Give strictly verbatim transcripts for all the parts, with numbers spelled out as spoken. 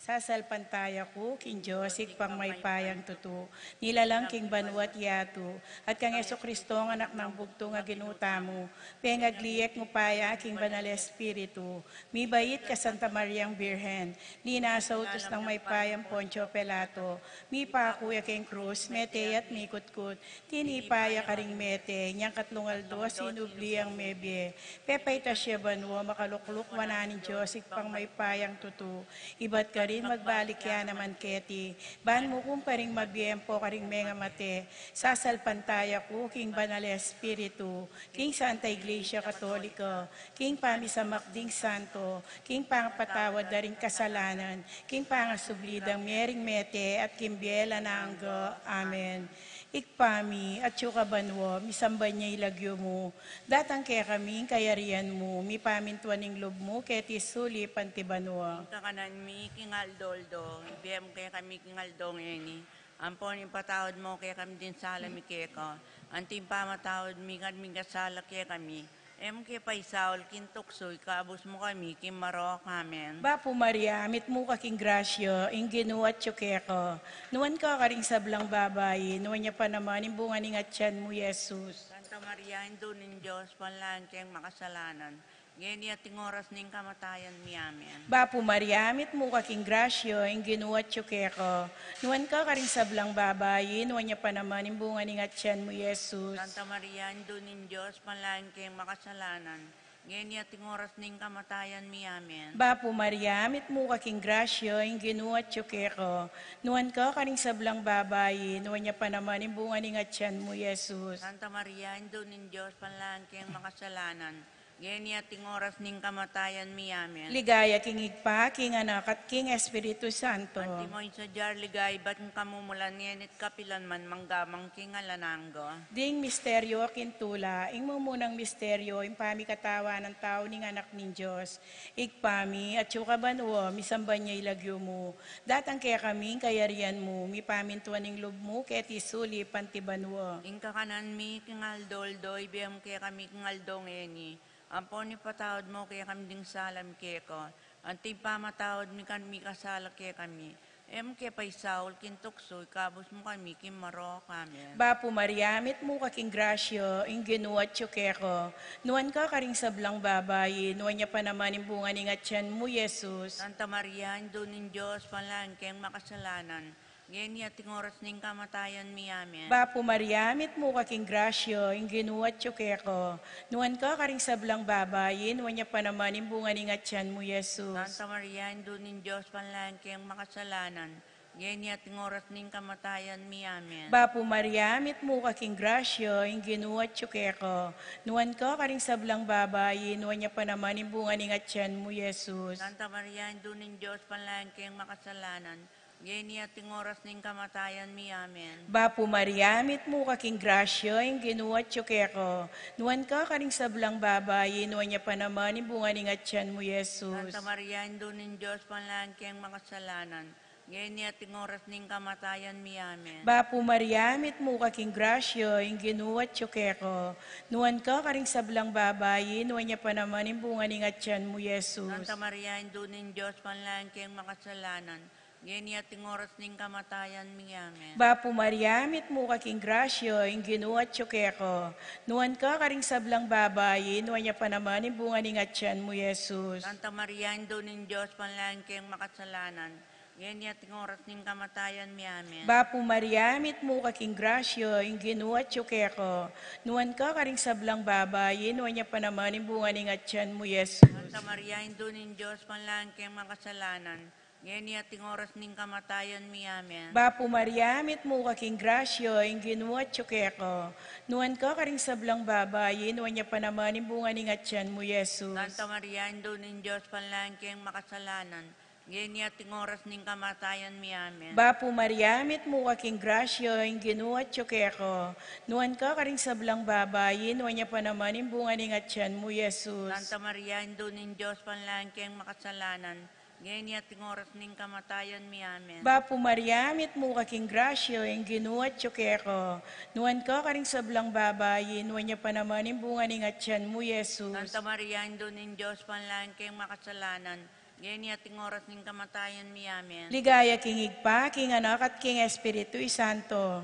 Sasalpantaya ku king Dios, Ibpang mayupayang tutu, nilalang king banua't yatu, at kang Jesucristo, Anak nang bugtung a Ginu tamu, pengagliek mu pa ya king Banal Espiritu, mibait kang Santa Mariang Birhen, linasa utus nang mayupayang Poncio Pilato, mipaku ya king krus, mete ya't mikutkut, tinipa ya karing mete, inyang katlung aldo sinubli yang mebie, pepaitas ya banua, makalukluk wanan ning Dios, Ibpang mayupayang tutu, ibat karin magbalik ya naman keti, ban mukum karing mabie ampo karing mengamate. Sasalpantaya ku king Banal Espiritu, king Santa Iglesia Katolika, king pamisamak ding santo, king pangapatawad da ring kasalanan, king pangasubli dang mie ring mete, at king bie alang angga. Amen. Ibpa mi, atsu ka banua, misamban ya ing lagyu mu, datang kekami ing kayarian mu, mipamintuan ing lub mu keti sulip anti banua. Ing kakanan mi king aldo-aldo ibie mu kekami king aldo ngeni, ampon ipatawad mu kekami ding sala mi keka, anti ing pamatawad mi karing mikasala kekami, e mu ke paisaul king tuksu, ikabus mu kami king marok. Amen. Bapu Maria, mitmu ka king grasya, ing Ginu atyu keka, nuan ka karing sablang babai, nuan ya pa naman ing bunga ning atyan mu, Jesus. Santa Maria, Indu ning Dios, ipanalangin keng makasalanan, ngeni at king oras ning kamatayan mi. Amen. Bapu Maria, mitmu ka king grasya, ing Ginu atyu keka, nuan ka karing sablang babai, nuan ya pa naman ing bunga ning atyan mu, Jesus. Santa Maria, Indu ning Dios, ipanalangin keng makasalanan, ngeni at king oras ning kamatayan mi. Amen. Bapu Maria, mitmu ka king grasya, ing Ginu atyu keka, nuan ka karing sablang babai, nuan ya pa naman ing bunga ning atyan mu, Jesus. Santa Maria, Indu ning Dios, ipanalangin keng makasalanan, ngeni at king oras ning kamatayan mi. Amen. Ligaya king Ibpa, king Anak, at king Espiritu Santo. Antimo ing sadya ring ligaya ibat king kamumulan, ngeni at kapilan man, mangga man king alang angga. Ding misteryu king tula. Ing mumunang misteryu, ing pamikatawan ning tau ning Anak ning Dios. Ibpa mi, atsu ka banua, misamban ya ing lagyu mu, datang kekami ing kayarian mu, mipamintuan ing lub mu keti sulip anti banua. Ing kakanan mi king aldo-aldo ibie mu kekami king aldo ngeni, ampon ipatawad mu kekami ding sala mi keka, anti ing pamatawad mi karing mikasala kekami, e mu ke paisaul king tuksu, ikabus mu kami king marok. Amen. Bapu Maria, mitmu ka king grasya, ing Ginu atyu keka, nuan ka karing sablang babai, nuan ya pa naman ing bunga ning atyan mu, Jesus. Santa Maria, Indu ning Dios, ipanalangin keng makasalanan, ngeni at king oras ning kamatayan mi. Amen. Bapu Maria, mitmu ka king grasya, ing Ginu atyu keka, nuan ka karing sablang babai, nuan ya pa naman ing bunga ning atyan mu, Jesus. Santa Maria, Indu ning Dios, ipanalangin keng makasalanan, ngeni at king oras ning kamatayan mi. Amen. Bapu Maria, mitmu ka king grasya, ing Ginu atyu keka, nuan ka karing sablang babai, nuan ya pa naman ing bunga ning atyan mu, Jesus. Santa Maria, Indu ning Dios, ipanalangin keng makasalanan, ngeni at king oras ning kamatayan mi. Amen. Bapu Maria, mitmu ka king grasya, ing Ginu atyu keka, nuan ka karing sablang babai, nuan ya pa naman ing bunga ning atyan mu, Jesus. Santa Maria, Indu ning Dios, ipanalangin keng makasalanan, ngeni at king oras ning kamatayan mi. Amen. Bapu Maria, mitmu ka king grasya, ing Ginu atyu keka, nuan ka karing sablang babai, nuan ya pa naman ing bunga ning atyan mu, Jesus. Santa Maria, Indu ning Dios, ipanalangin keng makasalanan, ngeni at king oras ning kamatayan mi. Amen. Bapu Maria, mitmu ka king grasya, ing Ginu atyu keka, nuan ka karing sablang babai, nuan ya pa naman ing bunga ning atyan mu, Jesus. Santa Maria, Indu ning Dios, ipanalangin keng makasalanan, ngeni at king oras ning kamatayan mi. Amen. Bapu Maria, mitmu ka king grasya, ing Ginu atyu keka, nuan ka karing sablang babai, nuan ya pa naman ing bunga ning atyan mu, Jesus. Santa Maria, Indu ning Dios, ipanalangin keng makasalanan, ngeni at king oras ning kamatayan mi. Amen. Bapu Maria, mitmu ka king grasya, ing Ginu atyu keka, nuan ka karing sablang babai, nuan ya pa naman ing bunga ning atyan mu, Jesus. Santa Maria, Indu ning Dios, ipanalangin keng makasalanan, ngeni at king oras ning kamatayan mi. Amen. Bapu Maria, mitmu ka king grasya, ing Ginu atyu keka, nuan ka karing sablang babai, nuan ya pa naman ing bunga ning atyan mu, Jesus. Santa Maria, Indu ning Dios, ipanalangin keng makasalanan, ngeni at king oras ning kamatayan mi. Amen. Bapu Maria, mitmu ka king grasya, ing Ginu atyu keka, nuan ka karing sablang babai, nuan ya pa naman ing bunga ning atyan mu, Jesus. Santa Maria, Indu ning Dios, ipanalangin keng makasalanan, Ngeni at king oras ning kamatayan mi. Amen. Ligaya king Ibpa, king Anak, at king Espiritu Santo.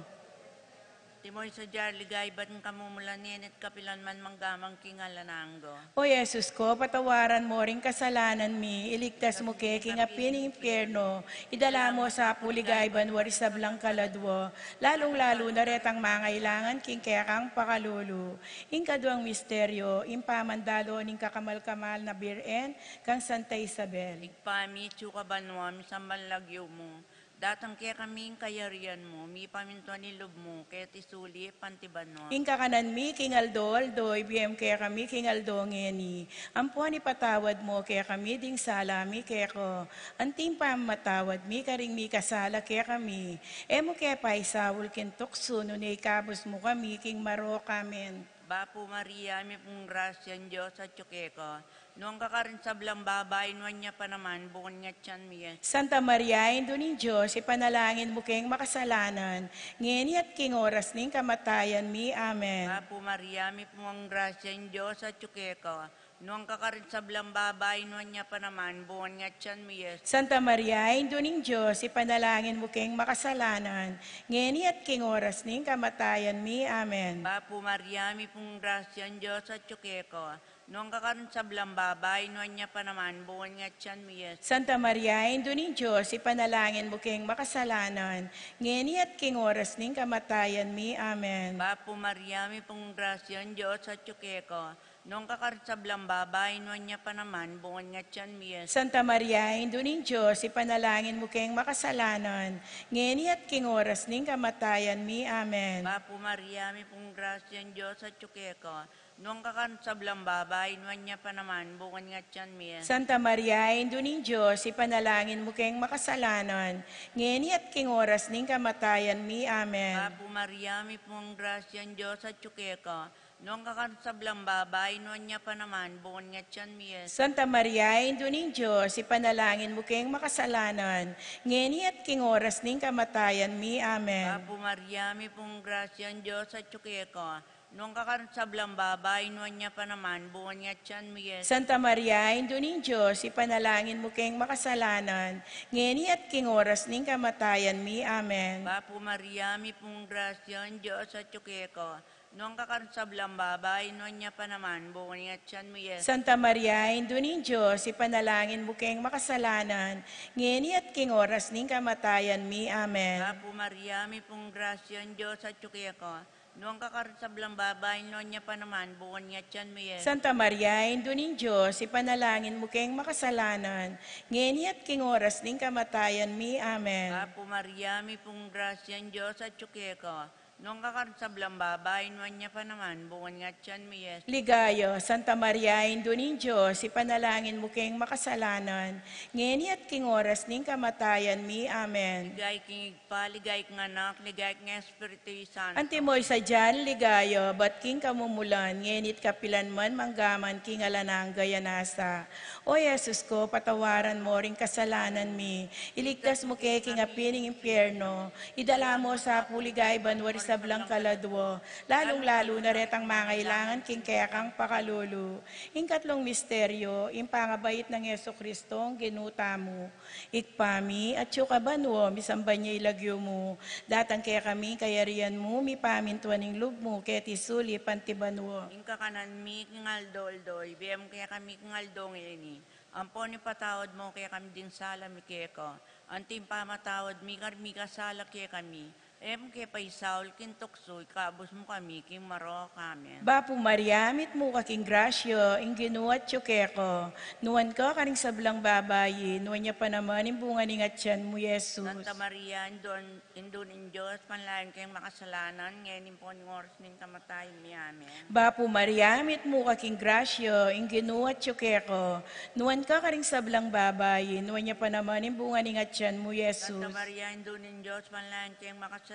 Timoy sa jar, ligaya ibat king kamumulan, ngeni at kapilan man, mangga man king alang angga. O Jesus ko, patawaran mo ring kasalanan mi, iligtas mu ke king api ning impyerno, idala mo sa pu king ligaya banua ring sablang kaladua, lalung-lalu na retang mangailangan king kekang pakalulu. Ing kaduang misteryo, ing pamandalo ning kakamal-kamal na Birhen kang Santa Isabel. Ibpa mi, atsu ka banua, misamban ya ing lagyu mu, datang kekami ing kayarian mu, mipamintuan ing lub mu, keti sulip anti banua. Ing kakanan mi king aldo-aldo, ibie mu kekami king aldo ngeni. Ampon ipatawad mu kekami ding sala mi keka, anti ing pamamatawad mi karing mikasala kekami. E mu ke paisaul king tuksu, nune ikabus mu kami king marok. Amen. Bapu Maria, mipnu ka king grasya, ing Dios atyu keka. Nuan ka karing sablang babai, nuan ya pa naman bunga ning atyan mu, Jesus. Santa Maria, Indu ning Dios, ipanalangin mu keng makasalanan, ngeni at king oras ning kamatayan mi. Amen. Bapu Maria, mipnu ka king grasya, ing Dios atyu keka. Nuan ka karing sablang babai, nuan ya pa naman bunga ning atyan mu, Jesus. Santa Maria, Indu ning Dios, ipanalangin mu keng makasalanan, ngeni at king oras ning kamatayan mi. Amen. Bapu Maria, mipnu ka king grasya, ing Dios atyu keka. Nuan ka karing sablang babai, nuan ya pa naman bunga ning atyan mu, Jesus. Santa Maria, Indu ning Dios, ipanalangin mu keng makasalanan, ngeni at king oras ning kamatayan mi. Amen. Bapu Maria, mipnu ka king grasya, ing Dios atyu keka. Nuan ka karing sablang babai, nuan ya pa naman bunga ning atyan mu, Jesus. Santa Maria, Indu ning Dios, ipanalangin mu keng makasalanan, ngeni at king oras ning kamatayan mi. Amen. Bapu Maria, mipnu ka king grasya, ing Dios atyu keka. Nuan ka karing sablang babai, nuan ya pa naman bunga ning atyan mu, Jesus. Santa Maria, Indu ning Dios, ipanalangin mu keng makasalanan, ngeni at king oras ning kamatayan mi. Amen. Bapu Maria, mipnu ka king grasya, ing Dios atyu keka. Nuan ka karing sablang babai, nuan ya pa naman bunga ning atyan mu, Jesus. Santa Maria, Indu ning Dios, ipanalangin mu keng makasalanan, ngeni at king oras ning kamatayan mi. Amen. Bapu Maria, mipnu ka king grasya, ing Dios atyu keka. Nuan ka karing sablang babai, nuan ya pa naman bunga ning atyan mu, Jesus. Santa Maria, Indu ning Dios, ipanalangin mu keng makasalanan, ngeni at king oras ning kamatayan mi. Amen. Bapu Maria, mipnu ka king grasya, ing Dios atyu keka. Nuan ka karing sablang babai, nuan ya pa naman bunga ning atyan mu, Jesus. Santa Maria, Indu ning Dios, ipanalangin mu keng makasalanan, ngeni at king oras ning kamatayan mi. Amen. Bapu Maria, mipnu ka king grasya, ing Dios atyu keka. Nuan ka karing sablang babai, nuan ya pa naman bunga ning atyan mu, Jesus. Santa Maria, Indu ning Dios, ipanalangin mu keng makasalanan, ngeni at king oras ning kamatayan mi. Amen. Bapu Maria, mipnu ka king grasya, ing Dios atyu keka. Nuan ka karing sablang babai, nuan ya pa naman bunga ning atyan mu, Jesus. Ligaya, Santa Maria, Indu ning Dios, ipanalangin mu keng makasalanan, ngeni at king oras ning kamatayan mi. Amen. Ligaya king Ibpa, ligaya king Anak, ligaya king Espiritu Santo. Antimo ing sadya nang ligaya, ibat king kamumulan, ngeni at kapilan man, mangga man king alang angga. Amen. O Jesus ko, patawaran mo ring kasalanan mi, iligtas mu ke king api ning impyerno, idala mu sa pu king ligaya banua ring sablang kaladua, lalung-lalu na retang mangailangan king kekang pakalulu. Ing katlung misteryo, ing pangabait nang Jesucristo, Ginu tamu. Ibpa mi, atsu ka banua, misamban ya ing lagyu mu, datang kekami ing kayarian mu, mipamintuan ing lub mu, keti sulip anti banua. Ing kakanan mi king aldo-aldo, ibie mu kekami king aldo ngeni. Ampon ipatawad mu kekami ding sala mi keka, anti ing pamamatawad mi karing mikasala kekami. E mu ke paisaul king tuksu, ikabus mu kami king marok. Amen. Bapu Maria, mitmu ka king grasya, ing Ginu atyu keka. Nuan ka karing sablang babai, nuan ya pa naman ing bunga ning atyan mu, Jesus. Santa Maria, Indu, Indu ning Dios, ipanalangin mu keng makasalanan, ngeni ampon king oras ning kamatayan mi. Amen. Bapu Maria, mitmu ka king grasya, ing Ginu atyu keka. Nuan ka karing sablang babai, nuan ya pa naman ing bunga ning atyan mu, Jesus. Santa Maria, Indu ning Dios, ipanalangin mu keng makasalanan,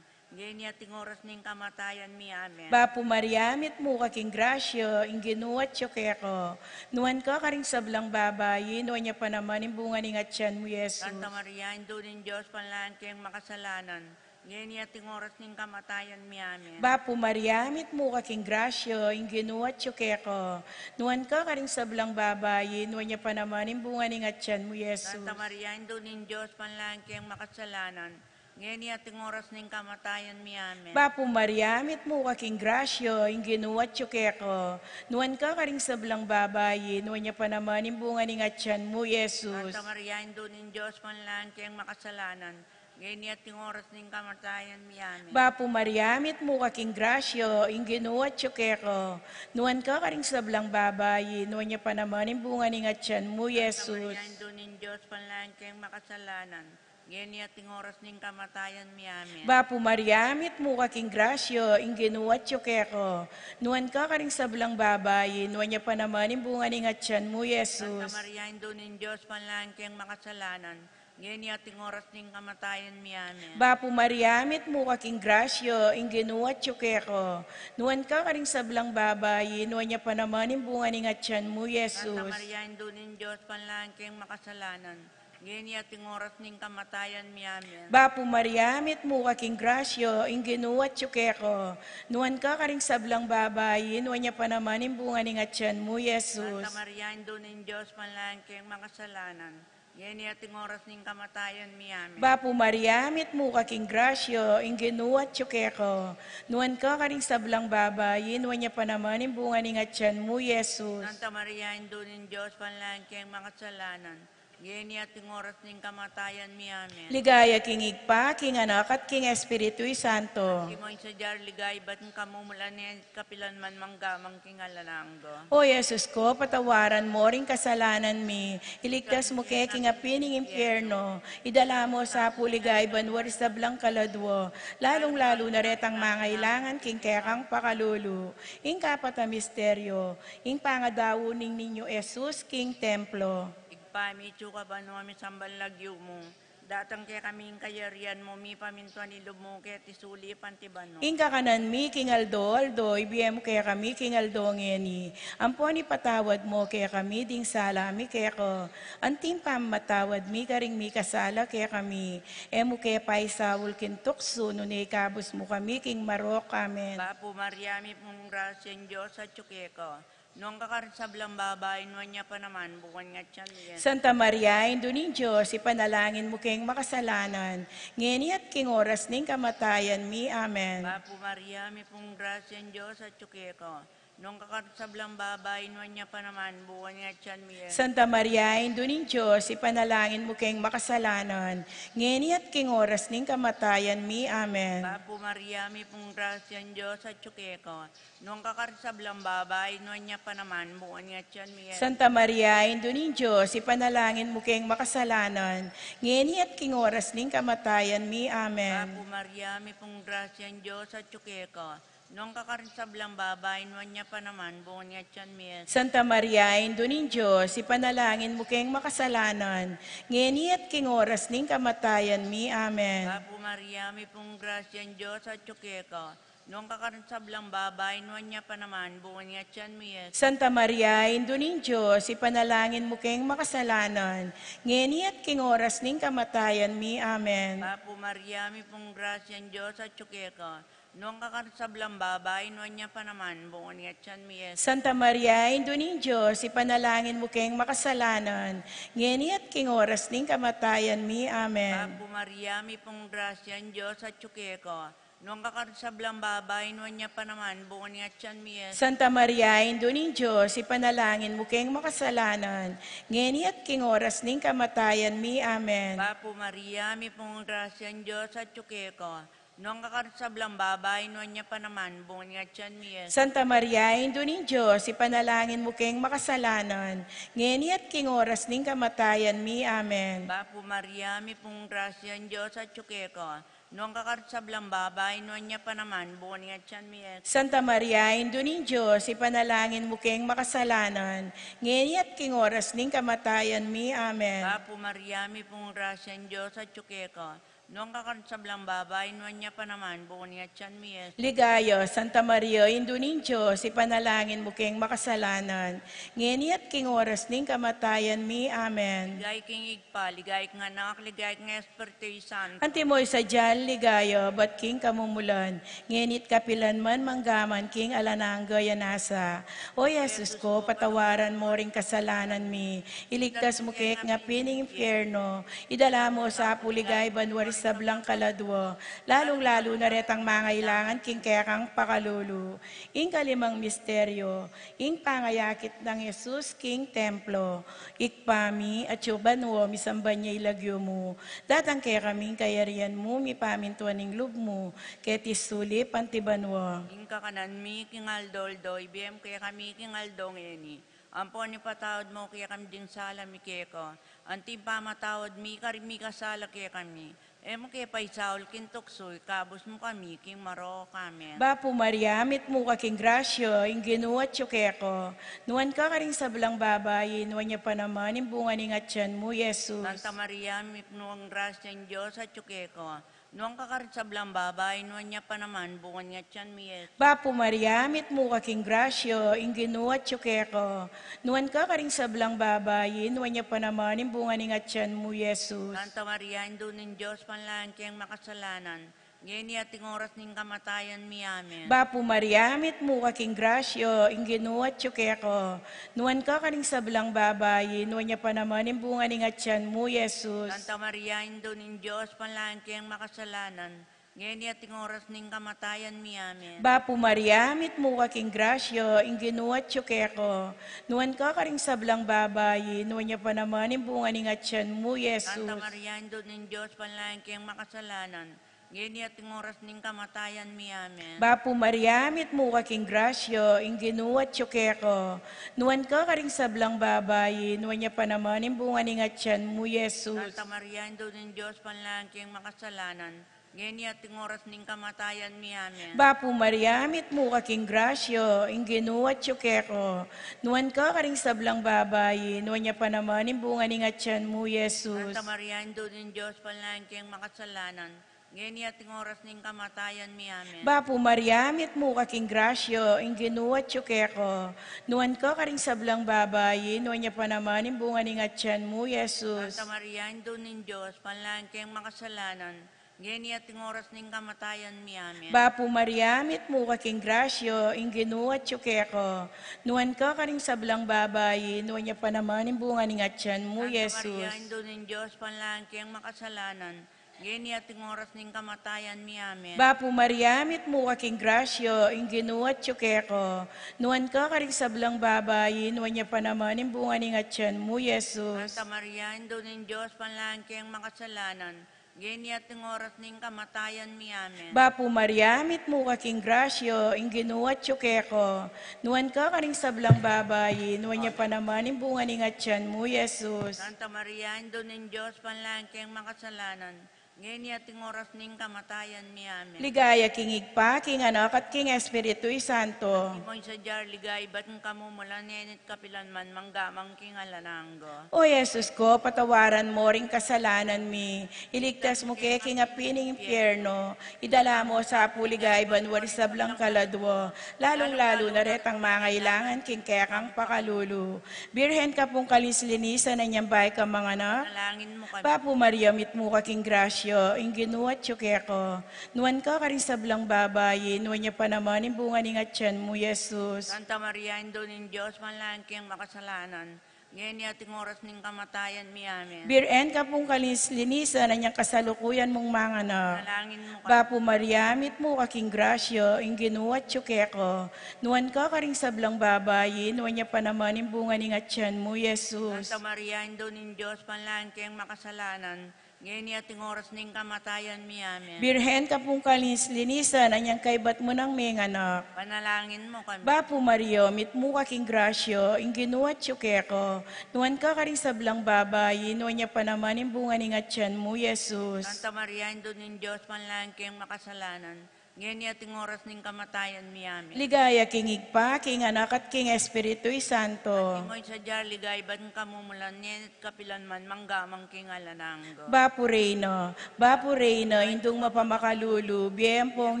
ngeni at king oras ning kamatayan mi. Amen. Bapu Maria, mitmu ka king grasya, ing Ginu atyu keka. Nuan ka karing sablang babai, nuan ya pa naman ing bunga ning atyan mu, Jesus. Santa Maria, Indu ning Dios, ipanalangin mu keng makasalanan, Ngeni at ing oras ning kamatayan mi. Amen. Bapu Maria, mitmu ka king grasya, ing Ginu atyu keka. Nuan ka karing sablang babai, nuan ya pa naman ing bunga ning atyan mu, Jesus. Santa Maria, Indu ning Dios, panalangin keng makasalanan, ngeni at ing oras ning kamatayan mi. Amen. Bapu Maria, mitmu ka king grasya, ing Ginu atyu keka. Nuan ka karing sablang babai, nuan ya pa naman ing bunga ning atyan mu, Jesus. Santa Maria, Indu ning Dios, panalangin keng makasalanan, ngeni at ing oras ning kamatayan mi. Amen. Bapu Maria, mitmu ka king grasya, ing Ginu atyu keka. Nuan ka karing sablang babai, nuan ya pa naman ing bunga ning atyan mu, Santa Jesus. Maria, Indu ning Dios, panalangin keng makasalanan, ngeni at ing oras ning kamatayan mi. Amen. Bapu Maria, mitmu ka king grasya, ing Ginu atyu keka. Nuan ka karing sablang babai, nuan ya pa naman ing bunga ning atyan mu, Santa Jesus. Maria, Indu ning Dios, panalangin keng makasalanan, ngeni at ing oras ning kamatayan mi. Amen. Bapu Maria, mitmu ka king grasya, ing Ginu atyu keka. Nuan ka karing sablang babai, nuan ya pa naman ing bunga ning atyan mu, Santa Jesus. Maria, Indu ning Dios, panalangin keng makasalanan, ngeni at ing oras ning kamatayan mi. Amen. Bapu Maria, mitmu ka king grasya, ing Ginu atyu keka. Nuan ka karing sablang babai, nuan ya pa naman ing bunga ning atyan mu, Jesus. Santa Maria, Indu ning Dios, panalangin keng makasalanan, ngeni at ing oras ning kamatayan mi. Amen. Bapu Maria, mitmu ka king grasya, ing Ginu atyu keka. Nuan ka karing sablang babai, nuan ya pa naman ing bunga ning atyan mu, Jesus. Santa Maria, Indu ning Dios, panalangin keng makasalanan, ngeni at ing oras ning kamatayan mi. Amen. Ligaya king Ibpa, king Anak, at king Espiritu Santo. Antimo ing sadya ring ligaya ibat ning kamumulan, ngeni at kapilan man, mangga man king alang angga. O Jesus ko, patawaran mo ring kasalanan mi, iligtas mu ke king api ning impyerno, idala mu sa pu king ligaya banua ring sablang kaladua, lalung-lalu na retang mangailangan king kekang pakalulu. Ing kapat a misteryo, ing pangadaun ning Niño Jesus king templo. Ibpa mi, atsu ka banua, misamban ing lagyu mu, datang kekami ing kayarian mu, mipamintuan ing lub mu keti sulip anti banua. Ing kakanan mi king aldo-aldo, ibie mu kekami king aldo ngeni. Ampon ipatawad mu kekami ding sala mi keka, anti ing pamamatawad mi karing mikasala kekami. E mu ke paisaul king tuksu, nune ikabus mu kami king marok. Amen. Bapu Maria, mipnu ka king grasya, ing Dios atyu keka. Nuan ka karing sablang babai, nuan ya pa naman bunga ning atyan mu, Jesus. Santa Maria, Indu ning Dios, ipanalangin mu keng makasalanan, ngeni at king oras ning kamatayan mi. Amen. Bapu Maria, mipnu ka king grasya, ing Dios atyu keka. Nuan ka karing sablang babai, nuan ya pa naman bunga ning atyan mu, Jesus. Santa Maria, Indu ning Dios, ipanalangin mu keng makasalanan, ngeni at king oras ning kamatayan mi. Amen. Bapu Maria, mipnu ka king grasya, ing Dios atyu keka. Nuan ka karing sablang babai, nuan ya pa naman bunga ning atyan mu, Jesus. Santa Maria, Indu ning Dios, ipanalangin mu keng makasalanan, ngeni at king oras ning kamatayan mi. Amen. Bapu Maria, mipnu ka king grasya, ing Dios atyu keka. Nuan ka karing sablang babai, nuan ya pa naman bunga ning atyan mu, Jesus. Santa Maria, Indu ning Dios, ipanalangin mu keng makasalanan, ngeni at king oras ning kamatayan mi. Amen. Bapu Maria, mipnu ka king grasya, ing Dios atyu keka. Nuan ka karing sablang babai, nuan ya pa naman bunga ning atyan mu, Jesus. Santa Maria, Indu ning Dios, ipanalangin mu keng makasalanan, ngeni at king oras ning kamatayan mi. Amen. Bapu Maria, mipnu ka king grasya, ing Dios atyu keka. Nuan ka karing sablang babai, nuan ya pa naman bunga ning atyan mu, Jesus. Santa Maria, Indu ning Dios, ipanalangin mu keng makasalanan, ngeni at king oras ning kamatayan mi. Amen. Bapu Maria, mipnu ka king grasya, ing Dios atyu keka. Nuan ka karing sablang babai, nuan ya pa naman bunga ning atyan mu, Jesus. Santa Maria, Indu ning Dios, ipanalangin mu keng makasalanan, ngeni at king oras ning kamatayan mi. Amen. Bapu Maria, mipnu ka king grasya, ing Dios atyu keka. Nuan ka karing sablang babai, nuan ya pa naman bunga ning atyan mu, Jesus. Santa Maria, Indu ning Dios, ipanalangin mu keng makasalanan, ngeni at king oras ning kamatayan mi. Amen. Bapu Maria, mipnu ka king grasya, ing Dios atyu keka. Nuan ka karing sablang babai, nuan ya pa naman bunga ning atyan mu, Jesus. Santa Maria, Indu ning Dios, ipanalangin mu keng makasalanan, ngeni at king oras ning kamatayan mi. Amen. Bapu Maria, mipnu ka king grasya, ing Dios atyu keka. Nuan ka karing sablang babai, nuan ya pa naman bunga ning atian mu, Jesus. Ligaya, Santa Maria, Indu ning Dios, ipanalangin mu keng makasalanan, ngeni at king oras ning kamatayan mi. Amen. Ligaya king Ibpa, ligaya king Anak, ligaya king Espiritu Santo. Antimo ing sadya ning ligaya, ibat king kamumulan, ngeni at kapilan man, manggaman king alang angga. Amen. O Jesus ko, patawaran mu ring kasalanan mi, iligtas mu kami king api ning impyerno, idala mu sa pu king banua ring sablang kaladua, lalung-lalu na retang mangailangan king kekang pakalulu. Ing kalimang misteryo, ing pangayakit nang Jesus king templo. Ibpa mi, atsu ka banua, misamban ya ing lagyu mu, datang kekami ing kayarian mu, mipamintuan ing lub mu, keti sulip anti banua. Ing kakanan mi king aldo-aldo ibie mu kekami king aldo ngeni. Ampon ipatawad mu kekami ding sala mi keka, anti ing pamatawad mi karing mikasala kekami. E mu ke paisaul king tuksu, ikabus mu kami king marok. Amen. Bapu Maria, mitmu ka king grasya, ing Ginu atyu keka. Nuan ka karing sablang babai, nuan ya pa naman ing bunga ning atian mu, Jesus. Santa Maria, mitmu ka king grasya, ing Dios atyu keka. Nuan ka karing sablang babai, nuan ya pa naman bunga ning atian mu, Jesus. Bapu Maria, mitmu ka king grasya, ing Ginu atyu keka. Nuan ka karing sablang babai, nuan ya pa naman ing bunga ning atian mu, Jesus. Santa Maria, Indu ning Dios, ipanalangin keng makasalanan, ngeni at king oras ning kamatayan mi. Amen. Bapu Maria, mitmu ka king grasya, ing Ginu atyu keka. Nuan ka karing sablang babai, nuan ya pa naman ing bunga ning atian mu, Jesus. Santa Maria, Indu ning Dios, ipanalangin keng makasalanan, ngeni at king oras ning kamatayan mi. Amen. Bapu Maria, mitmu ka king grasya, ing Ginu atyu keka. Nuan ka karing sablang babai, nuan ya pa naman ing bunga ning atian mu, Jesus. Santa Maria, Indu ning Dios, ipanalangin keng makasalanan, ngeni at king oras ning kamatayan mi. Amen. Bapu Maria, mitmu ka king grasya, ing Ginu atyu keka. Nuan ka karing sablang babai, nuan ya pa naman ing bunga ning atian mu, Jesus. Santa Maria, Indu ning Dios, ipanalangin keng makasalanan, ngeni at king oras ning kamatayan mi. Amen. Bapu Maria, mitmu ka king grasya, ing Ginu atyu keka. Nuan ka karing sablang babai, nuan ya pa naman ing bunga ning atian mu, Jesus. Santa Maria, Indu ning Dios, ipanalangin keng makasalanan, ngeni at king oras ning kamatayan mi. Amen. Bapu Maria, mitmu ka king grasya, ing Ginu atyu keka. Nuan ka karing sablang babai, nuan ya pa naman ing bunga ning atian mu, Jesus. Santa Maria, Indu ning Dios, ipanalangin keng makasalanan, ngeni at king oras ning kamatayan mi. Amen. Bapu Maria, mitmu ka king grasya, ing Ginu atyu keka. Nuan ka karing sablang babai, nuan ya pa naman ing bunga ning atian mu, Santa Maria, Jesus. Indu ning Dios, ipanalangin keng makasalanan, ngeni at king oras ning kamatayan mi. Amen. Bapu Maria, mitmu ka king grasya, ing Ginu atyu keka. Nuan ka karing sablang babai, nuan ya pa naman ing bunga ning atian mu, Jesus. Santa Maria, Indu ning Dios, ipanalangin keng makasalanan, ngeni at king oras ning kamatayan mi. Amen. Bapu Maria, mitmu ka king grasya, ing Ginu atyu keka. Nuan ka karing sablang babai, nuan ya pa naman ing bunga ning atian mu, Jesus. Santa Maria, Indu ning Dios, ipanalangin keng makasalanan, ngeni at king oras ning kamatayan mi. Amen. Ligaya king Ibpa, king Anak, at king Espiritu Santo. Antimo ing sadya ning ligaya, ibat king kamumulan, ngeni at kapilan man, mangga man king alang angga. O Jesus ko, patawaran mu ring kasalanan mi, iligtas mu kami king api ning impyerno, idala mu sa pu king banua ring sablang kaladua, lalung-lalu na retang mangailangan king kekang pakalulu. Birhen ka pung kalinis-linisan, anyang bayu ka manganak. Ipanalangin mu kami. Bapu Maria, mitmu ka king grasya, ing Ginu atyu keka. Nuan ka karing sablang babai, nuan ya pa naman ing bunga ning atian mu, Jesus. Santa Maria, Indu ning Dios, ipanalangin keng makasalanan, ngeni at king oras ning kamatayan mi. Amen. Birhen ka pung kalinis-linisan, anyang kasalukuyan mung manganak. Ipanalangin mu kami. Bapu Maria, mitmu ka king grasya, ing Ginu atyu keka. Nuan ka karing sablang babai, nuan ya pa naman ing bunga ning atian mu, Jesus. Santa Maria, Indu ning Dios, ipanalangin keng makasalanan, ngeni at king oras ning kamatayan mi. Amen. Birhen ka pung kalinis-linisan, anyang kaybat mu nang menganak. Ipanalangin mu kami. Bapu Maria, mitmu ka king grasya, ing Ginu atyu keka. Nuan ka karing sablang babai, nuan ya pa naman ing bunga ning atian mu, Jesus. Santa Maria, Indu ning Dios, ipanalangin keng makasalanan, Ngeni at king oras ning kamatayan mi. Amen. Ligaya king Ibpa, king Anak, at king Espiritu Santo. Ing oy sadya ligaya ibat ning kamumulan, ngeni at kapilan man, mangga man king alang angga. Bapu Reyna, Bapu Reyna, Indung mapamakalulu, bie ampong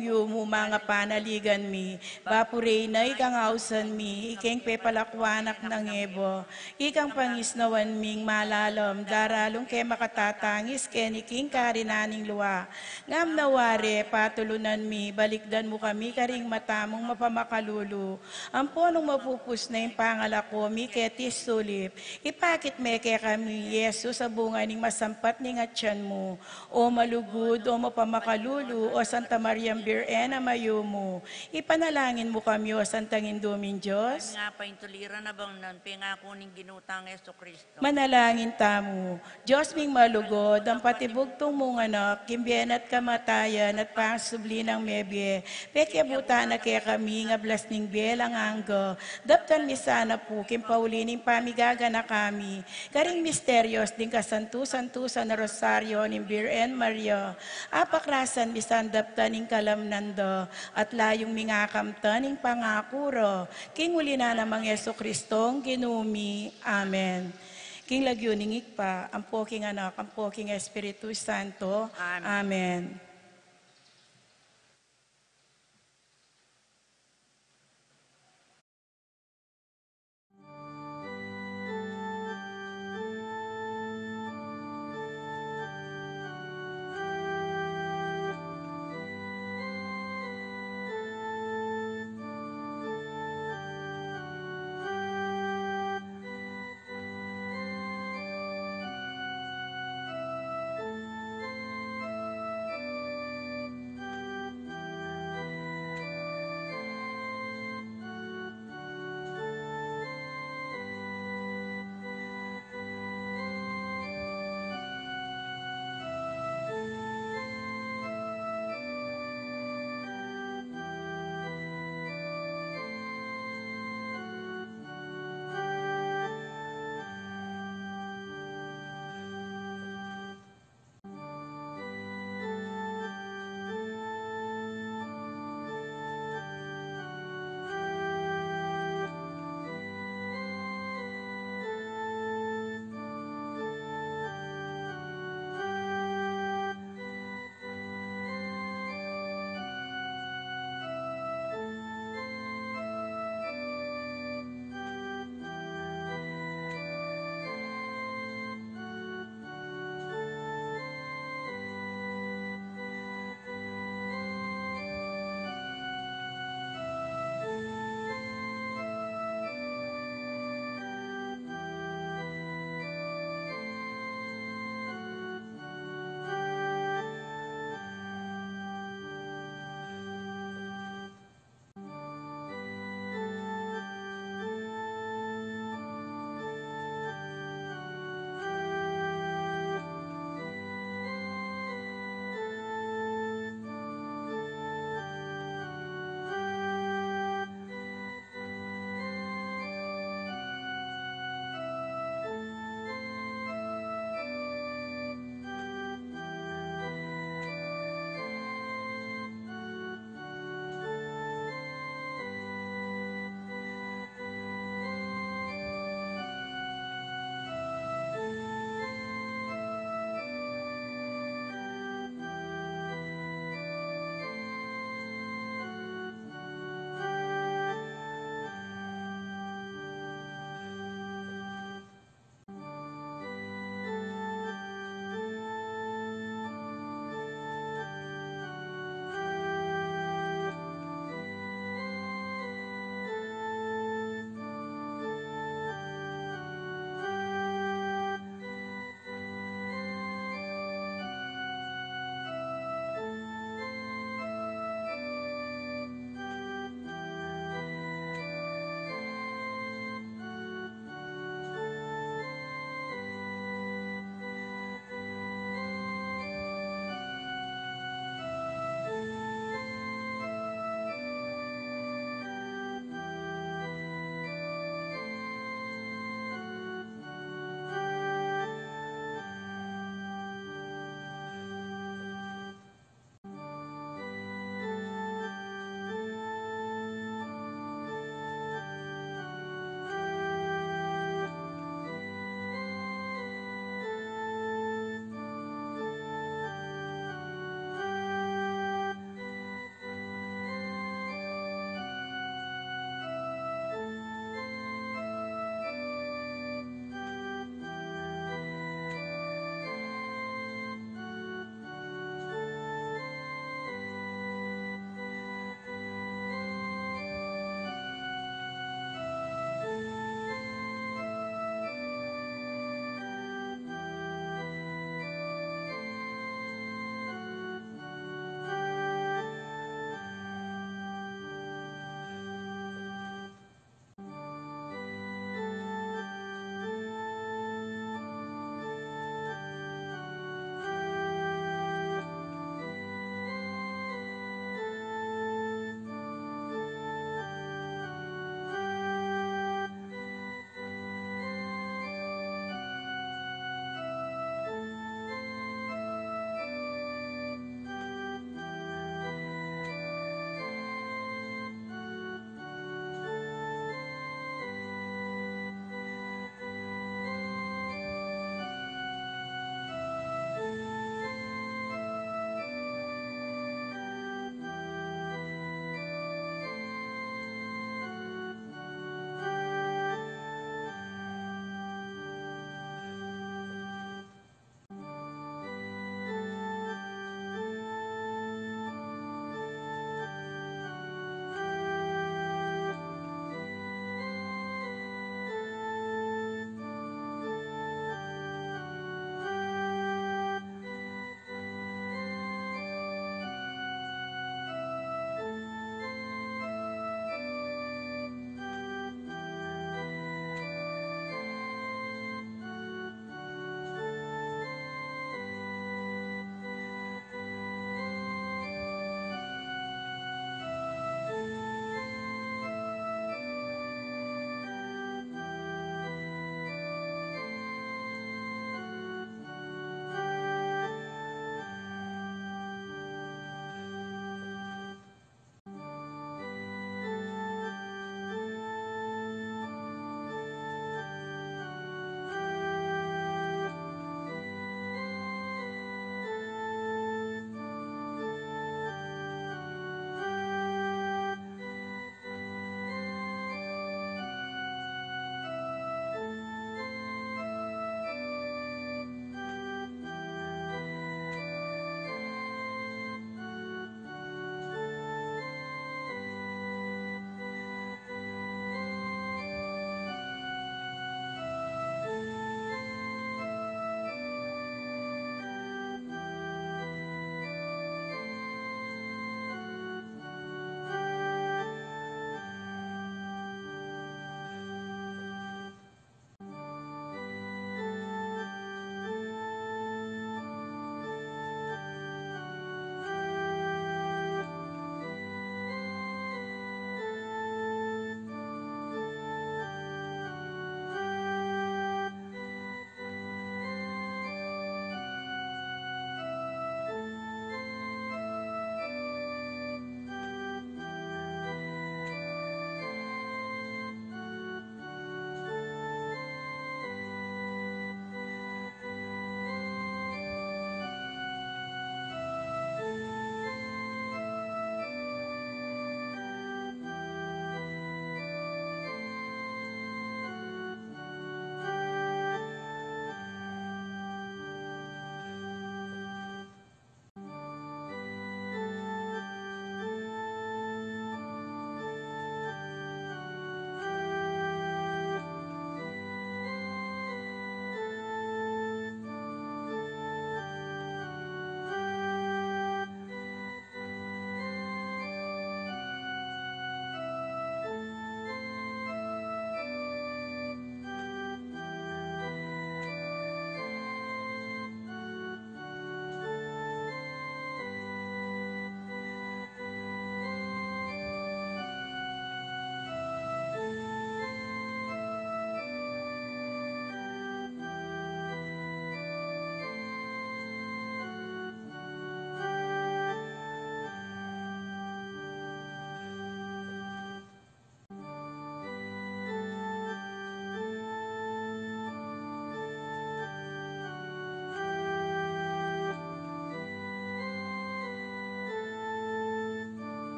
yumu, manga panaligan mi. Bapu Reyna, ikang ausan mi, ikeng pepalakuanak nang eba, ikang pangisnawan ming malalam, daralung ke makatatangis keni king karinan ning lua. Ngam na wari, patulunan mi, balikdan mu kami karing mata mung mapamakalulu. Ampo nung mapupus na ing pangalako mi keti sulip, ipakit me kekami i Jesus a bunga ning masampat ning atian mu. O malugud, o mapamakalulu, o Santa Mariang Birhen a mayumu, ipanalangin mu kami, o Santang Indu ming Dios. Nga pa ing tuliran a bangnan, pengaku ning Ginu tang Jesucristo. Manalangin tamu. Dios ming malugud, ampati bugtung mung Anak, king bie na at kamatayan at pangasubli nang mebie, pekiabutan na kekami ing ablas ning bie alang angga. Daptan mi sana pu king pauli ning pamigaganaka mi karing misterios ding kasantu-santusan a Rosario ning Birhen Maria. Apakrasan mi san daptan ing kalamnan da, at layung ming akamtan ing pangaku ra. King uli na nang Jesucristong Ginu mi. Amen. King lagyu ning Ibpa, ampo king Anak, ampo king Espiritu Santo. Amen. Amen.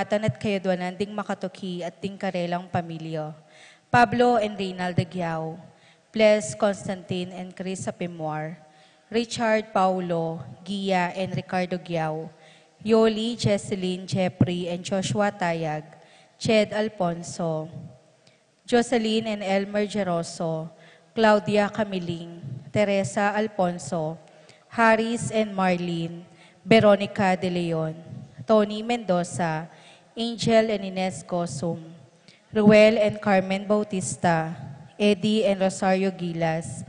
Atan at kayadwanan ding makatuki at ding karelang pamilya. Pablo and Reynalda Guiao, Ples, Constantine and Chris Apimwar, Richard, Paulo, Gia and Ricardo Guiao, Yoli, Jesseline, Jeffrey and Joshua Tayag, Ched Alfonso, Jocelyn and Elmer Geroso, Claudia Camiling, Teresa Alfonso, Haris and Marlene, Veronica De Leon, Tony Mendoza, Angel and Ines Gosum, Ruel and Carmen Bautista, Eddie and Rosario Gilas,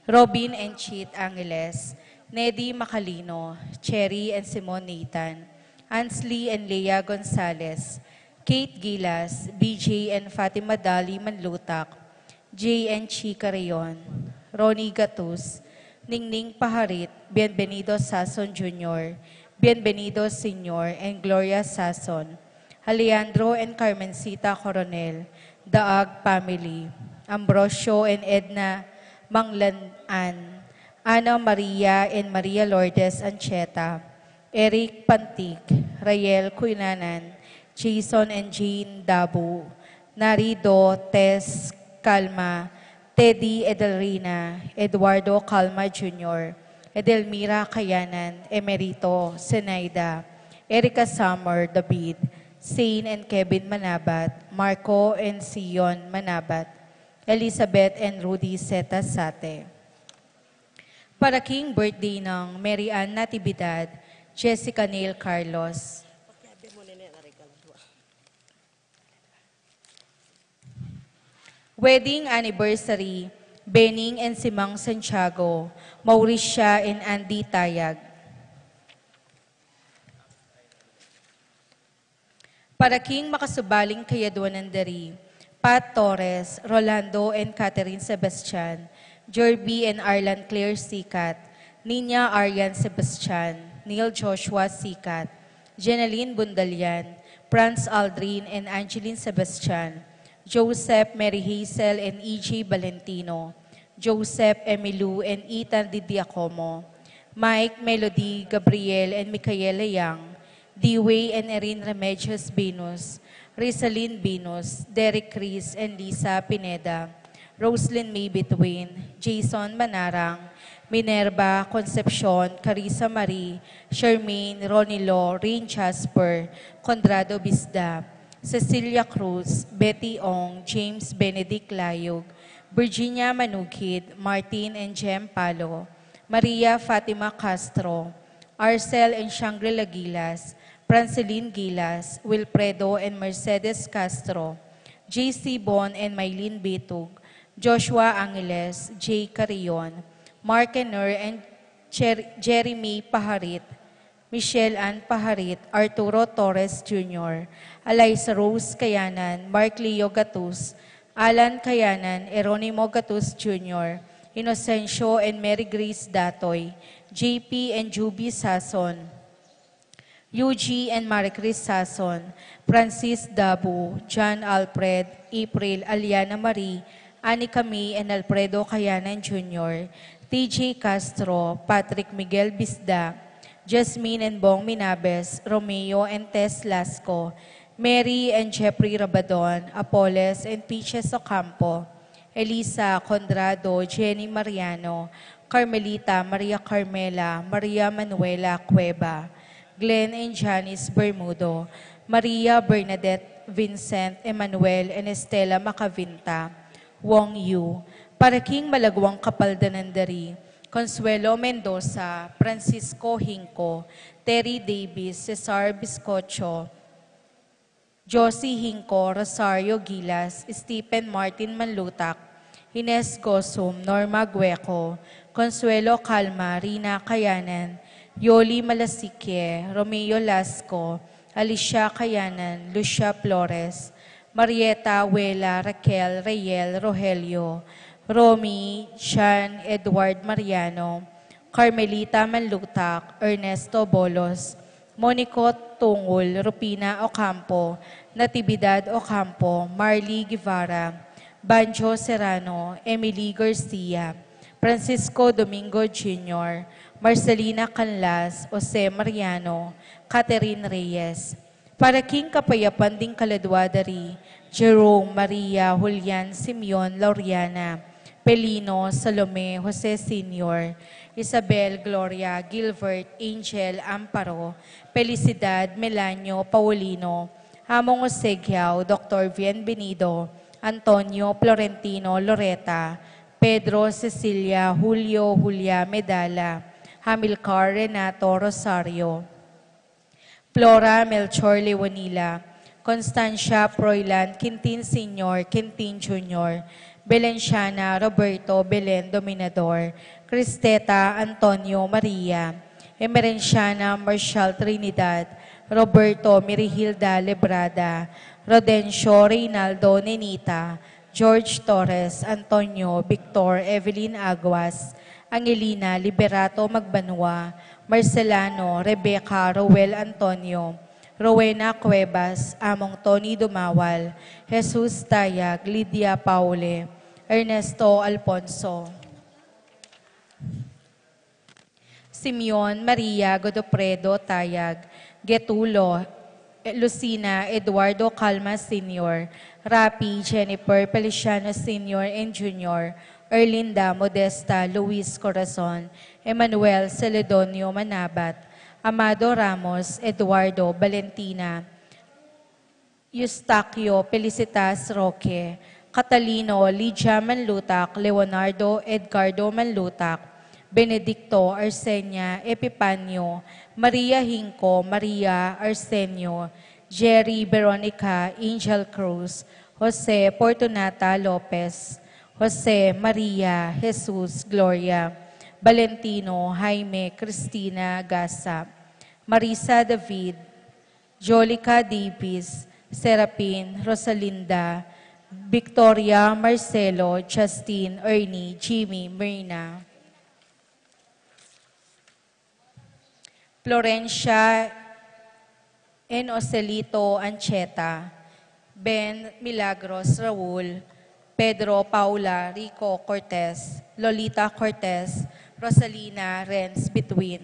Robin and Chit Angeles, Nedi Macalino, Cherry and Simon Nathan, Ansley and Lea Gonzalez, Kate Gilas, B J and Fatima Dali Manlutak, J and Chica Rayon, Ronnie Gatus, Ningning Paharit, Bienvenido Sason Junior, Bienvenido Senior, and Gloria Sason, Alejandro and Carmencita Coronel, Daag family, Ambrosio and Edna Manglanan, Ana Maria and Maria Lourdes Ancheta, Eric Pantic, Rael Cuinanan, Jason and Jean Dabu, Narido, Tess, Calma, Teddy, Edelrina, Eduardo Calma Junior, Edelmira Kayanan, Emerito, Zenaida, Erica Summer, David, Zane and Kevin Manabat, Marco and Sion Manabat, Elizabeth and Rudy Zeta Sate. Para king birthday nang Mary Ann Natividad, Jessica Neil Carlos. Wedding anniversary, Bening and Simang Santiago, Mauricia and Andy Tayag. Para king makasubaling kayadwanan diri, Pat Torres, Rolando and Catherine Sebastian, Jorby and Arlan Claire Sicat, Nina Aryan Sebastian, Neil Joshua Sicat, Jeneline Bundalian, Franz Aldrin and Angeline Sebastian, Joseph, Mary Hazel and E J Valentino, Joseph, Emilu and Ethan Didiacomo, Mike, Melody, Gabriel and Micaela Yang, Dewey and Erin Remedios Binus, Rizalin Binus, Derek Chris and Lisa Pineda, Roslyn May Bituin, Jason Manarang, Minerva Concepcion, Carissa Marie, Charmaine, Ronilo, Rain Jasper, Conrado Bisda, Cecilia Cruz, Betty Ong, James Benedict Layug, Virginia Manugid, Martin and Jem Palo, Maria Fatima Castro, Arcel and Shangri-La Gilas, Franceline Gilas, Wilfredo and Mercedes Castro, J C Bon and Mylene Bitug, Joshua Angeles, Jay Carrion, Mark Enner and Jer- Jeremy Paharit, Michelle Ann Paharit, Arturo Torres Junior, Eliza Rose Kayanan, Mark Leo Gatus, Alan Kayanan, Eronimo Gatus Junior, Inocencio and Mary Grace Datoy, J P and Juby Sason, Yuji and Marie Chris Sason, Francis Dabu, John Alfred, April, Aliana Marie, Annie Camille and Alfredo Kayanan Junior, T J Castro, Patrick Miguel Bisda, Jasmine and Bong Minabes, Romeo and Tess Lasco, Mary and Jeffrey Rabadon, Apoles and Peaches Ocampo, Elisa Conrado, Jenny Mariano, Carmelita, Maria Carmela, Maria Manuela Cueva, Glenn and Janice Bermudo, Maria Bernadette, Vincent, Emmanuel and Estela Macavinta, Wong Yu, para king malagwang kapaldanan diri, Consuelo Mendoza, Francisco Hinco, Terry Davis, Cesar Biscocho, Josie Hinco, Rosario Gilas, Stephen Martin Manlutak, Ines Gosum, Norma Gueco, Consuelo Calma, Rina Kayanan, Yoli Malasique, Romeo Lasco, Alicia Kayanan, Lucia Flores, Marieta, Wela, Raquel, Reyel, Rogelio, Romy, Chan, Edward Mariano, Carmelita Manlutak, Ernesto Bolos, Monico Tungul, Rupina Ocampo, Natividad Ocampo, Marley Guevara, Banjo Serrano, Emily Garcia, Francisco Domingo Junior, Marcelina Canlas, Jose Mariano, Catherine Reyes, Para king kapayapan ding kaladua da ri Jerome, Maria, Julian, Simeon, Lauriana, Pelino, Salome, Jose Senior, Isabel, Gloria, Gilbert, Angel, Amparo, Felicidad, Melanio, Paulino, Among Jose Giao, Doktor Bienvenido, Antonio, Florentino, Loreta, Pedro, Cecilia, Julio, Julia, Medala, Hamilcar, Renato, Rosario, Flora, Melchor, Leonila, Constancia, Froilan, Quintin Senior, Quintin Junior, Belenciana, Roberto, Belen, Dominador, Cristeta, Antonio, Maria, Emerenciana, Marshall, Trinidad, Roberto, Mirihilda, Lebrada, Rodencio, Reynaldo, Nenita, George Torres, Antonio, Victor, Evelyn Aguas, Angelina, Liberato Magbanua, Marcelano, Rebecca, Roel Antonio, Rowena Cuevas, Among Tony Dumawal, Jesus Tayag, Lydia Paule, Ernesto Alfonso, Simeon, Maria, Godofredo, Tayag, Getulo, Lucina, Eduardo Calma Senior, Rapi, Jennifer, Feliciano Senior and Junior, Erlinda, Modesta, Luis Corazon, Emmanuel, Celedonio, Manabat, Amado, Ramos, Eduardo, Valentina, Eustaquio, Felicitas, Roque, Catalino, Lydia Manlutak, Leonardo, Edgardo Manlutak, Benedicto, Arsenia, Epipanio, Maria Hinco, Maria, Arsenio, Jerry, Veronica, Angel Cruz, Jose, Fortunata, Lopez, Jose, Maria, Jesus, Gloria, Valentino, Jaime, Cristina, Gasa, Marisa, David, Jolica, Davis, Serapin, Rosalinda, Victoria, Marcelo, Justin, Ernie, Jimmy, Myrna, Florencia, Enocelito, Ancheta, Ben, Milagros, Raul, Pedro, Paula, Rico, Cortez, Lolita, Cortez, Rosalina, Renz, Between,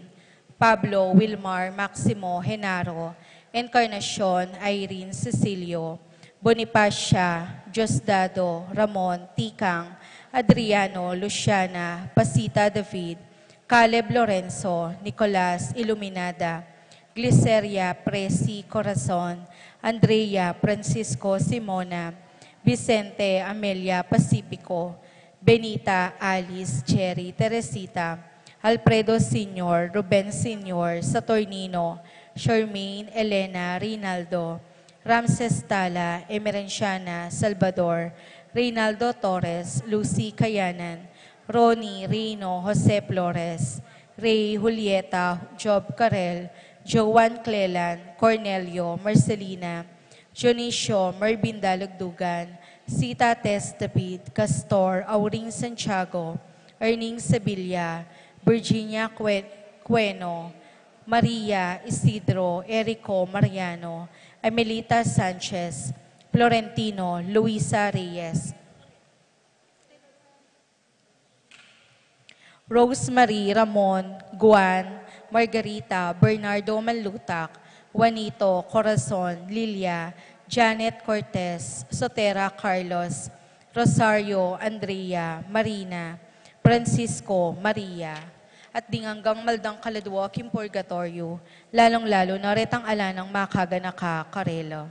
Pablo, Wilmar, Maximo, Genaro, Encarnacion, Irene, Cecilio, Bonifacia, Diosdado, Ramon, Tikang, Adriano, Luciana, Pasita, David, Caleb, Lorenzo, Nicolas, Iluminada, Gliceria, Presi, Corazon, Andrea, Francisco, Simona, Vicente, Amelia, Pacifico, Benita, Alice, Jerry, Teresita, Alfredo Senior, Ruben Senior, Saturnino, Charmaine, Elena, Reynaldo, Ramses Tala, Emerenciana, Salvador, Reynaldo Torres, Lucy Kayanan, Ronnie, Rino, Jose Flores, Ray, Julieta, Job Carel, Joan Clelan, Cornelio, Marcelina, Dionisio, Mervin Dalugdugan, Sita Tess David, Castor, Auring Santiago, Erning Sevilla, Virginia Cue-, Cueno, Maria, Isidro, Erico, Mariano, Amelita Sanchez, Florentino, Luisa Reyes, Rosemary, Ramon, Guan, Margarita, Bernardo Manlutak, Juanito, Corazon, Lilia, Janet Cortez, Sotera Carlos, Rosario, Andrea, Marina, Francisco, Maria, at ding anggang maldang kaladua king purgatoryo, lalong-lalo na retang ala nang makaganaka karela.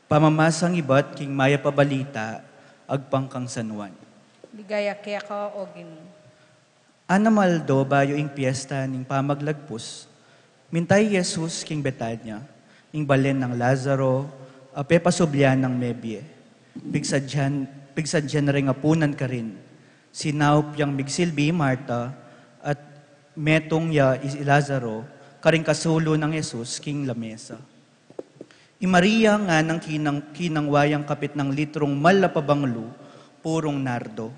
Pamamasang ibat king Mayap a Balita agpang kang San Juan. Ligaya keka, O Ginu. Anam a aldo bayu ing piesta ning Pamaglagpus, minta i Jesus king Betania, ing balen nang Lazaro, a pepasublian nang mebie. Pigsadyan, pigsadyan reng apunan karin. Sinaup yang migsilbi i Marta, at metung ya i Lazaro, karing kasulu nang Jesus king lamesa. I Maria nganang kinang-, kinangwa yang kapitnang litrung mal a pabanglu, purung nardo.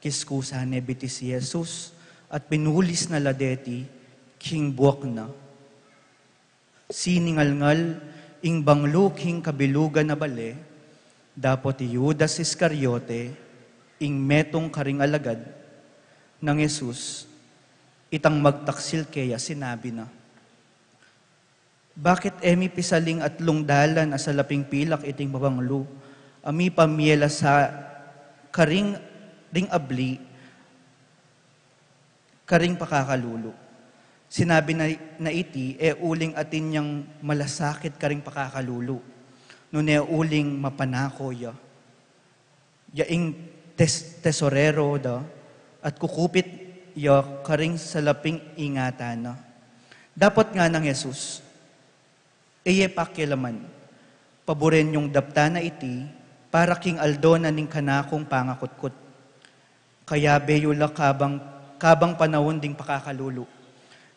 Kiskusan ne bitis i Jesus, at pinulis na la deti king buak na. Siningalngal ing banglu king kabilugan a bale, dapot i Judas Iscariote, ing metung karing alagad nang Jesus, itang magtaksil keya, sinabi na, "Bakit e mi pisaling atlung dalan a salaping pilak iting pabanglu, a mipamie la sa karing ring abli, karing pakakalulu?" Sinabi na, na iti, e uling atin yang malasakit karing pakakalulu, nune uling mapanako ya. Ya ing tes-, tesorero da, at kukupit ya karing salaping ingatan na. Dapot nganang Jesus, "E ye pakialaman. Paburen yung daptan na iti, para king aldo na ning kanakung pangakutkut. Kayabe yu la kabang, kabang panaun ding pakakalulu.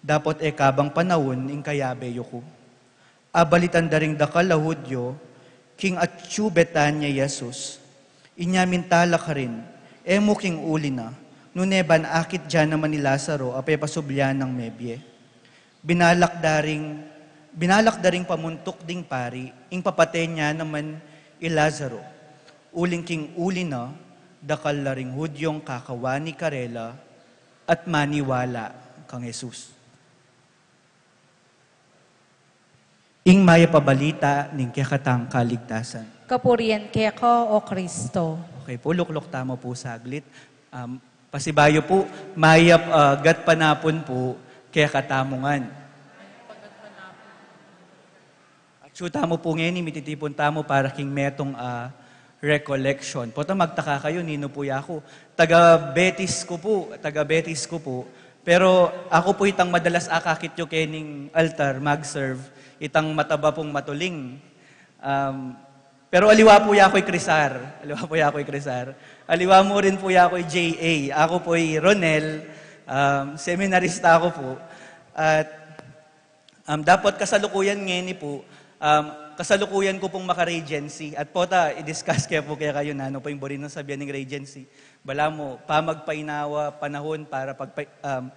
Dapot e kabang panaun ing kayabe yu ku." Abalitan da ring dakal a Judio, king atyu Betania i Jesus. Inya minta la karin, "E mu king uli na, nune ban akit ya naman i Lazaro a pepasublian nang mebie." Binalak da ring, binalak da ring pamuntuk ding pari, ing papate na naman i Lazaro. Uling king uli na, dakal la ring Judiong kakawani karela at maniwala kang Jesus. Ing Mayap a Balita ning kekatang kaligtasan. Kapurian keka, O Kristo. Okay po, lukluk tamu po saglit. Um, pasibayu po, mayap, ah, gatpanapun po kekatamu ngan. Atyu tamu po ngeni, mititipun tamu para king metung, ah, recollection. Pota magtaka kayu, ninu po yaku? Taga Betis ku po, taga Betis ku po. Pero aku po itang madalas akakit yu kening altar, mag-serve, itang mataba pong matuling. Um, pero aliwa po yaku i Crisar. Aliwa po yaku i Crisar. Aliwa mu rin po yaku i J A. Aku po i Ronel, um, seminarista aku po. At Um, dapot kasalukuyan ngeni po, um, kasalukuyan ku pong maka-regency. At pota, i-discuss ke po kekayu nanu po ing buri nang sabian ning regency. Balamu, pamagpainawa, panahun para pagpa-, um,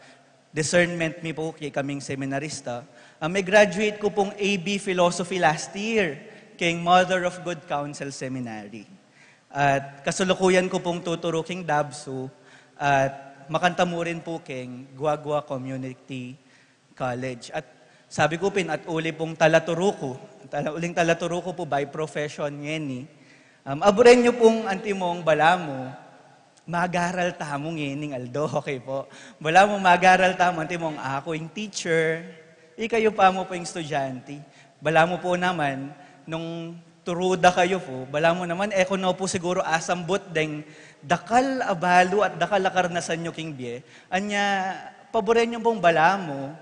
discernment mi po kekaming seminarista. Um, i-graduate ku pong A B Philosophy last year, keng Mother of Good Counsel Seminary. At kasalukuyan ku pong tuturu keng DABSU, at makanta mu rin po keng Guagua Community College. At sabi ku pin, at uli pong talaturu ku, tala-, uling talaturu ku po by profession ngeni. Um, aburen yu pong antimong balamu, mag-aral tamu ngening aldo, okay po? Balamu mag-aral tamu, antimong aku ing teacher, ikayu pa mu po ing estudyante. Balamu po naman, nung turu da kayu po, balamu naman, e ku no po siguru asambut deng dakal a balu at dakal a karnasan yu king bie. Anya, paburen yu pong balamu,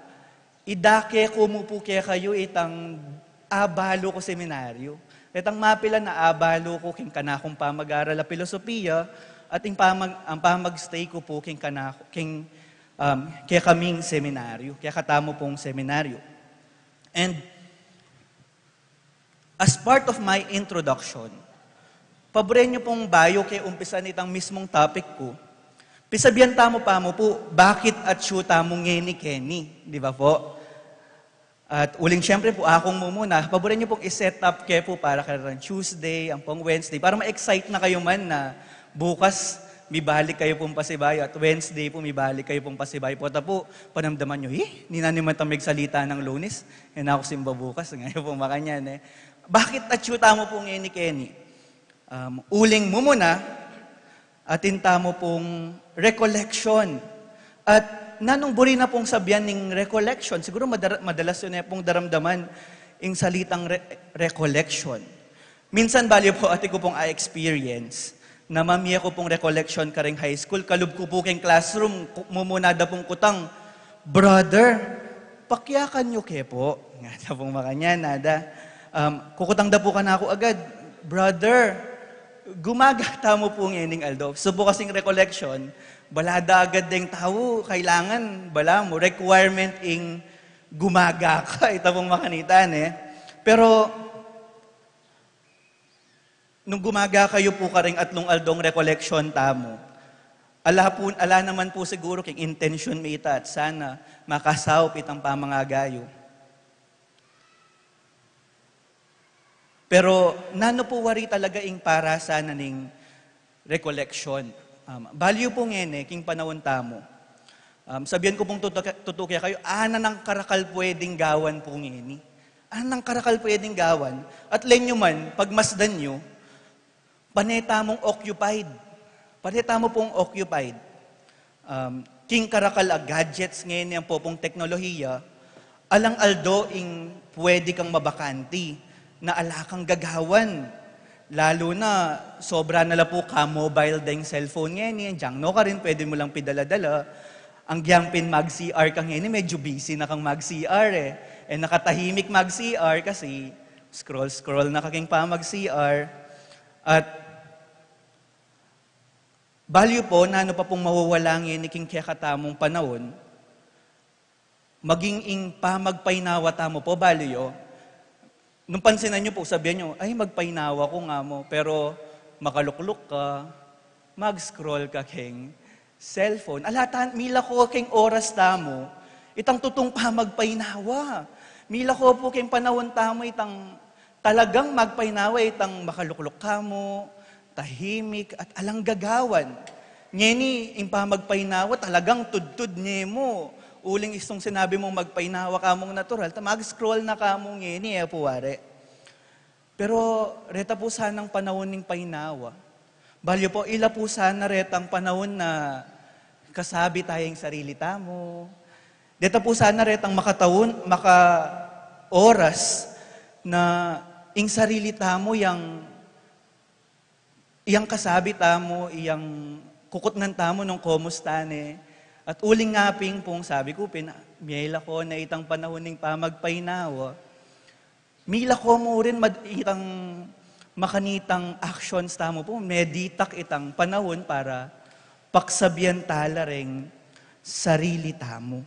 idake ku mu po kekayu itang abalu ku seminaryo. Itang mapilan a abalu ku king kanakung pamag-aral a pilosopiya, at ing pamag-, ang pamag-stay ku po king kanaku-, king, um, kekaming seminaryo, kekatamu pong seminaryo. And as part of my introduction, paburen yu pong bayu ke umpisan itang mismung topic ku, pisabian tamu pa mu po, bakit atyu tamu ngeni keni, di ba po? At uling siyempre po, akung mumuna, paburen yu pong i-set up ke po para kareng Tuesday, ampong Wednesday, para ma-excite na kayu man na bukas, mibalik kayu pong pasibayu, at Wednesday po, mibalik kayu pong pasibayu. Pota po, panamdaman yu, "Eh, ninu naman itang migsalita nang Lunes? E na ku simba bukas." Ngayu po, makanyan, eh. Bakit atyu tamu po ngeni keni? Um, uling mumuna, atin tamu pong recollection. At nanung buri na pong sabian ning recollection? Siguro madara-, madalas yu ne pong daramdaman ing salitang re-, recollection. Minsan bali pu, atin ku pung a-experience na mamie ku pung recollection karing high school, kalub ku pu keng classroom, ku-, mumuna da pung kutang, "Brother, pakyakan yu ke pu?" Ngana pung makanyan, nada. Um, kukutang da pu kanaku agad, "Brother, gumagata mu pu ngening aldo." Subu kasing recollection, bala da agad deng tau, kailangan, bala mu, requirement ing gumagaka, ita pung makanita, ne? Pero, nung gumagaka yu pu karing atlung aldong recollection tamu, ala pu, ala naman pu siguru keng intensyon mi ita at sana makasaup itang pamangagayu. Pero nanu pu wari talaga ing para sana ning recollection? Um, bali yu pu ngeni, king panaun tamu. Um, sabian ku pung tutu-, tutu kekayu, anan karakal pwedeng gawan pu ngeni. Anan karakal pwedeng gawan. At lenyu man, pagmasdan yu, pane tamung occupied. Pane tamu pung occupied. Um, king karakal a gadgets ngeni, ampo pung teknolohiya, alang aldo ing pwede kang mabakanti na ala kang gagawan. Lalu na, sobra na la pu ka-mobile deng cellphone ngeni, dyang no karin, pwede mu lang pidala-dala. Agyang pin mag-C R ka ngeni, medyo busy na kang mag-C R e. E na ka tahimik mag-C R kasi scroll-scroll na ka keng pamag-C R. At bali yu pu, nanu pa pung mawawala ngeni king kekatamung panaun, maging ing pamagpainawa tamu pu, bali yu. Nung pansinan yu pu, sabian yu, "Ay, magpainawa ku nga mu." Pero makalukluk ka, mag-scroll ka keng cellphone. Ala ta, milako keng oras tamu itang tutung pamagpainawa. Milako pu keng panaun tamu itang talagang magpainawa, itang makalukluk ka mu, tahimik, at alang gagawan. Ngeni, ing pamagpainawa, talagang tudtud ne mu. Uling istung sinabi mung magpainawa ka mung natural, ta mag-scroll na ka mu ngeni, e pu wari. Pero reta pu sanang panaun ning painawa. Bali yu pu, ila pu sana retang panaun na kasabi taya ing sarili tamu. Deta pu sana retang makataun, maka-oras na ing sarili tamu yang, yang kasabi tamu, yang kukutnan tamu nung komusta ne. At uling nga pin pung sabi ku pin, mie la ko na itang panaun ning pamagpainawa. Milako mu rin mad-, itang makanitang actions tamu pu, meditak itang panaun para paksabian tala reng sarili tamu.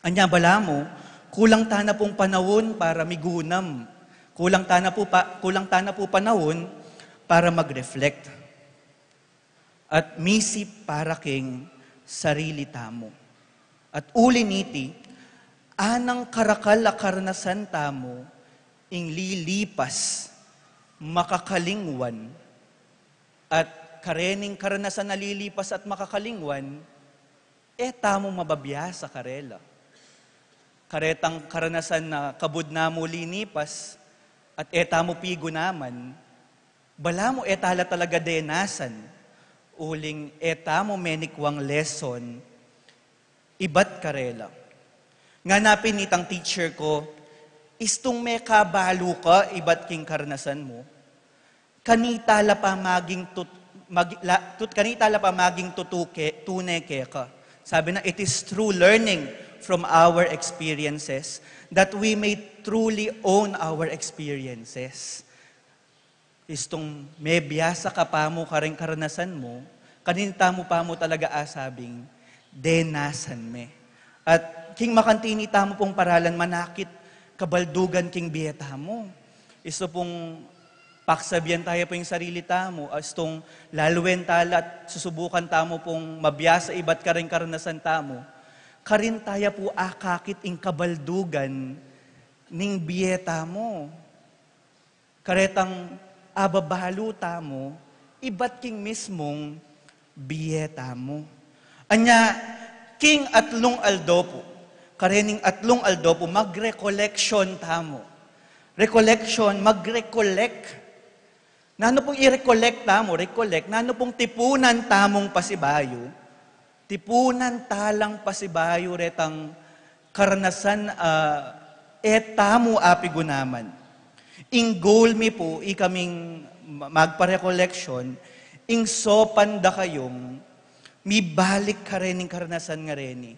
Anya bala mu, kulang tana pung panaun para migunam. Kulang tana pu pa, kulang tana pu panaun para mag-reflect at misip para king sarili tamu. At uli niti, anang karakal a karanasan tamu ing lilipas, makakalingwan, at karening karanasan a lilipas at makakalingwan, e tamu mababiasa karela. Karetang karanasan na kabud na mu linipas, at e tamu pigunaman, bala mu e tala talaga denasan, uling e tamu menikwang lesson ibat karela. Ngana pin nitang teacher ku, istung mekabalu ka ibat king karanasan mu, kanita la pa maging tut-, mag-, la, tut-, kanita la pa maging tutu ke, tune keka. Sabi na, it is through learning from our experiences that we may truly own our experiences. Istung mebiasa ka pa mu karing karanasan mu, kanita mu pa mu talaga asabing denasan me. At king makanti nita mu pung paralan, manakit kabaldugan king bie tamu. Istu pung paksabian taya pu ing sarili tamu, istung lalwen tala at susubukan tamu pung mabiasa ibat karing karanasan tamu, karin taya pu akakit ing kabaldugan ning bie tamu. Karetang ababalu tamu ibat king mismung bie tamu. Anya, king atlung aldo pu, karening atlung aldo pu, mag-recollection tamu. Recollection, mag-recollect. Nanu pung i-recollect tamu? Recollect, nanu pung tipunan tamung pasibayu? Tipunan talang pasibayu retang karanasan, ah, e tamu apigunaman. Ing goal mi pu, ikaming ma-, magpa-recollection, ing saupan da kayung mibalik karening karanasan ngareni.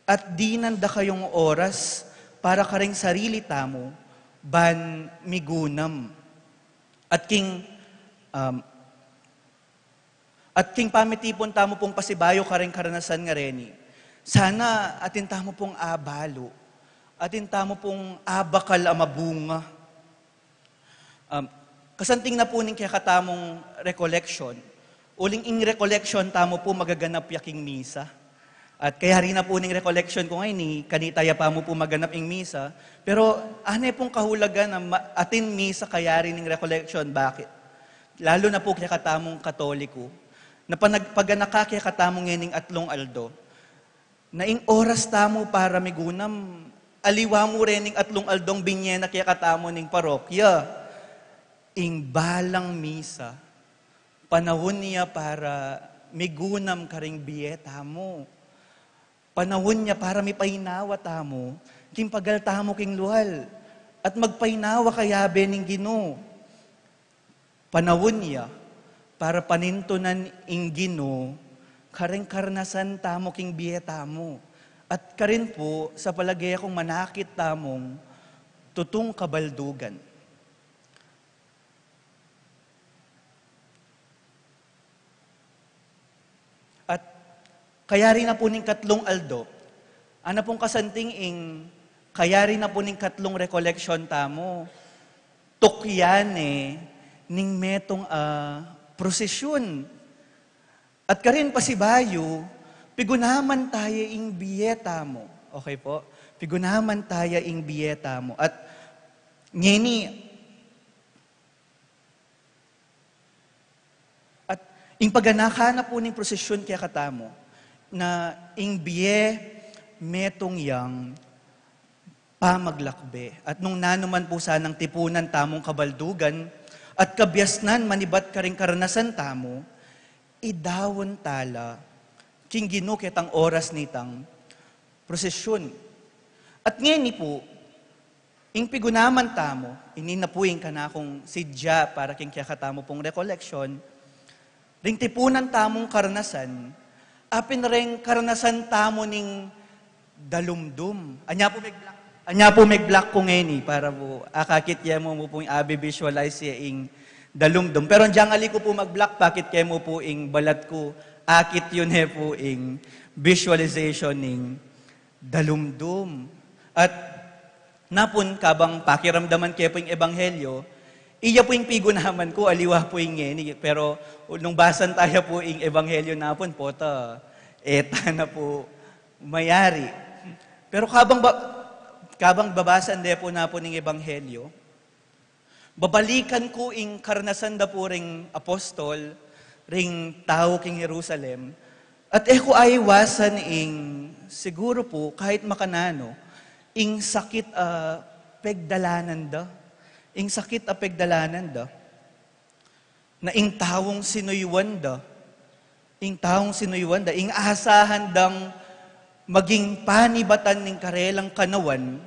At dinan da kayung oras para kareng sarili tamu, ban migunam. At king, um, at king pamitipun tamu pung pasibayu kareng karanasan ngareni, sana atin tamu pung abalu, atin tamu pung abakal a mabunga. Um, kasanting na pu ning kekatamung recollection, uling ing recollection tamu pu magaganap ya king misa. At kayari na pu ning recollection ku ngeni, kanita ya pa mu pu maganap ing misa, pero ane pung kahulagan a ma-, atin misa kayari ning recollection, bakit? Lalu na pu kekatamung Katoliko, na panag-, paganaka kekatamu ngening atlung aldo, na ing oras tamu para migunam, aliwa mu rening atlung aldong binye na kekatamu ning parokya. Ing balang misa, panaun ya para migunam karing bie tamu. Panaun ya para mipainawa tamu king pagal tamu king lual, at magpainawa kayabe ning Ginu. Panaun ya para panintunan ing Ginu kareng karanasan tamu king bie tamu, at karin pu sa palage kung manakit tamung tutung kabaldugan. At kayari na pu ning katlung aldo, ana pung kasanting ing kayari na pu ning katlung recollection tamu, tukyan ne ning metung a prosesyun. At karin pasibayu, pigunaman taya ing bie tamu. Okay po? Pigunaman taya ing bie tamu. At ngeni, at ing paganaka na pu ning prosesyun kekatamu, na ing bie metung yang pamaglakbe. At nung nanu man pu sanang tipunan tamung kabaldugan at kabiasnan manibat karing karanasan tamu, idaun tala king Ginu ketang oras nitang prosesyun. At ngeni pu, ing pigunaman tamu, ini na pu ing kanakung sidya para king kekatamu pung recollection, ring tipunan tamung karanasan, apin reng karanasan tamu ning dalumdum. Anya pu meg-block, anya pu meg-block ku ngeni para pu akakit ye mu mu pung abi-visualize ye ing dalumdum. Pero dyang ali ku pu mag-block, pakit ke mu pu ing balat ku, akit yu ne pu ing visualization ning dalumdum. At napun kabang pakiramdaman ke pu ing ebanghelyo, iya pu ing pigunaman ku, aliwa pu ing ngeni. Pero nung basan taya pu ing ebanghelyo napun, pota, eta na pu mayari. Pero kabang ba-, kabang babasan de pu napun ing ebanghelyo, babalikan ku ing karanasan da pu ring apostol, ring tau king Jerusalem, at e ku aiwasan ing, siguru pu, kahit makananu, ing sakit a pegdalanan da. Ing sakit a pegdalanan da. Na ing taung sinuyuan da, ing taung sinuyuan da, ing asahan dang maging panibatan ning karelang kanawan,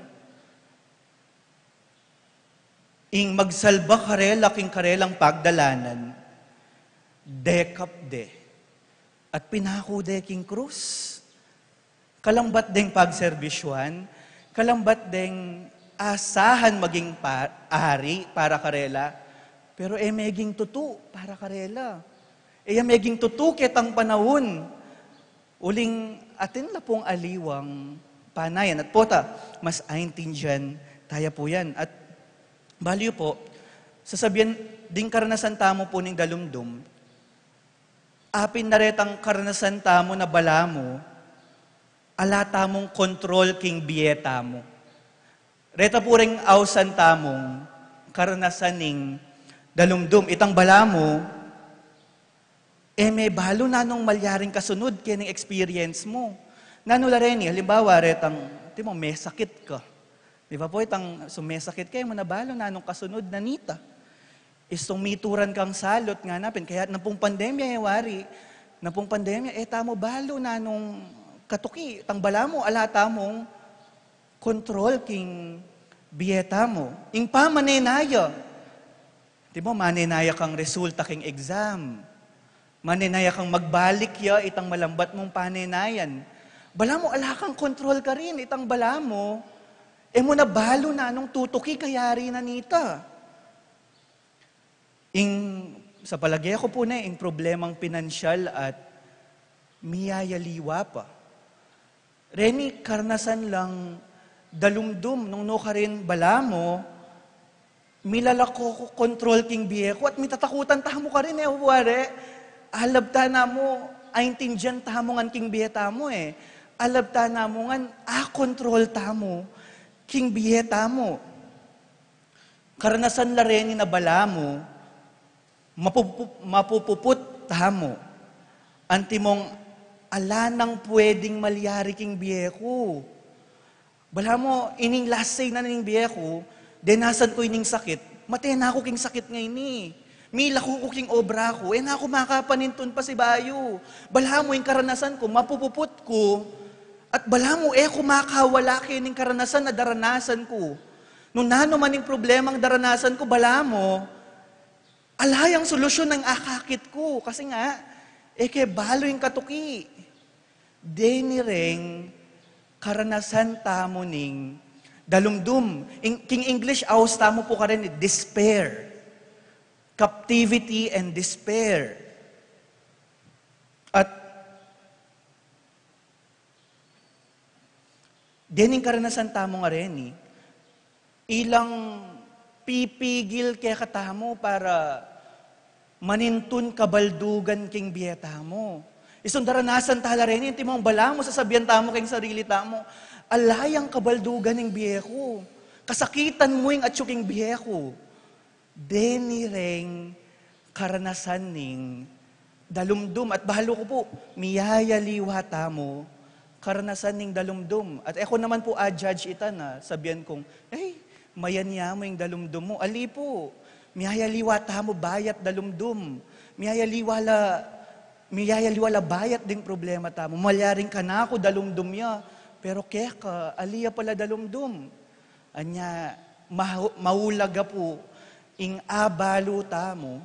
ing magsalba karela king karelang pagdalanan, dekap de, at pinaku de king krus. Kalambat deng pagserbisyuan, kalambat deng asahan maging pa-, ari para karela, pero e meging tutu para karela. E ya meging tutu ketang panaun. Uling atin la pung aliwang panayan. At pota, mas aintindian taya pu yan. At balu yu pu, sasabian, ding karanasan tamu pu ning dalumdum, apin na retang karanasan tamu na balamu, ala tamung kontrol king bie tamu. Reta pu ring ausan tamung karanasan ning dalumdum. Itang balamu, e me balu nanung malyaring kasunud keng experience mu. Nanu la reni, halimbawa, retang, timo, mesakit ka. Di ba pu, itang sumesakit ka, e mu na balu nanung kasunud na nita. Istung mituran kang salut ngana pin, kaya nang pung pandemya e wari, nang pung pandemya, e tamu balu nanung katuki, tang balamu, ala tamung kontrol king bie tamu. Ing pamanenaya, Di mo, manenaya kang resulta king exam. Manenaya kang magbalik ya itang malambat mung panenayan. Balamu ala kang kontrol karin, itang balamu, e mu na balu nanung tutuki kayari na nita. Ing, sa palage ku pu ne, ing problemang pinansyal at miyayaliwa pa. Reni, karnasan lang dalumdum, nung nukarin balamu, milalako ku kontrol king bie ku, at mitatakutan tamu karin e, wari, alab ta namu, aintindian tamu ngan king bie tamu e. Alab ta namu ngan, a kontrol tamu king bie tamu. Karnasan la reni na balamu, mapupu-, mapupuput tamu. Antimong ala nang pwedeng malyari king bie ku. Balamu, ining last say na ning bie ku, denasan ku ining sakit, mate na ku king sakit ngeni. Milako ku king obra ku, e na ku makapanintun pasibayu. Balamu, ing karanasan ku, mapupuput ku, at balamu, e ku makawala kening karanasan a daranasan ku. Nung nanu man ing problemang daranasan ku, balamu, ala yang solusyun ing akakit ku. Kasi nga, e ke balu ing katuki. Deni reng karanasan tamu ning dalumdum. Ing, king English, aus tamu pu karin, despair. Captivity and despair. At dening karanasan tamu nga reni, ilang pipigil kekatamu para manintun kabaldugan king bie tamu. Istung daranasan ta la reni, antimong balamu sasabian tamu king sarili tamu, ala yang kabaldugan ing bie ku. Kasakitan mu ing atyu king bie ku. Deni reng karanasan ning dalumdum. At balu ku pu, miyayaliwa tamu karanasan ning dalumdum. At e ku naman pu a-judge ita na sabian kung, "Ey, mayan ya mu ing dalumdum mu." Ali pu, miyayaliwa tamu bayat dalumdum. Miyayaliwa la, miyayaliwa la bayat ding problema tamu. Malyaring kanaku dalumdum ya, pero keka, ali ya pala dalumdum. Anya, mahu-, maulaga pu ing abalu tamu,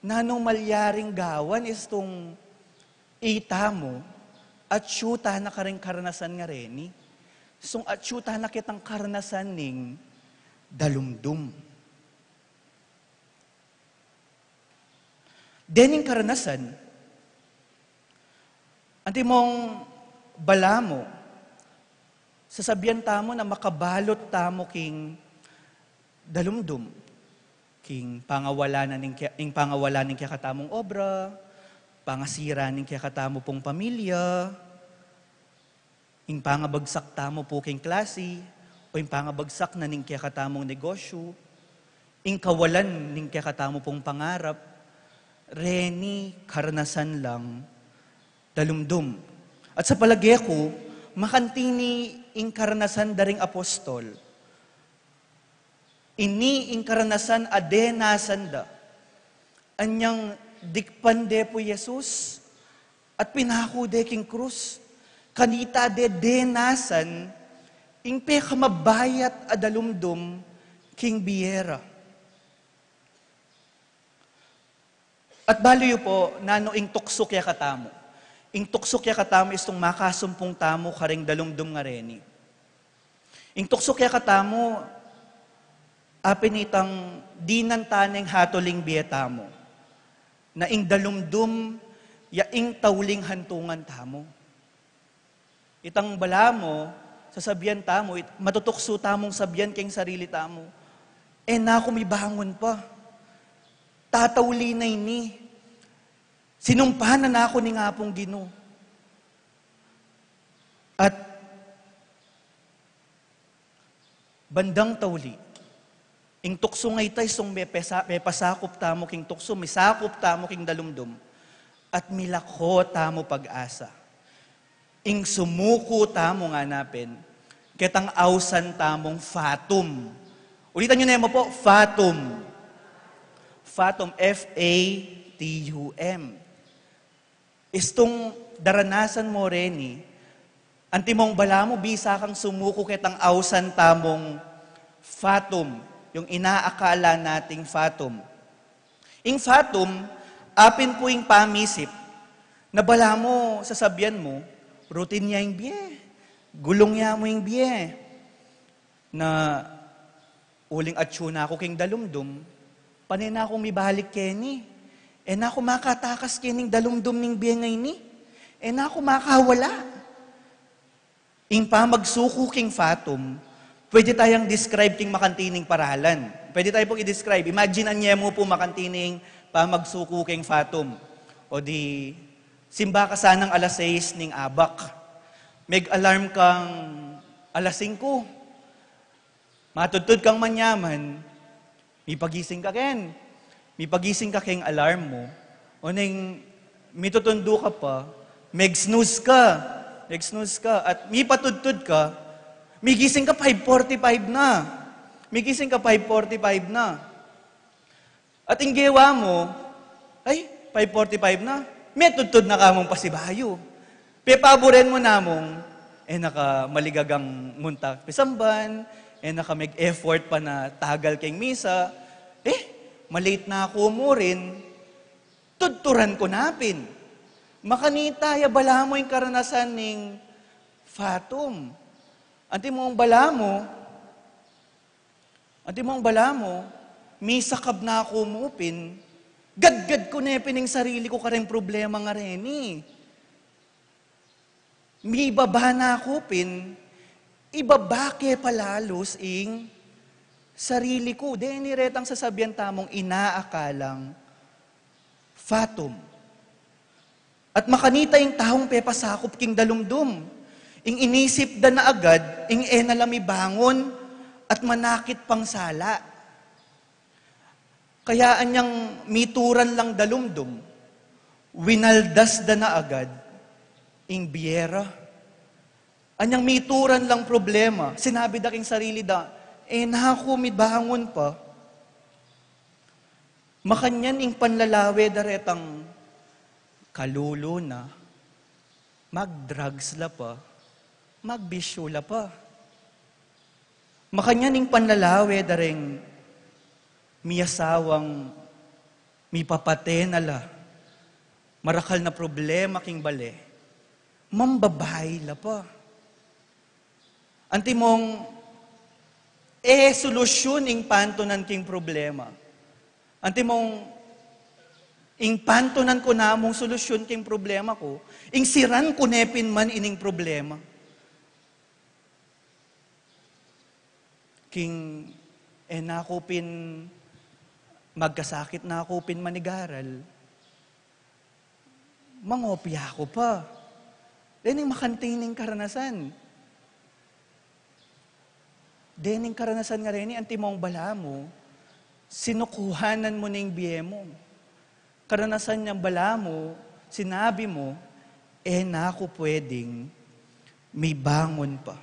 nanung malyaring gawan istung itamu, atyu ta na karing karanasan nga reni, istung atyu ta na ketang karanasan ning dalumdum. Dening karanasan, antimong balamu, sasabian tamu na makabalut tamu king dalumdum, king pangawala na ning ke-, ing pangawala ning kekatamung obra, pangasira ning kekatamu pung pamilya, ing pangabagsak tamu pu king klasi, o ing pangabagsak na ning kekatamung negosyu, ing kawalan ning kekatamu pung pangarap, reni karanasan lang dalumdum. At sa palage ku, makanti ni ing karanasan da ring apostol. Ini ing karanasan a denasan da. Anyang dikpan de pu Jesus, at pinaku de king krus. Kanita de denasan ing pekamabayat a dalumdum king bie ra. At balu yu pu, nanu ing tuksu kekatamu? Ing tuksu kekatamu istung makasumpung tamu karing dalumdum nga reni. Ing tuksu kekatamu, apin itang dinan ta neng hatuling bie tamu, na ing dalumdum, ya ing tauling hantungan tamu. Itang balamu, sasabian tamu, it-, matutuksu tamung sabian king sarili tamu, "E na ku mibangun pa. Tatauli na ini. Sinumpa na na ku ning Apung Ginu." At bandang tauli, ing tuksu nga ita istung mepesa-, mepasakup tamu king tuksu, misakup tamu king dalumdum, at milako tamu pag-asa. Ing sumuku tamu ngana pin ketang ausan tamung fatum. Ulitan yu ne mu pu, fatum. Fatum, F A T U M. Istung daranasan mu reni, antimong balamu bisa kang sumuku ketang ausan tamung fatum, yung inaakala nating fatum. Ing fatum, apin pu ing pamisip, na balamu sasabian mu, routine ya ing bie, gulung ya mu ing bie, na uling atyu na ku king dalumdum, pane na kung mibalik keni, e na ku makatakas kening dalumdum ning bie ngeni, e na ku makawala. Ing pamagsuku king fatum, pwede tayang describe king makantining paralan. Pwede tayo pong i-describe. Imagine-an ye mu pu makantining pamagsuku king fatum. O di, simba ka sanang alas sais ning abak. Meg-alarm kang alas singko. Matudtud kang manyaman, mipagising ka ken. Mipagising ka keng alarm mu. O neng mitutundu ka pa, meg-snooze ka. Meg-snooze ka. At mipatudtud ka, migising ka five forty-five na. Migising ka five forty-five na. At ing gewa mu, ay, five forty-five na. Metudtud na ka mung pasibayu. Pepaburen mu na mung, e na ka maligagang munta pisamban, e na ka meg-effort pa na tagal keng misa, e, malate na ku mu rin, tudturan ku na pin. Makanita ya balamu ing karanasan ning fatum. Antimong balamu, antimong balamu, misakab na ku mu pin, gadgad ku ne pin ing sarili ku kareng problema nga reni. Mibaba na ku pin, ibaba ke pa lalus ing sarili ku. Deni retang sasabian tamung inaakalang fatum. At makanita ing taung pepasakup king dalumdum. Ing inisip da na agad, ing e na la mibangun, at manakit pang sala. Kaya anyang mituran lang dalumdum, winaldas da na agad ing bie ra. Anyang mituran lang problema, sinabi da king sarili da, e na ku mibangun pa. Makanyan ing panlalawe da retang kalulu na, mag-drugs la pa, magbisyu la pa. Makanyan ing panlalawe da reng miyasawang mipapate na la, marakal na problema king bale, mambabai la pa. Antimong e solusyun ing pantunan king problema. Antimong ing pantunan ku namung solusyun king problema ku, ing siran ku ne pin man ining problema. King e na ku pin magkasakit, na ku pin manigaral, mangopya ku pa. Dening makantining karanasan. Dening karanasan nga reni, antimong balamu, sinukuhanan mu ning bie mu. Karanasan yang balamu, sinabi mu, e na ku pwedeng mibangun pa.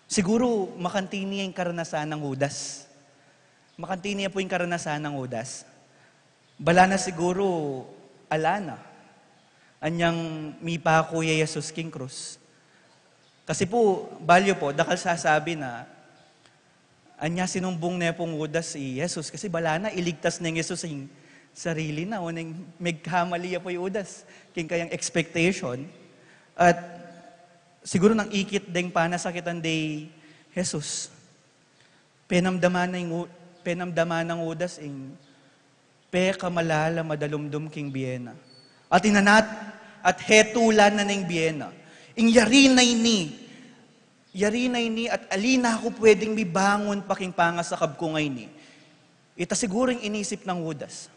Siguru, makanti ne ing karanasan nang Judas. Makanti ne pu ing karanasan nang Judas. Bala na siguru, ala na. Anyang mipaku ya i Jesus king krus. Kasi pu, balyu pu, dakal sasabi na, anya sinumbung ne pung Judas i Jesus. Kasi bala na, iligtas neng Jesus ing sarili na. O neng megkamali ya pu i Judas king kayang expectation. At siguru nang ikit deng panasakitan de i Jesus, penamdaman nang U-, penamdaman nang Judas ing pekamalalam a dalumdum king bie na. At inanat, at hetulan na neng bie na. Ing yari na ini, yari na ini, at ali na ku pwedeng mibangun pa king pangasakab ku ngeni. Ita siguru ing inisip nang Judas.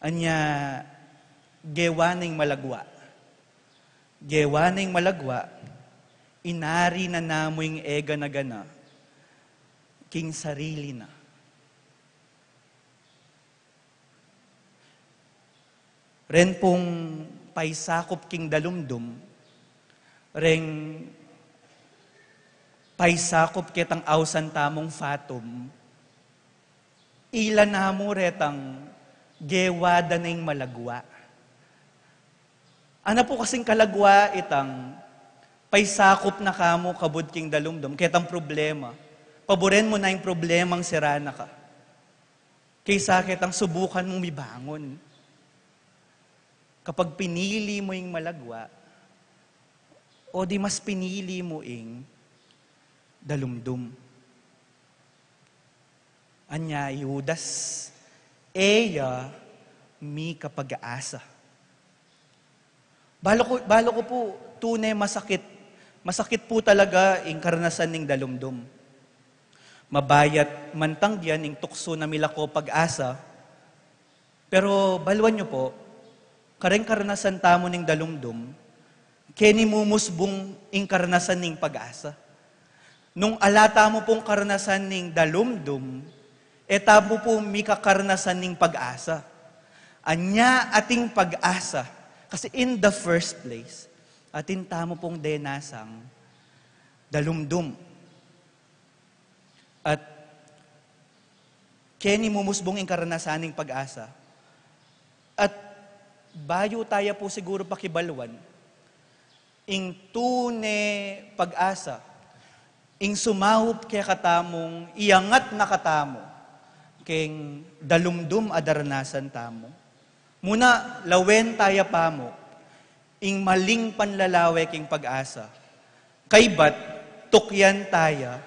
Anya, gewa neng malagwa. Gewa neng malagwa, inari na namu ing e gana-gana king sarili na. Ren pung paisakup king dalumdum, reng paisakup ketang ausan tamung fatum, ila namu retang gewa da neng malagwa. Ana pu kasing kalagwa itang paisakup na kamu kabud king dalumdum, ketang problema. Paburen mu na ing problemang sira na ka. Kaysa ketang subukan mung mibangun. Kapag pinili mu ing malagwa, o di mas pinili mu ing dalumdum. Anya i Judas, e ya mika pag-asa. Balu ku, balu ku pu, tune masakit. Masakit pu talaga ing karanasan ning dalumdum. Mabayat man tang dian ing tuksu na milako pag-asa, pero baluan yu pu, kareng karanasan tamu ning dalumdum, keni mumusbung ing karanasan ning pag-asa. Nung ala tamu pung karanasan ning dalumdum, e tamu pu mika karanasan ning pag-asa. Anya ating pag-asa. Kasi in the first place, atin tamu pung denasang dalumdum. At keni mumusbung ing karanasan ning pag-asa. At bayu taya pu siguru pakibaluan, ing tune pag-asa, ing sumaup kekatamung iyangat na katamu keng dalumdum a daranasan tamu. Muna, lawen taya pamu ing maling panlalawe keng pag-asa. Kaybat, tukyan taya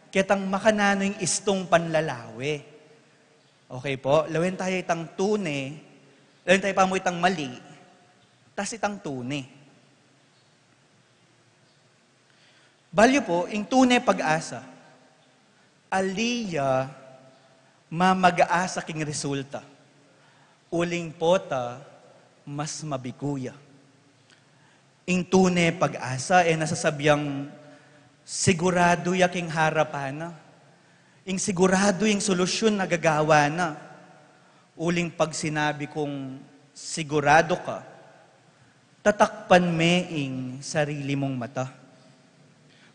ketang makananu ing istung panlalawe. Okay pu, lawen taya itang tune, lawen taya pamu itang mali, tas itang tune. Balu pu, ing tune pag-asa, ali ya mamag-asa king resulta. Uling pota, mas mabiku ya. Ing tune pag-asa, e na sasabiang siguradu ya king harapan na. Ing siguradu ing solusyun na gagawa na. Uling pag sinabi kung siguradu ka, tatakpan me ing sarili mung mata.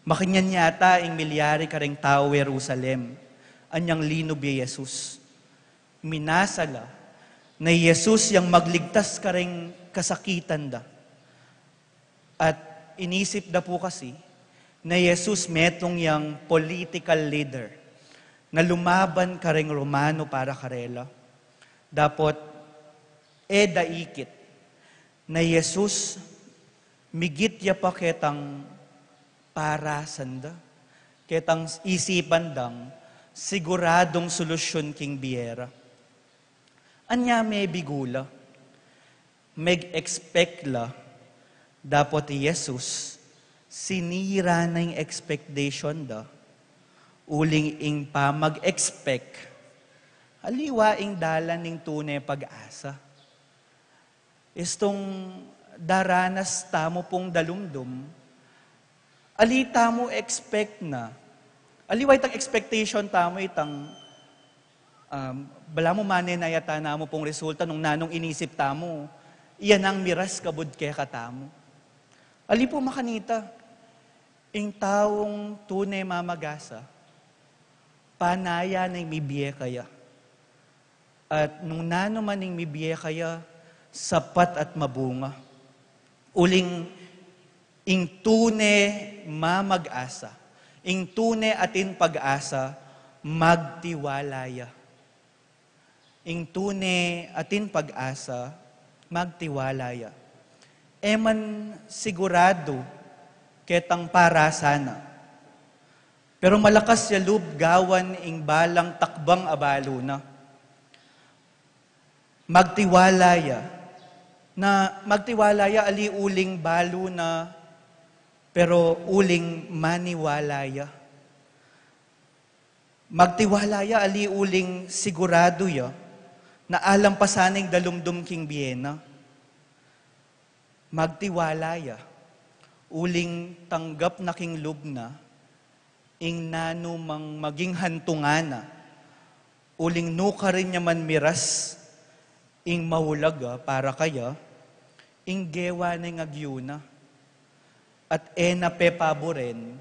Makanyan yata ing milyari kareng tau Jerusalem, anyang linub ya i Jesus. Minasa la na i Jesus yang magligtas kareng kasakitan da. At inisip da pu kasi na i Jesus metung yang political leader na lumaban kareng Romano para karela. Dapot e da ikit na i Jesus migit ya pa ketang parasan da, ketang isipan dang siguradung solusyun king bie ra. Anya mebigu la, meg-expect la, dapot i Jesus sinira na ing expectation da, uling ing pamag-expect, aliwa ing dalan ning tune pag-asa. Istung daranas tamu pung dalumdum, ali tamu expect na. Aliwa itang expectation tamu, itang, um, balamu mane na yata namu pung resulta nung nanung inisip tamu, iya nang miras kabud kekatamu. Ali pu makanita, ing taung tune mamag-asa, panaya na ing mibie kaya. At nung nanu man ing mibie kaya, sapat at mabunga. Uling ing tune mamag-asa, ing tune atin pag-asa, magtiwala ya. Ing tune atin pag-asa, magtiwala ya. E man siguradu ketang parasan na. Pero malakas ya lub gawan ing balang takbang a balu na. Magtiwala ya. Na magtiwala ya ali uling balu na, pero uling maniwala ya. Magtiwala ya ali uling siguradu ya na alampasan ing dalumdum king bie na. Magtiwala ya uling tanggap na king lub na ing nanu mang maging hantungan na, uling nukarin ya man miras ing maulag a para kaya, ing gewa na ing agyu na. At e na pepaburen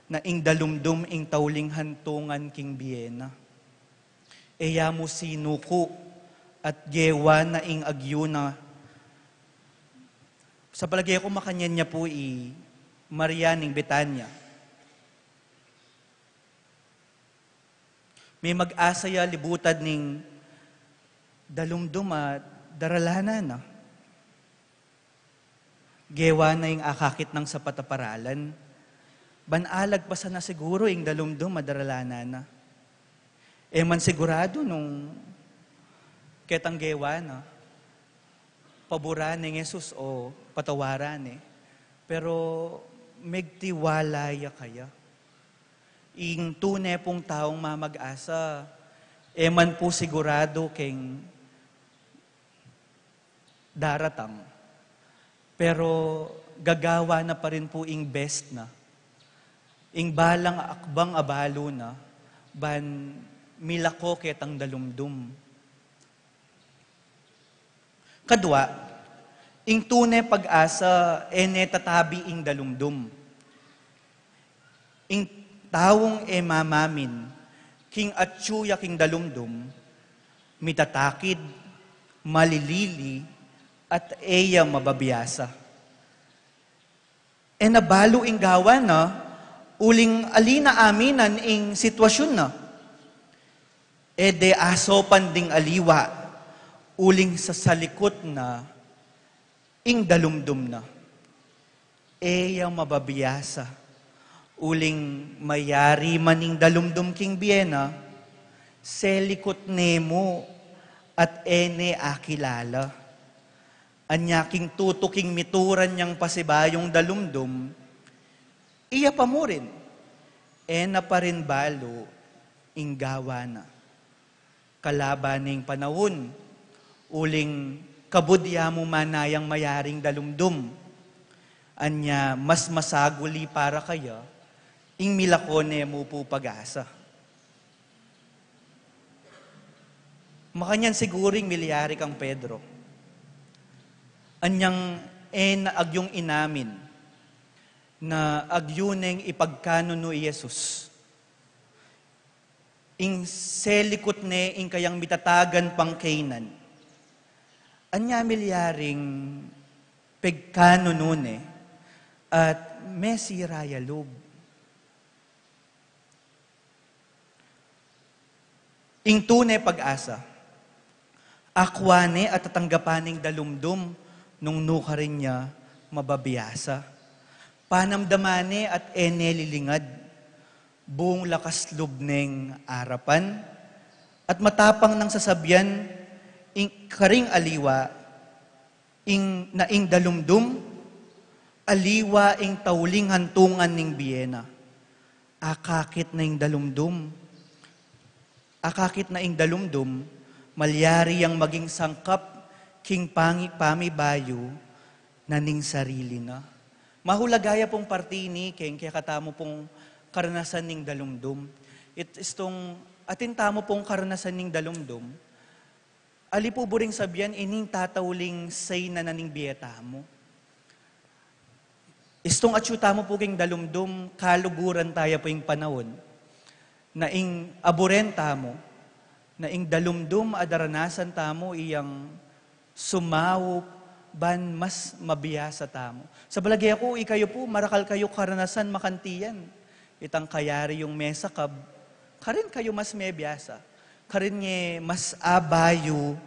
na ing dalumdum ing tauling hantungan king bie na. E ya mu sinuku at gewa na ing agyu na. Sa palage ku makanyan ya pu i Maria ning Betania. Memag-asa ya libutad ning Dalumdum a daralanan na. Gewa na ing akakit nang sapat a paralan. Ban alagpasan na siguru ing dalumdum a daralanan na. E man siguradu nung ketang gewa na, paburan ne Jesus o patawaran ne. Pero megtiwala ya kaya. Ing tune pung taung mamag-asa, e man pu siguradu keng daratang. Pero gagawa na pa rin pu ing best na. Ing balang akbang a balu na, ban milako ketang dalumdum. Kadwa, ing tune pag-asa, e ne tatabi ing dalumdum. Ing taung e mamamin king atyu ya king dalumdum, mitatakid, malilili, at e ya mababiasa. E na balu ing gawa na, uling ali na aminan ing sitwasyun na. E de asopan ding aliwa, uling sasalikut na ing dalumdum na. E ya mababiasa, uling mayari man ing dalumdum king bie na, selikut ne mu at e ne akilala. Anya king tutuking mituran yang pasibayung dalumdum, iya pa mu rin, e na pa rin balu ing gawa na. Kalaban ning panaun, uling kabud ya mu man na yang mayaring dalumdum. Anya mas masaguli para kaya, ing milako ne mu pu pag-asa. Makanyan siguru ing milyari kang Pedro. Anyang e na agyung inamin na agyu neng ipagkanunu i Jesus. Ing selikut ne ing kayang mitatagan pang kaynan. Anya milyaring pegkanunu ne at mesira ya lub. Ing tune pag-asa, akwa ne at tatanggapan ning dalumdum nung nukarin ya mababiasa. Panamdaman ne at e ne lilingad. Buung lakas lub neng arapan at matapang nang sasabian ing karing aliwa, ing, na ing dalumdum, aliwa ing tauling hantungan ning bie na. Akakit na ing dalumdum. Akakit na ing dalumdum, malyari yang maging sangkap king pangi-, pamibayu na ning sarili na. Mahulaga ya pung parti ini, keng kekatamu pung karanasan ning dalumdum. It, istung atin tamu pung karanasan ning dalumdum, ali pu buring sabian ining tatauling say na na ning bie tamu. Istung atyu tamu pu king dalumdum, kaluguran taya pu ing panaun, na ing aburen tamu, na ing dalumdum a daranasan tamu, iyang sumaup ban mas mabiasa tamu. Sa balage ku, ikayu pu, marakal kayu karanasan makantian. Itang kayari yung mesakab, karin kayu mas mebiasa. Karin nge mas abayu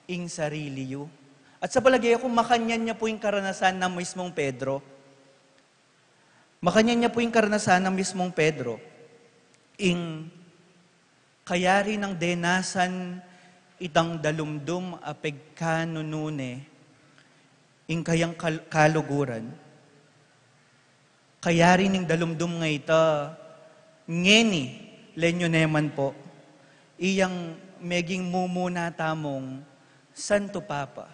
ing sarili yu. At sa balage ku, makanyan ya pu ing karanasan nang mismung Pedro. Makanyan ya pu ing karanasan nang mismung Pedro. Ing kayari nang denasan itang dalumdum a pegkanunu ne, ing kayang kal-, kaluguran. Kayari ning dalumdum nga ita, ngeni, Leon ne man pu, iyang meging mumuna tamung Santo Papa.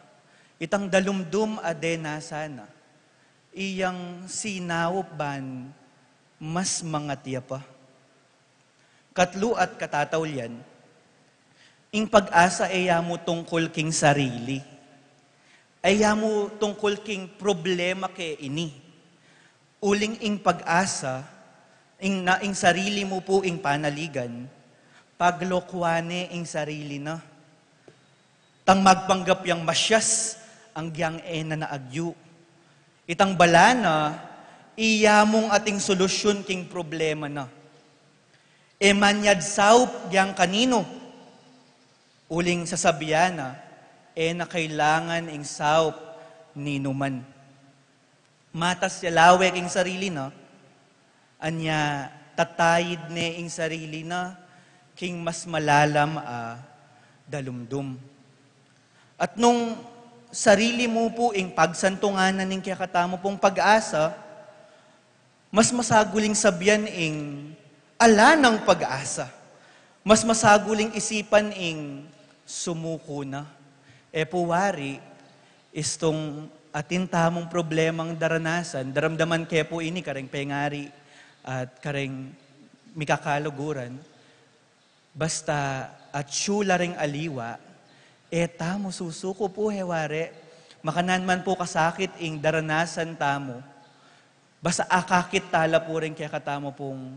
Itang dalumdum a denasan na, iyang sinaup ban mas mangat ya pa. Katlu at katataulian, ing pag-asa e ya mu tungkul king sarili. E ya mu tungkul king problema ke ini. Uling ing pag-asa, ing na, ing sarili mu pu ing panaligan, paglokuan ne ing sarili na. Tang magpanggap yang masyas, anggyang e na na agyu. Itang bala na, iya mung ating solusyun king problema na. E man yad saup gyang kaninu. Uling sasabian na, e na kailangan ing saup ninuman. Matas ya lawe king sarili na, anya tatayid ne ing sarili na king mas malalam a dalumdum. At nung sarili mu pu ing pagsantunganan ning kekatamu pung pag-asa, mas masaguling sabian ing ala nang pag-asa. Mas masaguling isipan ing sumuko na. E pu wari, istung atin tamung problemang daranasan, daramdaman ke pu ini kareng pengari at kareng mikakaluguran. Basta atyu la ring aliwa, e tamu susuko pu, he wari. Makananu man pu kasakit ing daranasan tamu, basta akakit tala pu ring kekatamu pung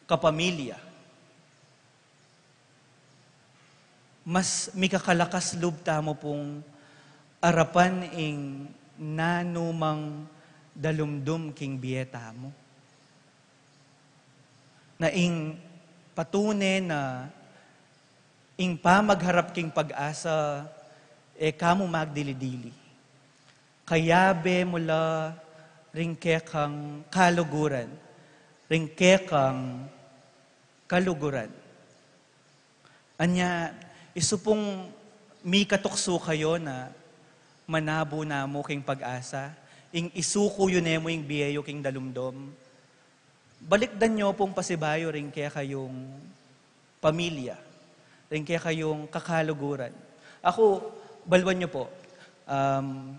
kapamilya, mas mikakalakas lub tamu pung arapan ing nanumang dalumdum king bie tamu. Na ing patune na ing pamagharap king pag-asa, e ka mu magdili-dili. Kayabe mu la ring kekang kaluguran, ring kekang kaluguran. Anya, isu pung mikatuksu kayu na manabu na mu king pag-asa, ing isuku yu ne mu ing bie yu king dalumdum, balikdan yu pung pasibayu ring kekayung pamilya, ring kekayung kakaluguran. Aku, baluan yu pu, um,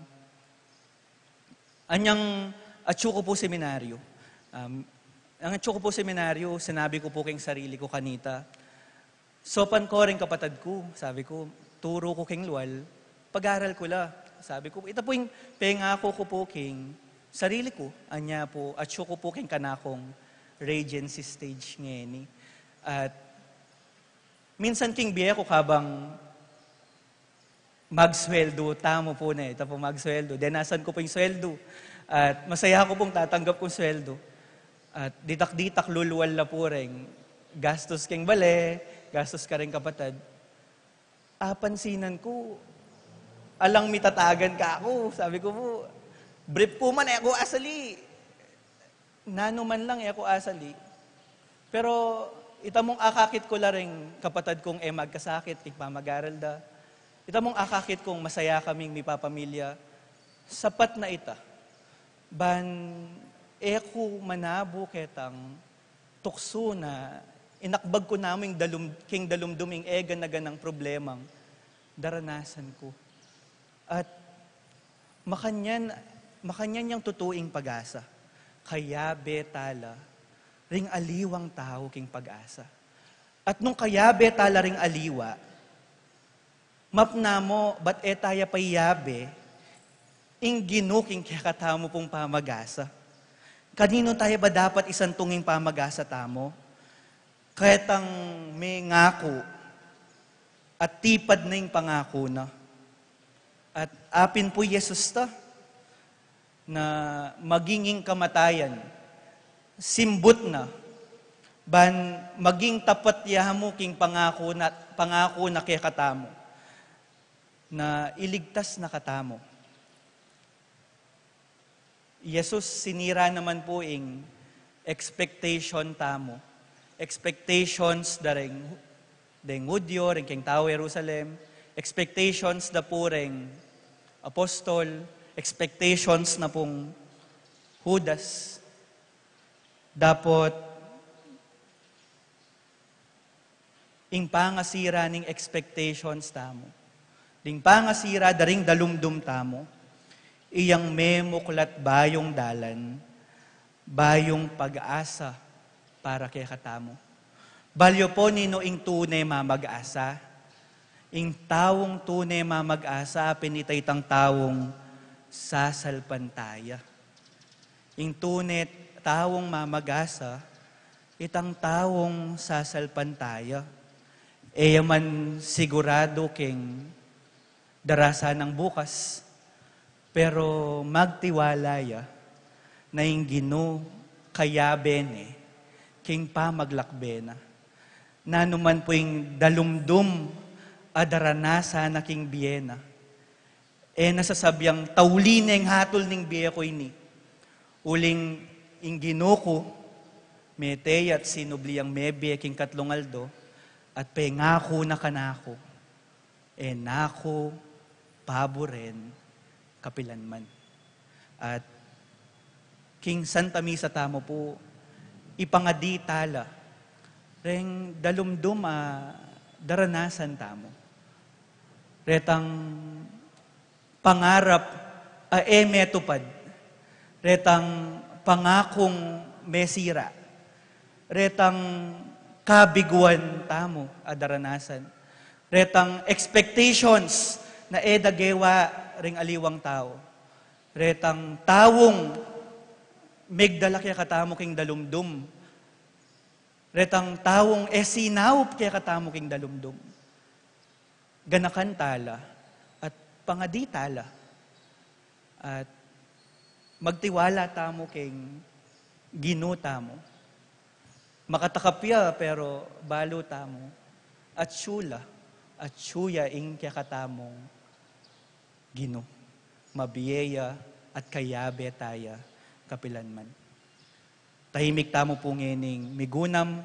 anyang atyu ku pu seminaryu. Um, ang atyu ku pu seminaryu, sinabi ku pu king sarili ku kanita, saupan ku ring kapatad ku, sabi ku, turu ku king lual, pag-aral ku la. Sabi ku, ita pu ing pengaku ku pu king sarili ku, anya pu, atyu ku pu king kanakung regency stage ngeni. At minsan king bie ku kabang magsweldu tamu pu ne, ita pu magsweldu. Denasan ku pu ing sweldu. At masaya ku pung tatanggap kung sweldu. At ditak-ditak lulual la pu ring gastus king bale, gastus karing kapatad. Apansinan ku, alang mitatagan kaku. Sabi ku pu, brief ku man, e ku asali. Nanu man lang, e ku asali. Pero ita mung akakit ku la ring kapatad kung e magkasakit king pamag-aral da. Ita mung akakit kung masaya kaming mipapamilya. Sapat na ita. Ban e ku manabu ketang tuksu na inakbag ku namu ing dalum-, king dalumdum ing e gana-ganang problemang daranasan ku. At makanyan, makanyan yang tutu ing pag-asa. Kayabe tala ring aliwang tau king pag-asa. At nung kayabe tala ring aliwa, mapna mu, bat e taya payabe ing Ginu king kekatamu pung pamag-asa? Kaninu taya ba dapat isantung ing pamag-asa tamu? Ketang mengaku at tipad na ing pangaku na. At apin pu Jesus ta na maging ing kamatayan, simbut na, ban maging tapat ya mu king pangaku na, pangaku na kekatamu, na iligtas na katamu. Jesus, sinira naman pu ing expectation tamu. Expectations da ring, deng Hudyo, ring keng tau Jerusalem. Expectations da pu ring apostol. Expectations na pung Judas. Dapot, ing pangasira ning expectations tamu, ding pangasira da ring dalumdum tamu, iyang memuklat bayung dalan, bayung pag-asa para kekatamu. Balu yu pu ninu ing tune mamag-asa? Ing taung tune mamag-asa, apin ita itang taung sasalpantaya. Ing tune taung mamag-asa, itang taung sasalpantaya. E ya man siguradu king darasan nang bukas, pero magtiwala ya na ing Ginu kayabe ne king pamaglakbe na. Nanu man pu ing dalumdum adaranasan na king bie na. E na sasabyang tauli neng hatul ning bie ku ini. Uling ing Ginu ku, mete ya at sinubli yang mebie king katlung aldo, at pengaku na kanaku, e na ku paburen kapilan man. At king Santa Misa tamu pu, ipangadi tala reng dalumdum a daranasan tamu. Retang pangarap a e metupad. Retang pangakung mesira. Retang kabiguan tamu a daranasan. Retang expectations na e da gewa ring aliwang tau. Retang taung megdala kekatamu king dalumdum. Retang taung e sinaup kekatamu king dalumdum. Ganakan tala at pangadi tala. At magtiwala tamu king Ginu tamu. Makatakap ya, pero balu tamu. At sula, at suya ing kekatamung Ginu. Mabie ya at kayabe taya kapilan man. Tahimik tamu pu ngening migunam,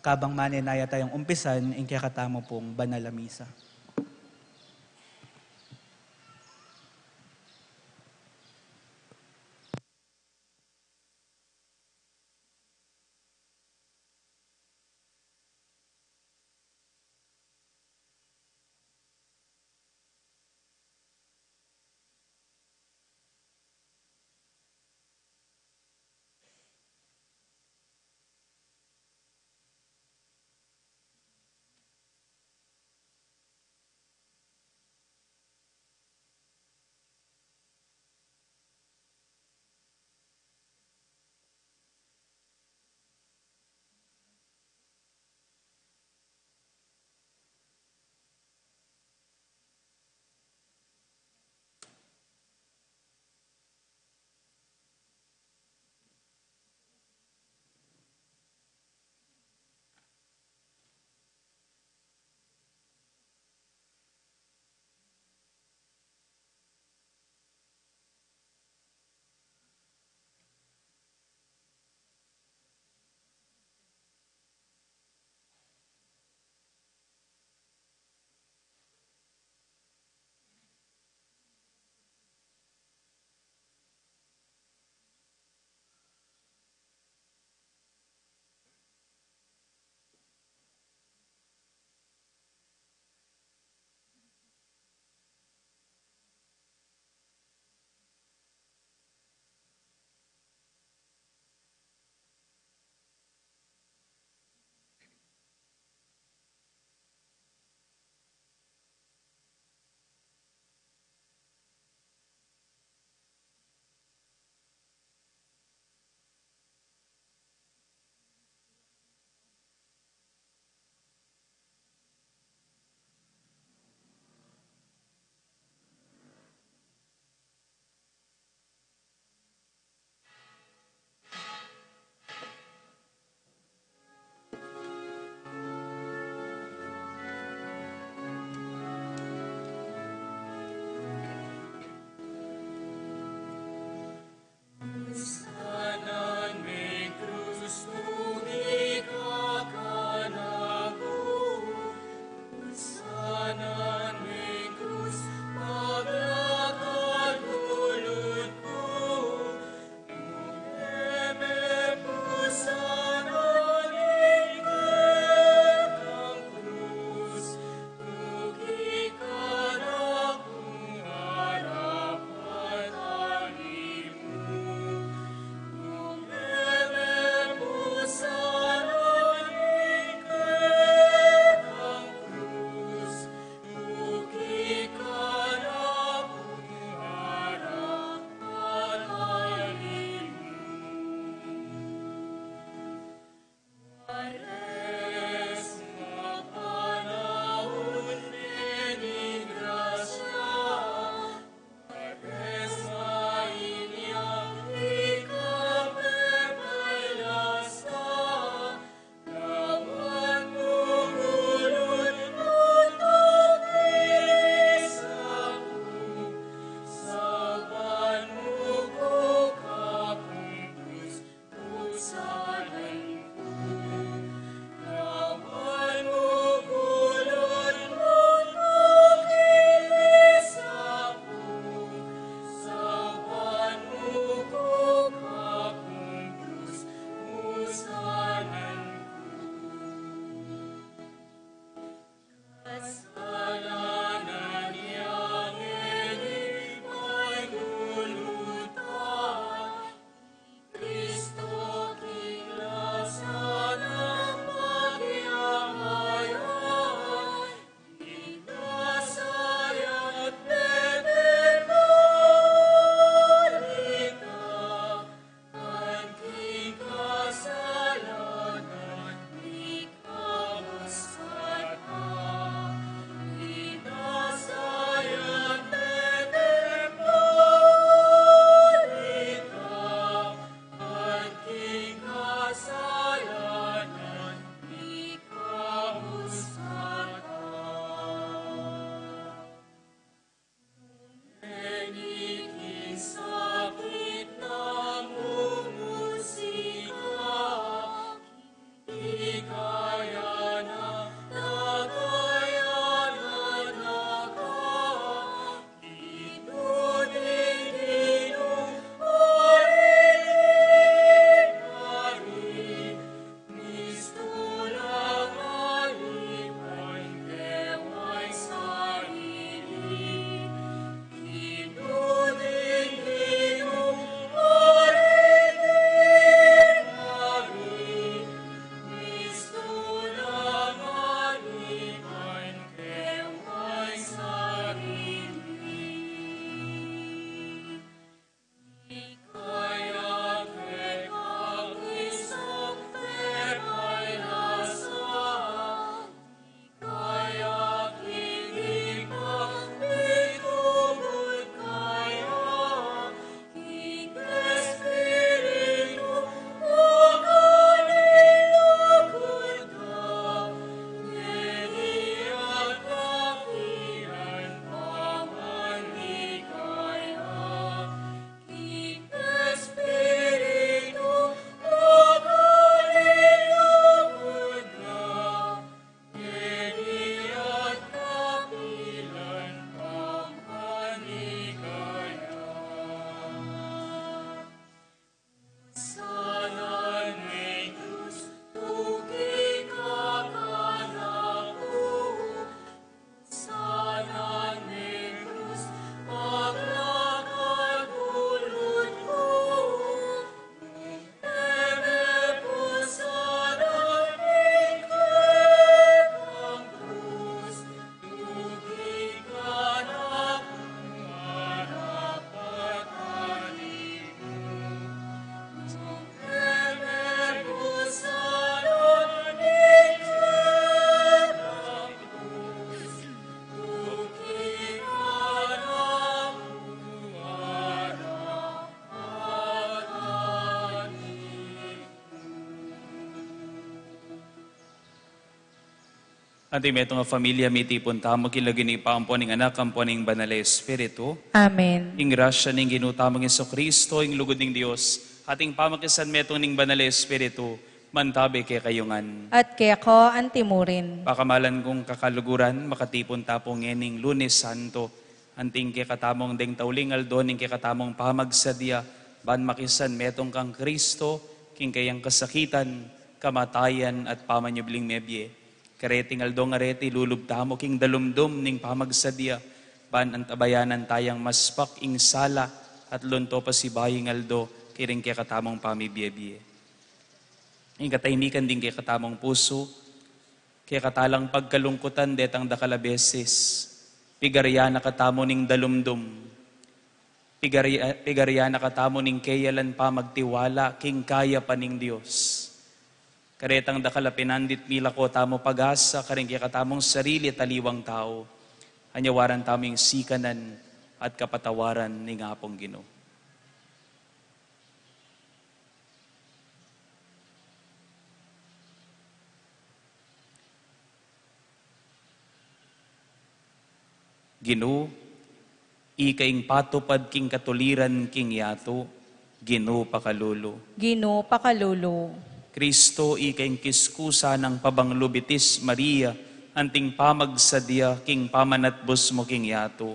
kabang manenaya tayang umpisan ing kekatamu pung banal a misa. Anti metung a familia, mitipun tamu king lagyu ning Ibpa, ampo ning Anak, ampo ning Banal a Espiritu. Amen. Ing grasya ning Ginu tamung Jesucristo, ing lugud ning Dios, at ing pamakisan metung ning Banal a Espiritu, mantabi kekayu ngan. At keka antimurin. Pakamalan kung kakaluguran, makatipun ta pu ngening Lunes Santo, anting kekatamung deng tauling aldo ning kekatamung pamagsadya, ban makisan metung kang Kristo, king kayang kasakitan, kamatayan, at pamanyubling mebie. Kareting aldo ngareti, lulub tamu king dalumdum ning pamagsadya, ban antabayanan tayang maspak ing sala at lunto pasibayu ing aldo kiring kekatamung pamibie-bie. Ing katahimikan ding kekatamung pusu, kekatalang pagkalungkutan detang dakal a beses, pigarya na katamu ning dalumdum, pigarya, pigarya na katamu ning keyalan pamagtiwala king kayapan ning Dios. Karetang dakal a pinandit, milako tamu pag-asa karing kekatamung sarili at aliwang tau. Anyawaran tamu ing sikanan at kapatawaran ning Apung Ginu. Ginu, ika ing patupad king katuliran king yatu, Ginu pakalulu. Ginu pakalulu. Kristo, ika ing kiskusa nang pabanglu, Bitis Maria, anting pamagsadya king pamanatbus mu king yatu,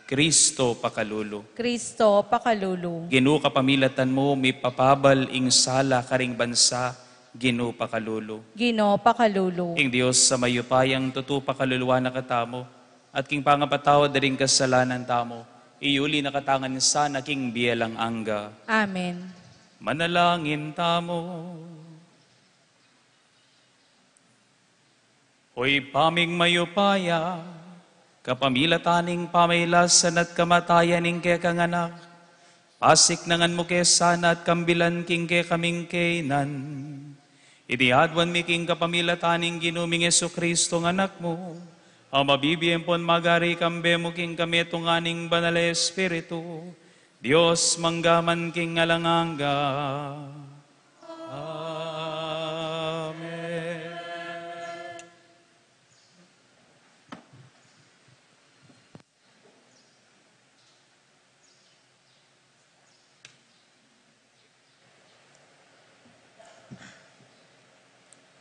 Kristo pakalulu. Kristo pakalulu. Ginu, kapamilatan mu mipapabal ing sala karing bansa, Ginu pakalulu. Ginu pakalulu. Ing Dios a mayupayang tutu pakaluluan na katamu, at king pangapatawad da ring kasalanan tamu, iyuli na katamu ngan sana king bie alang angga. Amen. Manalangin tamu. O Ibpa ming mayupaya, kapamilatan ning pamailasan at kamatayan ning kekang Anak, pasiknangan mu ke sana at kambilan king kekaming kainan. Iti aduan mi king kapamilatan ning Ginu ming Jesucristo a Anak mu, a mabibie ampon mag-ari kambe mu king kametungan ning Banal a Espiritu, Dios mangga man king alang angga. Amen.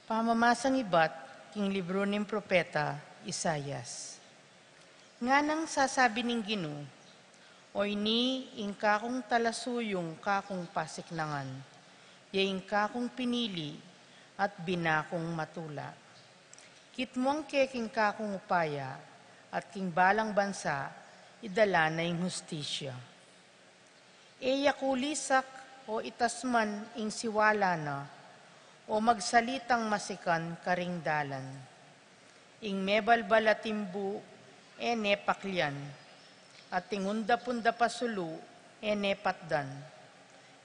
Pamamasang ibat king libru ning propeta Isaias. Nganang sasabi ning Ginu, "O ini ing kakung talasuyung kakung pasiknangan, ya ing kakung pinili at binakung matula. Kitmu ang keking kakung upaya, at king balang bansa idala na ing hustisya." E ya kulisak o itas man ing siwala na, o magsalitang masikan karing dalan. Ing mebalbal a timbu e ne paklian, at ing undap-undap a sulu e ne patdan.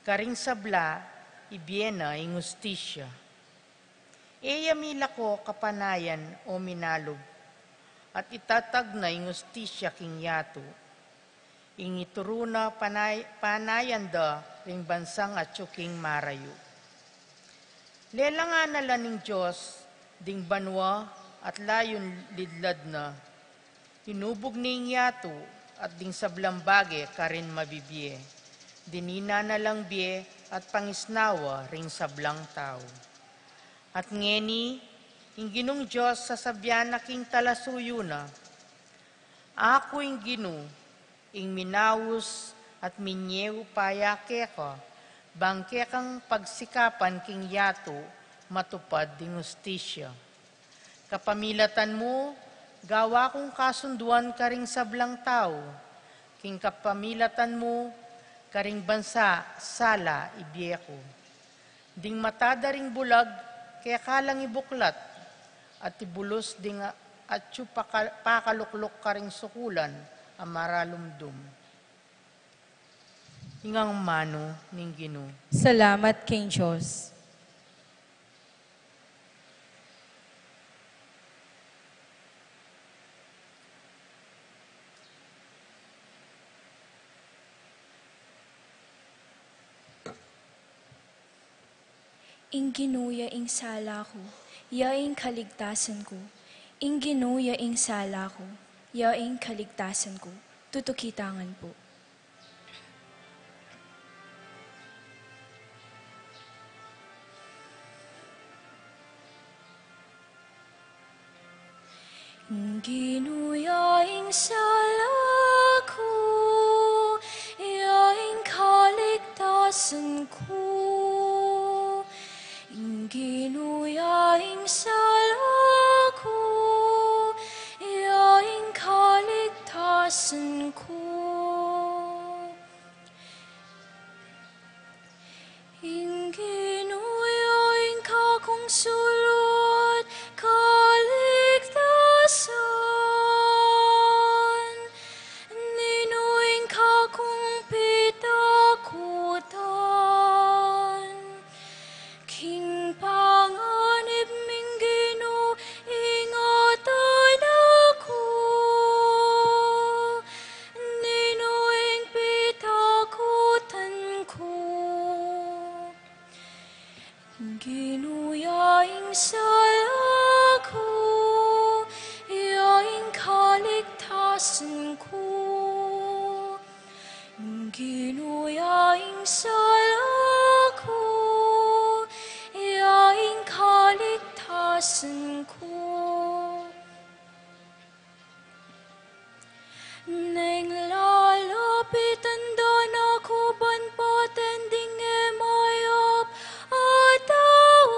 Karing sabla, ibie na ing hustisya. E ya milako kapanayan o minalub, at itatag na ing hustisya king yatu. Ing ituru na panay-, panayan da ring bansang atyu king marayu. Lelangan na la ning Dios ding banua at layun lidlad na. Inubug ne ing yatu at ding sablang bage karin mabibie. Dinina na lang bie at pangisnawa ring sablang tau. At ngeni, ing Ginung Dios sasabian na king talasuyu na, "Aku ing Ginu, ing minaus at minie upaya keka, bang kekang pagsikapan king yatu matupad ding hustisya. Kapamilatan mu, gawa kung kasunduan karing sablang tau, king kapamilatan mu, karing bansa sala ibie ku. Ding mata da ring bulag, keka lang ibuklat, at ibulus ding atyu paka-, pakalukluk karing sukulan a maralumdum." Ing amanu ning Ginu. Salamat king Dios. Ing Ginu ya ing sala ku, ya ing kaligtasan ku. Ing Ginu ya ing sala ku, ya ing kaligtasan ku. Tutuki ta ngan pu. Ing Ginu ya ing sala ku, ya ing kaligtasan ku. Ing Ginu ya ing sala ku, ya ing kaligtasan ku. Ing Ginu ya ing kakung sulu at kaligtasan. Ninu ing kakung pitakutan? King panganib ming Ginu ingatan aku. Ninu ing pitakutan ku? Ginu ya ing sala ku, ya ing kaligtasan ku. Ginu ya ing sala ku, ya ing kaligtasan ku. Neng lalapitan da na ku ban paten ding e mayap a tau,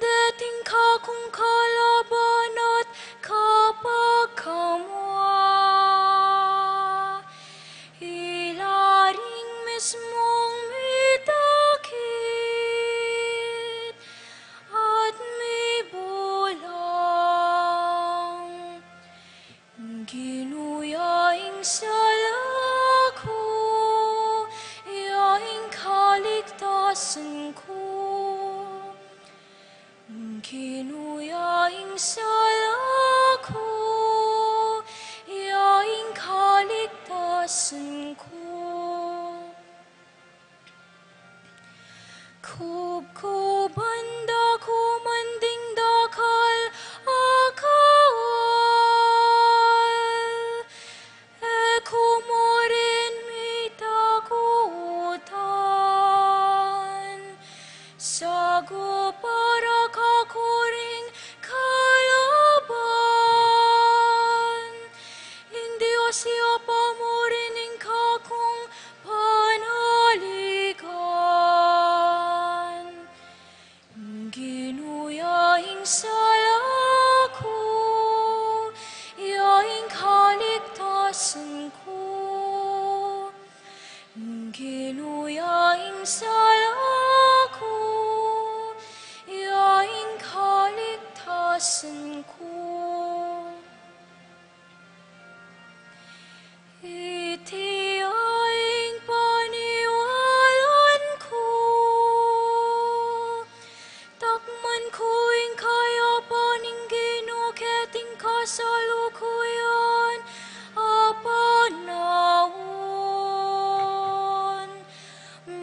deting kakung kalaban at kapagkamua. Ila ring mismung mitakit at mibulang. Ginu ya ing sala ku, ya ing kaligtasan ku. Ginu ya ing sala ku, ya ing kaligtasan ku. Kubkuban da ku man ding dakal a kawal, e ku mu rin mitakutan. Sagup para kaku ring kalaban. Ing Dios ya pa mu rin ing kakung panaligan. Ginu ya ing sala ku, ya ing kaligtasan ku. Ginu ya ing sala ku, ya ing kaligtasan ku. Iti ing paniwalan ku. Takman ku ing kayapan ning Ginu keting kasalukuyan a panaun.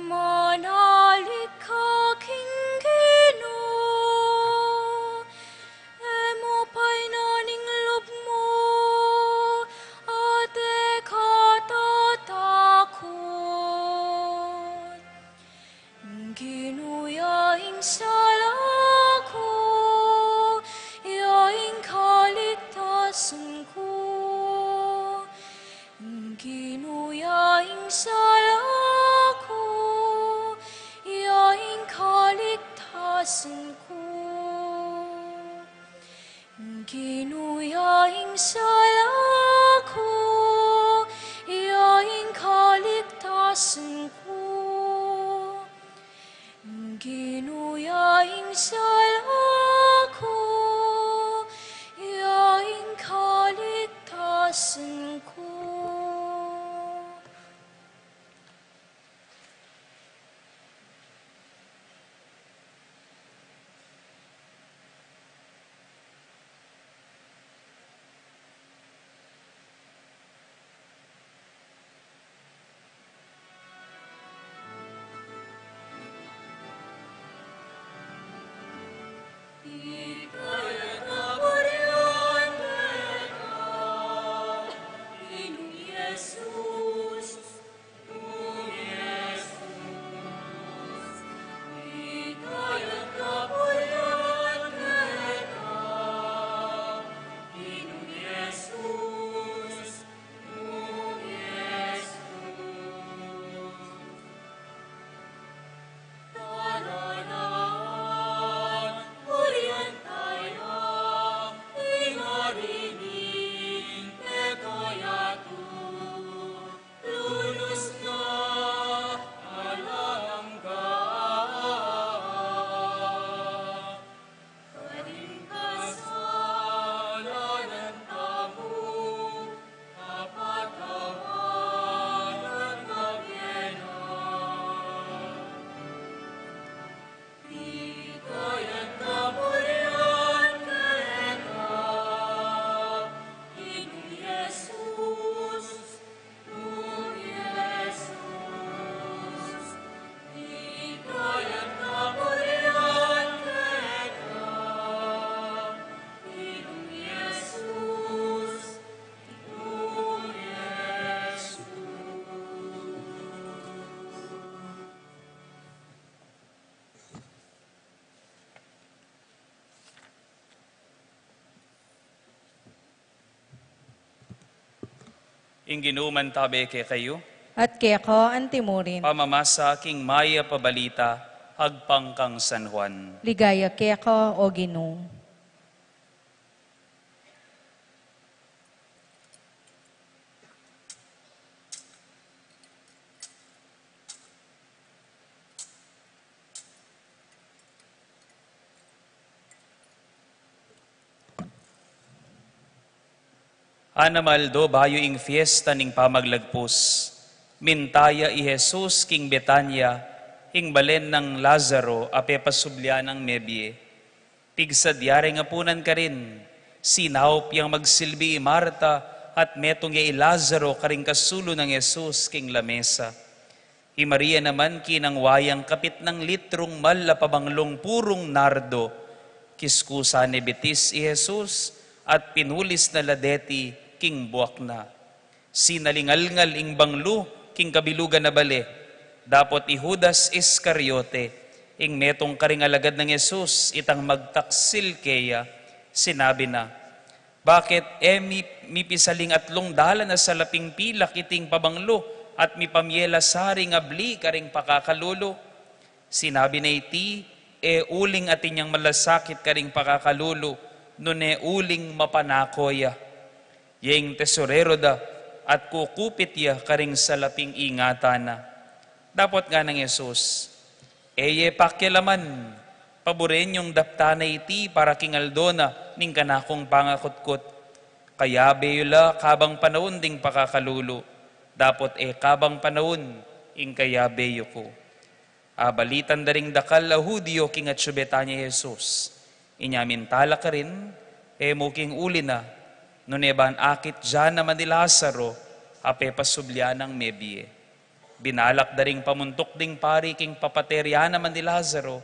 Manalig ka king Ginu, e mu painan ing lub mu, at e ka tatakut. Ginu ya ing sala ku, ya ing kaligtasan ku. Ginu ya ing sala ku, ya ing kaligtasan ku. Ginu ya ing sala ku, ya ing kaligtasan ku. Ginu ya ing sala ku, ya ing kaligtasan ku. Ing Ginu mantabe kekayu. At keka antimurin. Pamamasa king Mayap a Balita agpang kang San Juan. Ligaya keka, O Ginu. Anam a aldo bayu ing fiesta ning Pamaglagpus, minta ya i Jesus king Betania, ing balen nang Lazaro a pepasublian nang mebie. Pigsadya reng apunan karin, sinaup yang magsilbi i Marta, at metung ya i Lazaro karing kasulu nang Jesus king lamesa. I Maria naman kinangwa yang kapitnang litrung mal a pabanglung purung nardo, kiskusan ne bitis i Jesus, at pinulis na la deti king buak na. Sinalingalngal ing banglu king kabilugan a bale, dapot i Judas Iscariote, ing metung karing alagad nang Jesus, itang magtaksil keya, sinabi na, "Bakit e mi, mipisaling atlung dalan a salaping pilak iting pabanglu at mipamie la saring abli karing pakakalulu?" Sinabi na iti, e uling atin yang malasakit karing pakakalulu, nune uling mapanako ya. Ya ing tesorero da at kukupit ya karing salaping ingatan na. Dapot ngana nang Jesus, "E ye pakialaman, paburen yung daptan na iti para king aldo na ning kanakung pangakutkut. Kayabe yu la kabang panaun ding pakakalulu, dapot e kabang panaun ing kayabe yu ku." Abalitan da ring dakal a Judio king atsu Betania i Jesus. Inya minta la karin, e mu king uli na, nune ban akit ya naman i Lazaro a pepasublian nang mebie. Binalak da ring pamuntuk ding pari king papatirian naman i Lazaro,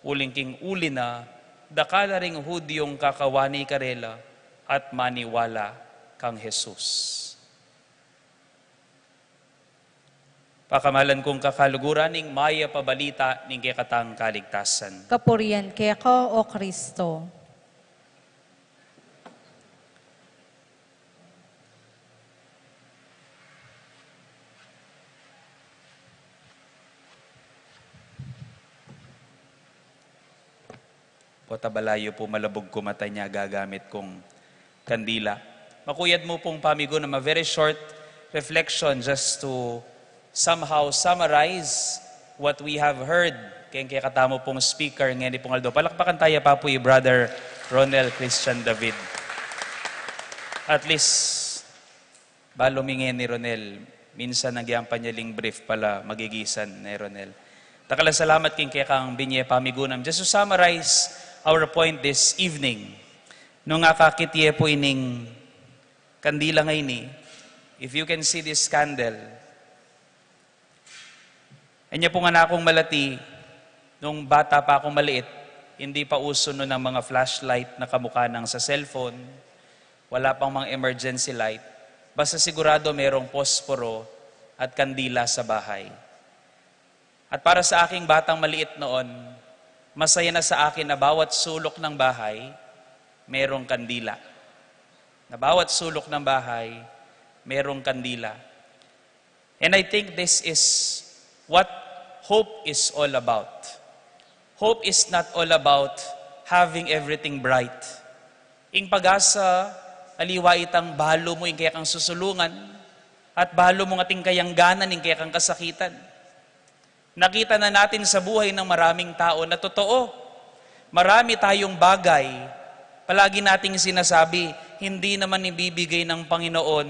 uling king uli na, dakal a ring Judiong kakawani karela at maniwala kang Jesus. Pakamalan kung kakaluguran, ing Mayap a Balita ning kekatang kaligtasan. Kapurian keka, O Kristo. Pota balayu pu malabug ku mata, inya gagamit kung kandila. Makuyad mu pung pamigunam, a very short reflection just to somehow summarize what we have heard keng kekatamu pung speaker ngeni pung aldo. Palakpakan taya pa pu i Brother Ronel Christian David. At least, balu mi ngeni, Ronel, minsan agyang panyali ing brief pala magigisan ne, Ronel. Dakal a salamat king kekang binye pamigunam. Just to summarize our point this evening, nung akakit ye pu ining kandila ngeni, if you can see this candle, anya pung anakung malati, nung bata pa akung maliit, hindi pa uso nun ang mga flashlight na kamukha ng sa cellphone, wala pang mga emergency light, basta sigurado merong posporo at kandila sa bahay. At para sa aking batang maliit noon, masaya na sa akin na bawat sulok ng bahay, merong kandila. Na bawat sulok ng bahay, merong kandila. And I think this is what hope is all about. Hope is not all about having everything bright. Ing pag-asa, aliwa itang balu mu ing kekang susulungan, at balu mung atin kayang ganan ing kekang kasakitan. Nakita na natin sa buhay ng maraming tao na totoo, marami tayong bagay, palagi nating sinasabi, "Hindi naman ibibigay ng Panginoon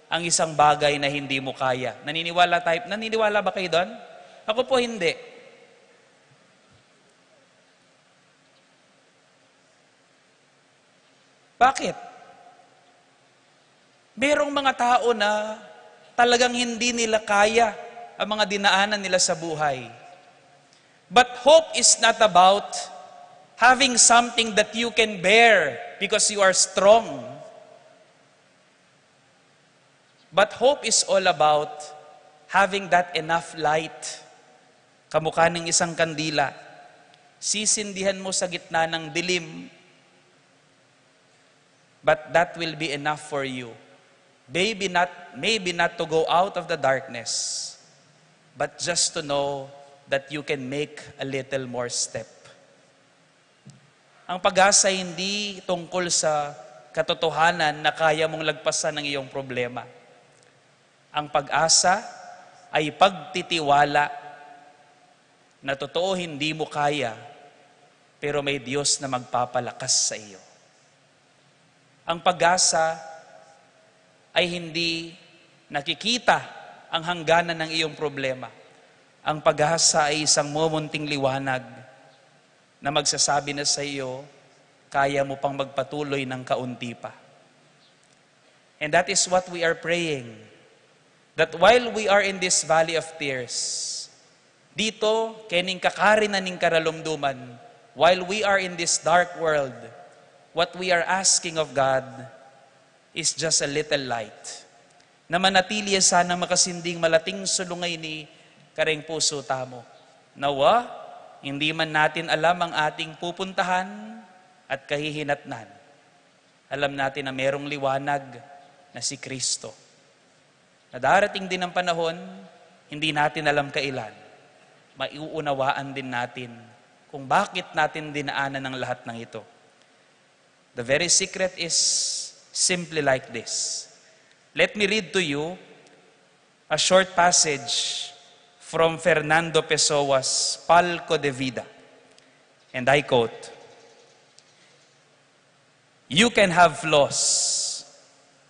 ang isang bagay na hindi mo kaya." Naniniwala tayo, naniniwala ba kayo doon? Ako po hindi. Bakit? Merong mga tao na talagang hindi nila kaya ang mga dinaanan nila sa buhay. But hope is not about having something that you can bear because you are strong. But hope is all about having that enough light. Kamukha ng isang kandila. Sisindihan mo sa gitna ng dilim, but that will be enough for you. Maybe not, maybe not to go out of the darkness, but just to know that you can make a little more step. Ang pag-asa hindi tungkol sa katotohanan na kaya mong lagpasan ang iyong problema. Ang pag-asa ay pagtitiwala na totoo hindi mo kaya, pero may Diyos na magpapalakas sa iyo. Ang pag-asa ay hindi nakikita ang hangganan ng iyong problema. Ang pag-asa ay isang mumunting liwanag na magsasabi na sa iyo, kaya mo pang magpatuloy ng kaunti pa. And that is what we are praying. That while we are in this valley of tears, dito, kening kakari na ning karalumduman, while we are in this dark world, what we are asking of God is just a little light. Na manatili ya sana makasinding malating sulungay ni kareng puso tamu. Nawa, hindi man natin alam ang ating pupuntahan at kahihinatnan. Alam natin na merong liwanag na si Kristo. Na darating din ang panahon, hindi natin alam kailan, maiuunawaan din natin kung bakit natin dinaanan ang lahat ng ito. The very secret is simply like this. Let me read to you a short passage from Fernando Pessoa's Palco de Vida. And I quote, "You can have flaws.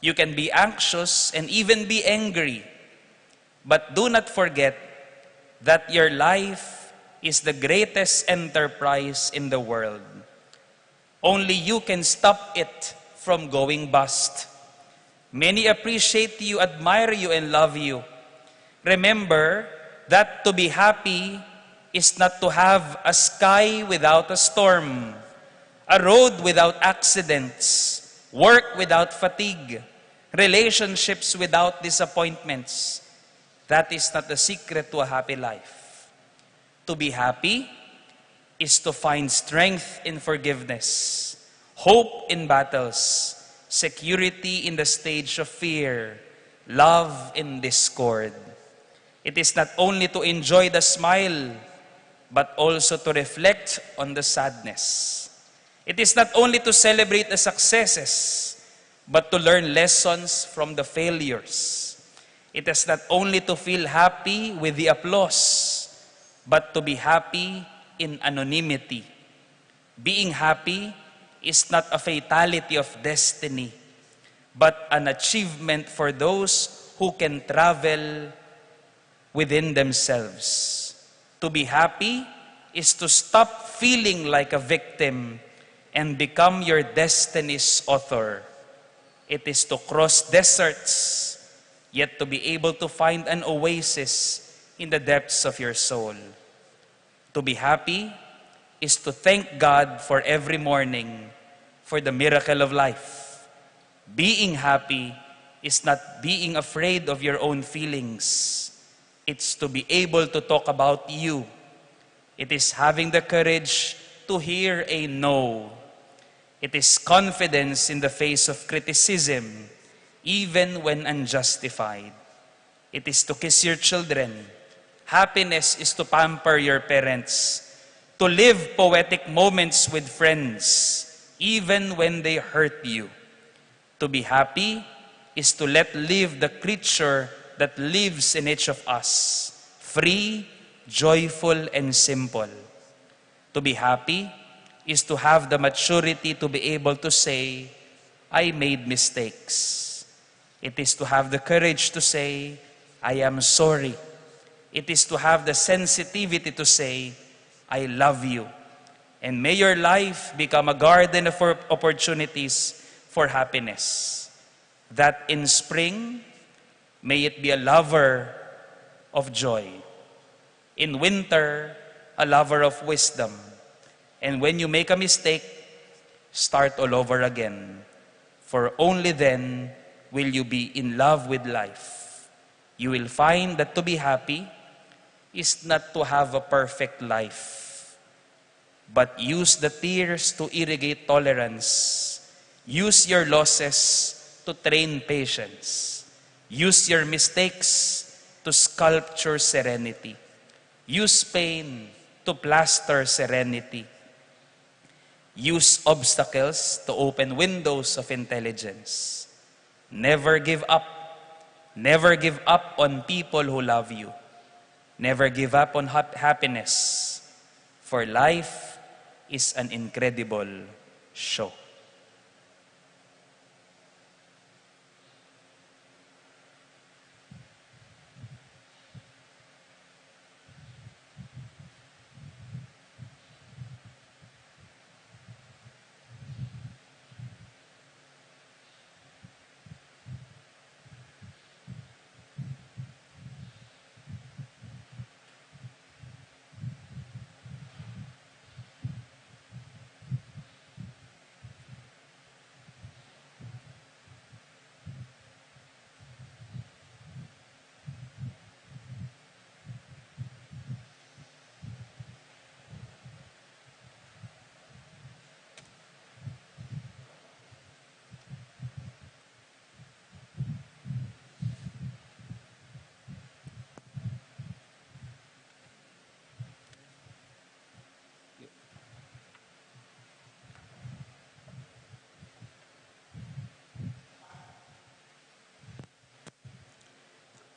You can be anxious and even be angry. But do not forget that your life is the greatest enterprise in the world. Only you can stop it from going bust. Many appreciate you, admire you, and love you. Remember that to be happy is not to have a sky without a storm, a road without accidents, work without fatigue, relationships without disappointments. That is not the secret to a happy life. To be happy is to find strength in forgiveness, hope in battles, security in the stage of fear, love in discord. It is not only to enjoy the smile, but also to reflect on the sadness. It is not only to celebrate the successes, but to learn lessons from the failures. It is not only to feel happy with the applause, but to be happy in anonymity. Being happy is not a fatality of destiny, but an achievement for those who can travel within themselves. To be happy is to stop feeling like a victim and become your destiny's author. It is to cross deserts, yet to be able to find an oasis in the depths of your soul. To be happy is to thank God for every morning, for the miracle of life. Being happy is not being afraid of your own feelings. It's to be able to talk about you. It is having the courage to hear a no. It is confidence in the face of criticism, even when unjustified. It is to kiss your children. Happiness is to pamper your parents, to live poetic moments with friends, even when they hurt you. To be happy is to let live the creature that lives in each of us, free, joyful, and simple. To be happy is to have the maturity to be able to say, "I made mistakes." It is to have the courage to say, "I am sorry." It is to have the sensitivity to say, "I love you." And may your life become a garden of opportunities for happiness. That in spring, may it be a lover of joy. In winter, a lover of wisdom. And when you make a mistake, start all over again. For only then will you be in love with life. You will find that to be happy is not to have a perfect life, but use the tears to irrigate tolerance. Use your losses to train patience. Use your mistakes to sculpture serenity. Use pain to plaster serenity. Use obstacles to open windows of intelligence. Never give up. Never give up on people who love you. Never give up on hap-, happiness. For life is an incredible show.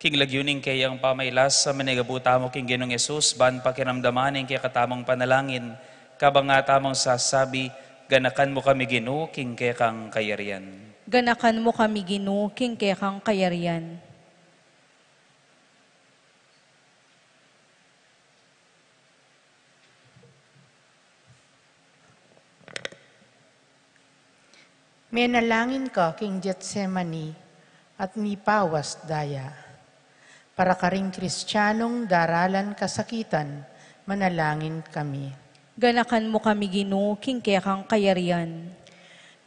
King lagyu ning keyang pamailasa, manigabu tamu king Ginung Jesus, ban pakiramdaman ing kekatamung panalangin, kabang atamung sasabi, "Ganakan mu kami, Ginu, king kekang kayarian." Ganakan mu kami, Ginu, king kekang kayarian. Menalangin ka king Getsemani at mipawas daya. Para karing Kristianong daralan kasakitan, manalangin kami. Ganakan mu kami, Ginu, king kekang kayarian.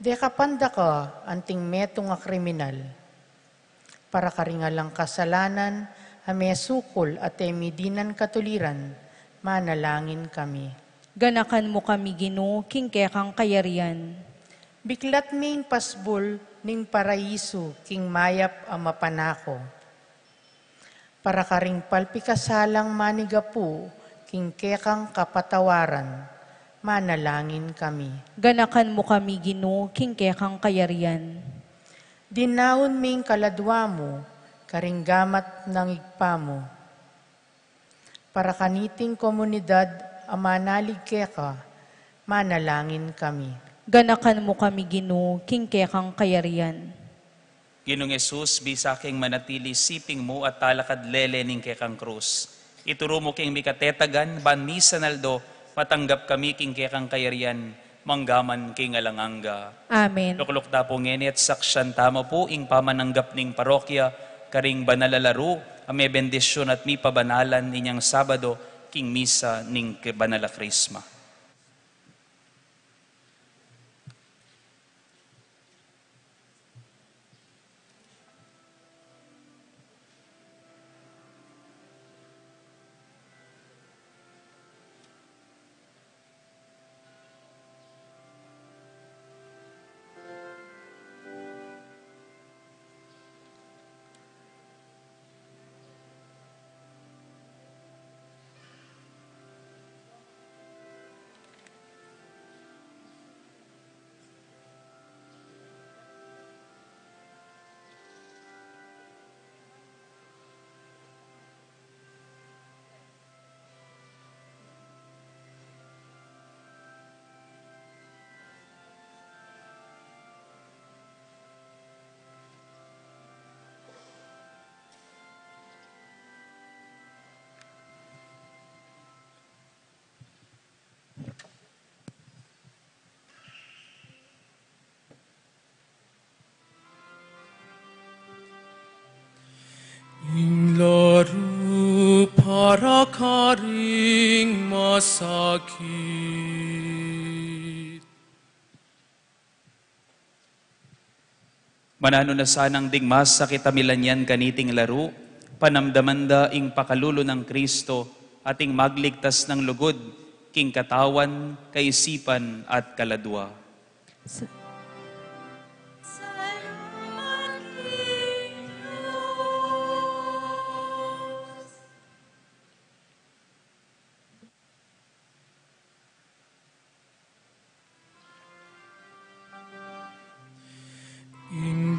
Dekapan da ka anting metung a kriminal. Para karing alang kasalanan a mesukul at e mi dinan katuliran, manalangin kami. Ganakan mu kami, Ginu, king kekang kayarian. Biklat ming pasbul ning paraisu king mayap a mapanako. Para karing palpikasalang manigapu king kekang kapatawaran, manalangin kami. Ganakan mu kami, Ginu, king kekang kayarian. Dinaun ming kaladwa mu karing gamat nang Ibpa mu. Para kaniting komunidad a manalig keka, manalangin kami. Ganakan mu kami, Ginu, king kekang kayarian. Ginung Jesus, bisa king manatili siping mu at talakad lele ning kekang krus. Ituru mu king mikatetagan, ban misan aldo, matanggap kami king kekang kayarian, manggaman king alang angga. Amen. Lukluk ta pu ngeni at saksian tamu pu ing pamananggap ning parokya karing banal a laru a mebendisyun at mipabanalan inyang Sabado king misa ning banal a Krisma. Ing laru para karing masakit. Mananu na sanang ding masakit a milanyan kaniting laru, panamdaman da ing pakalulu nang Kristo, ating magligtas nang lugud, king katawan, kaisipan, at kaladwa. Sa-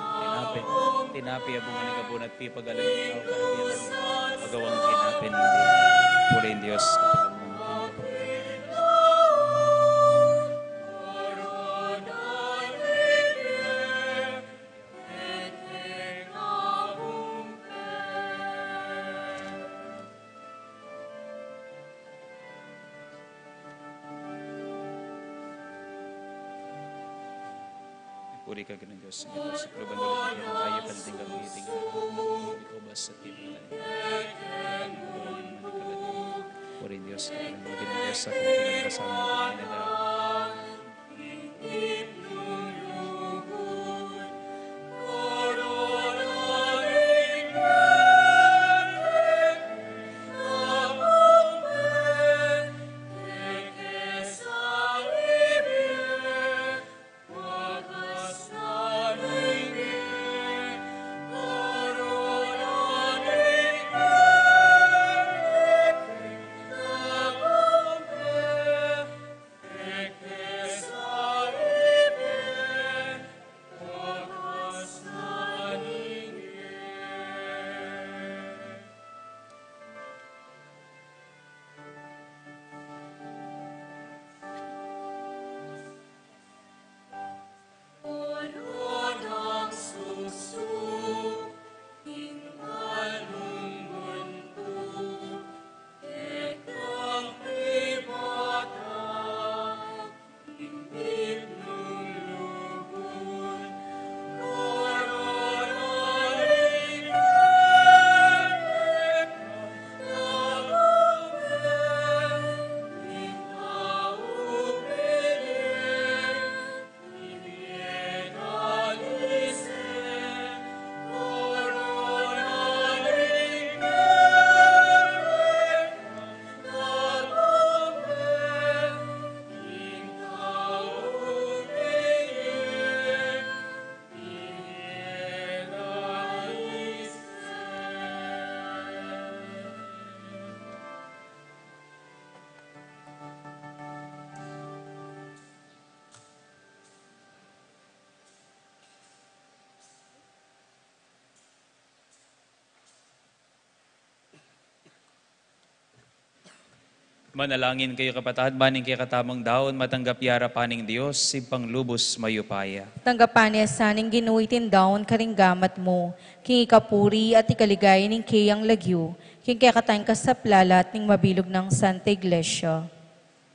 Tinape, tinape a bunga ning kabun at pipagalan ning tau, kaya agawang tinape ning puri ning Dios. Puri ka, Ginu, Dios, Ginu, sa kluban dulu, Ginu, ayu kan tinggal, tinggal, tinggal, basa, tinggal. Puri Dios, Ginu, Dios, sa kluban, basa, tinggal. Manalangin kayu, kapatad, ban ing kekatamung daun matanggap ya arapan ning Dios, Ibpang lubus mayupaya. Tanggapan na sa ning Ginu iting daun karing gamat mu, king ikapuri at ikaligaya ning keyang lagyu, king kekatang kasaplalan at ning mabilug nang Santa Iglesia.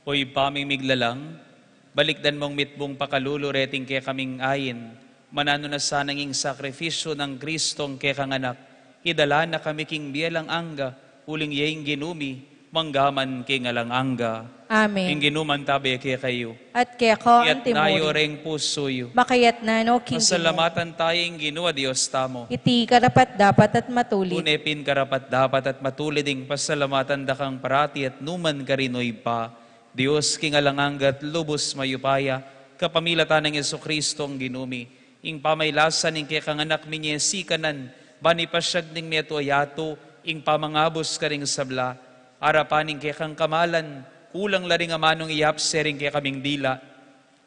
O Ibpa ming miglalang, balikdan mung mitmung pakalulu reting kekaming ain, mananu na sanang ing sakrifisyu nang Kristong kekang Anak, idala na kami king bie alang angga, uling ya ing Ginu mi, mangga man king alang angga. Amen. Ing Ginu mantabe kekayu. At keka antimurin. Iyatas yu reng pusu yu. Makayatas na no king Ginu. Pasalamatan taya ing Ginu a Dios tamu. Iti karapat-dapat at matulid. Tune pin karapat-dapat at matulid ing pasalamatan da kang parati at nukarin man, O Ibpa, Dios king alang angga at lubus mayupaya, kapamilatan nang Jesucristong Ginu mi, ing pamailasan ning kekang Anak mi, inyang sikanan, ban ipasyag ning meto a yatu ing pamangabus karing sabla, arapan ning kekang kamalan, kulang la ring amanung iyapse ring kekaming dila,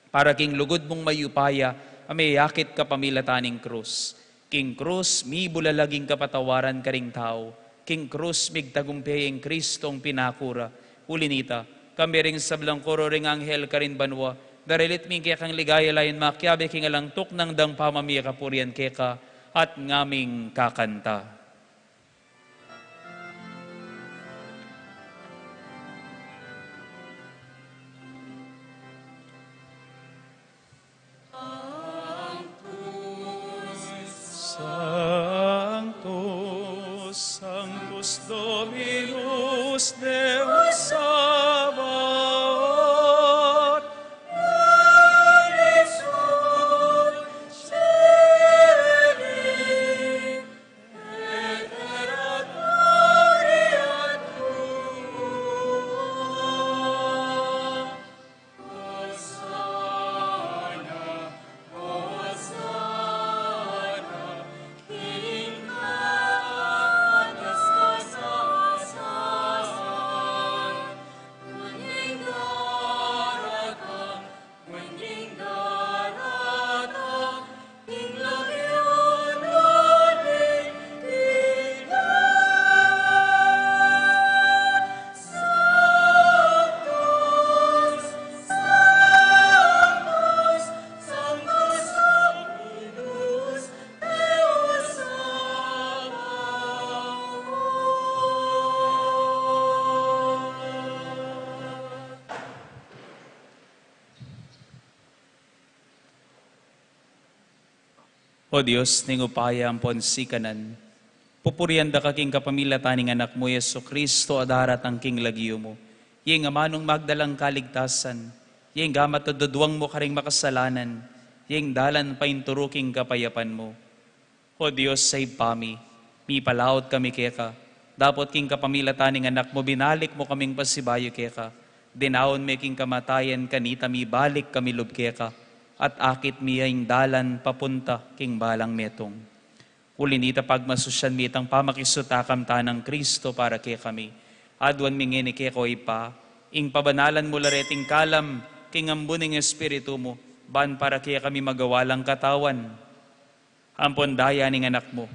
para king lugud mung mayupaya, a meyakit kapamilatan ning krus. King krus, mibulalag ing kapatawaran karing tau. King krus, migtagumpe ing Kristong pinakura. Uli nita, kambe ring sablang koro ring anghel karin banua, daralit mi ing kekang ligaya, layan makiabe king alang tuknang dang pamamie kapurian keka, at ngaming kakanta. Sanctus, Sanctus Dominus Deus Sabaoth. O Dios ning upaya ampon sikanan, pupurian da ka king kapamilatan ning Anak mu, Jesucristo, a daratang king lagyu mu. Ing amanung magdalang kaligtasan, ing gamat a duduang mu karing makasalanan, ing dalan painturu king kapayapan mu. O Dios a Ibpa mi, mipalaut kami keka, dapot king kapamilatan ning Anak mu, binalik mu kaming pasibayu keka, dinaun me king kamatayan, kanita mibalik kami lub keka, at akit mi ya ing dalan papunta king balang metung. Uli nita, pagmasusyan mi itang pamakisutakam tanang Kristo para kekami, aduan mi ngeni keka, o Ibpa, ing pabanalan mu la reting kalam king ambun ning Espiritu mu, ban para kekami magawa lang katawan ampon daya ning Anak mu,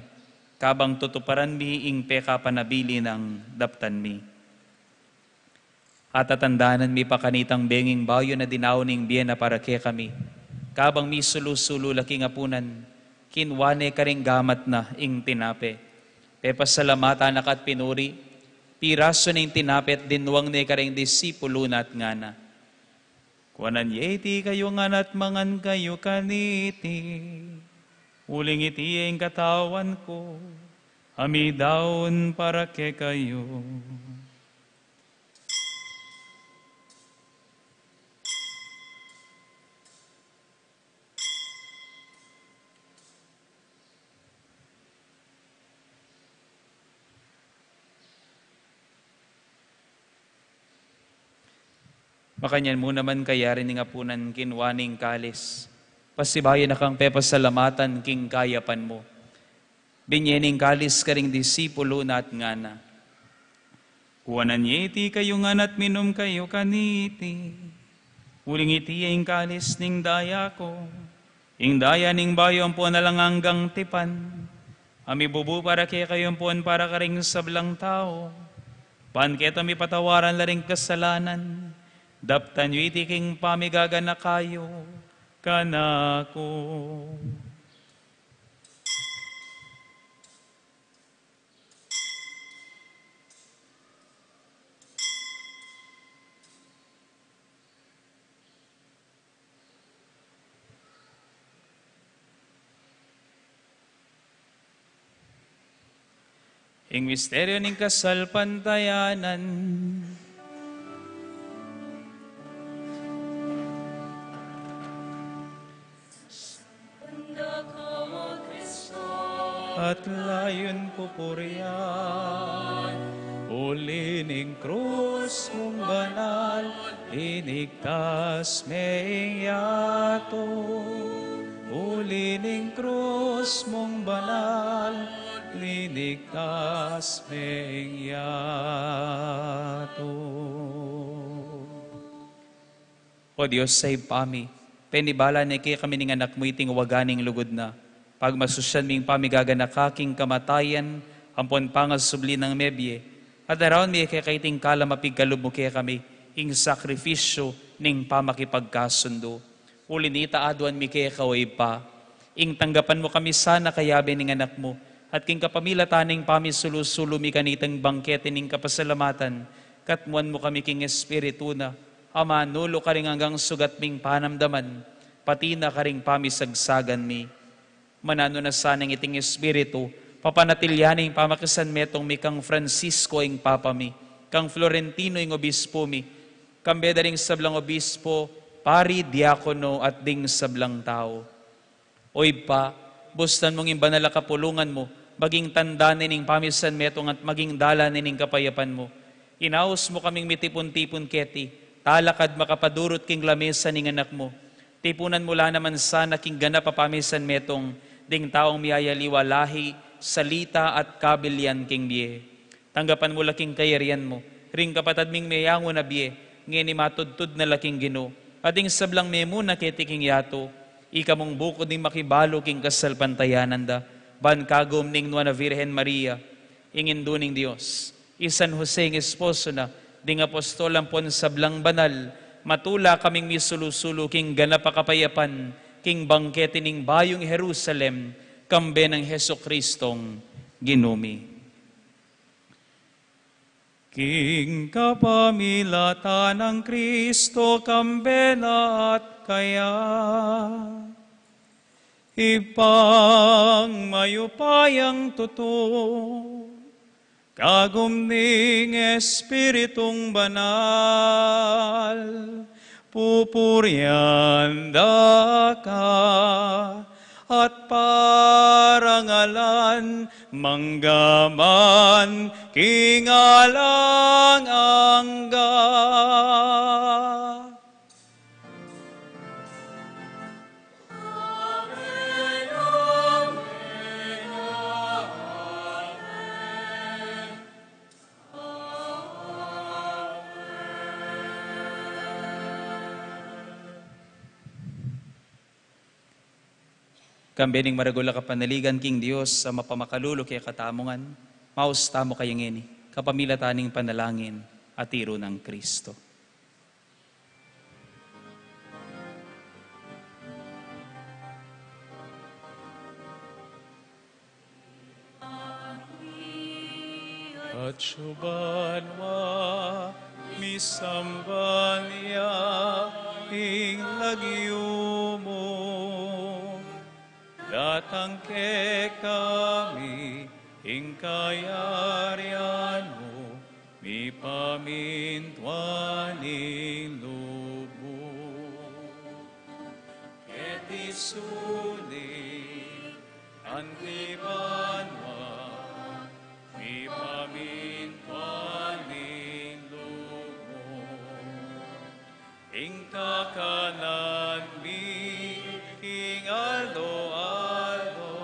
kabang tutuparan mi ing pekapanabilin nang daptan mi. At tatandanan mi pa kanitang benging bayu na dinaun ning bie na para kekami, kabang misulu-sulu la king apunan, kinua ne karing gamat na ing tinape, pepasalamatan na ka at pinuri, pirasu ne ing tinape at dinuang ne karing disipulu na at ngana: Kuanan ye iti kayu ngan at mangan kayu kaniti, uling iti ya ing katawan ku, a midaun para kekayu. Makanyan mu naman kayari ning apunan, kinua ne ing kalis, pasibayu na kang pepasalamatan king kayapan mu, binye ne ing kalis karing disipulu na at ngana: Kuanan ye iti kayu ngan at minum kayu kaniti, uling iti ya ing kalis ning daya ku, ing daya ning bayu ampon alang anggang tipan, a mibubu para kekayu ampon para karing sablang tau, Ban keta mipatawaran la ring kasalanan, daptan yu iti king pamigaganaka yu kanaku. Ing misteryu ning kasalpantayanan. At layun pupurian, uli ning krus mung banal, linigtas me ing yatu. Uli ning krus mung banal, linigtas me ing yatu. O Dios a Ibpa mi, penibala ne kekami ning Anak mu iting waga ning lugud na. Pagmasusyan mi ing pamigaganaka king kamatayan ampon pangasubli nang mebie, at daraun mi keka iting kalam a pigkalub mu kekami, ing sakrifisyu ning pamakipagkasundu. Uli nita aduan mi keka, o Ibpa, ing tanggapan mu kami sana kayabe ning Anak mu, at king kapamilatan ning pamisulu-sulu mi kanitang bangkete ning kapasalamatan, katmuan mu kami king Espiritu na, a manulu karing anggang sugat ming panamdaman, pati na karing pamisagsagan mi. Mananu na sanang iting Espiritu, papanatilyan ing pamakisanmetung mi kang Francisco ing Papa mi, kang Florentino ing Obispo mi, kambe da ring sablang obispo, pari, diakono, at ding sablang tau. O Ibpa, bustan mung ing banal a kapulungan mu maging tanda ne ning pamisanmetung at maging dalan ne ning kapayapan mu. Inaus mu kaming mitipun-tipun keti, talakad makapadurut king lamesa ning Anak mu. Tipunan mu la naman sana king ganap a pamisanmetung ding taung miyayaliwa lahi, salita, at kabilian king bie. Tanggapan mu la king kayarian mu ring kapatad ming meyangu na bie, ngeni matudtud na la king Ginu, at ding sablang memuna keti king yatu, ika mung bukud ning makibalu king kasalpantayanan da, ban kagum ning Nuan a Virgen Maria, ing Indu ning Dios, i San Jose ing esposo na, ding apostol ampon sablang banal, matula kaming misulu-sulu king ganap a kapayapan, king bangkete ning bayung Jerusalem, kambe nang Jesucristong Ginu mi. King kapamilatan nang Kristo, kambe na at kaya, Ibpang mayupayang tutu, kagum ning Espiritung Banal, pupurian da ka at parangalan manggaman king alang angga. Kambe ning maragul a kapanaligan king Dios a mapamakalulu kekatamu ngan, maus tamu kaya ngeni, kapamilatan ning panalangin a tiru nang Kristo. Atyu banua, misamban ya ing lagyu mu, datang kekami ing kayarian mu, mipamintuan ing lub mu keti sulip anti banua, mipamintuan ing lub mu. Ing kakanan mi king aldo-aldo,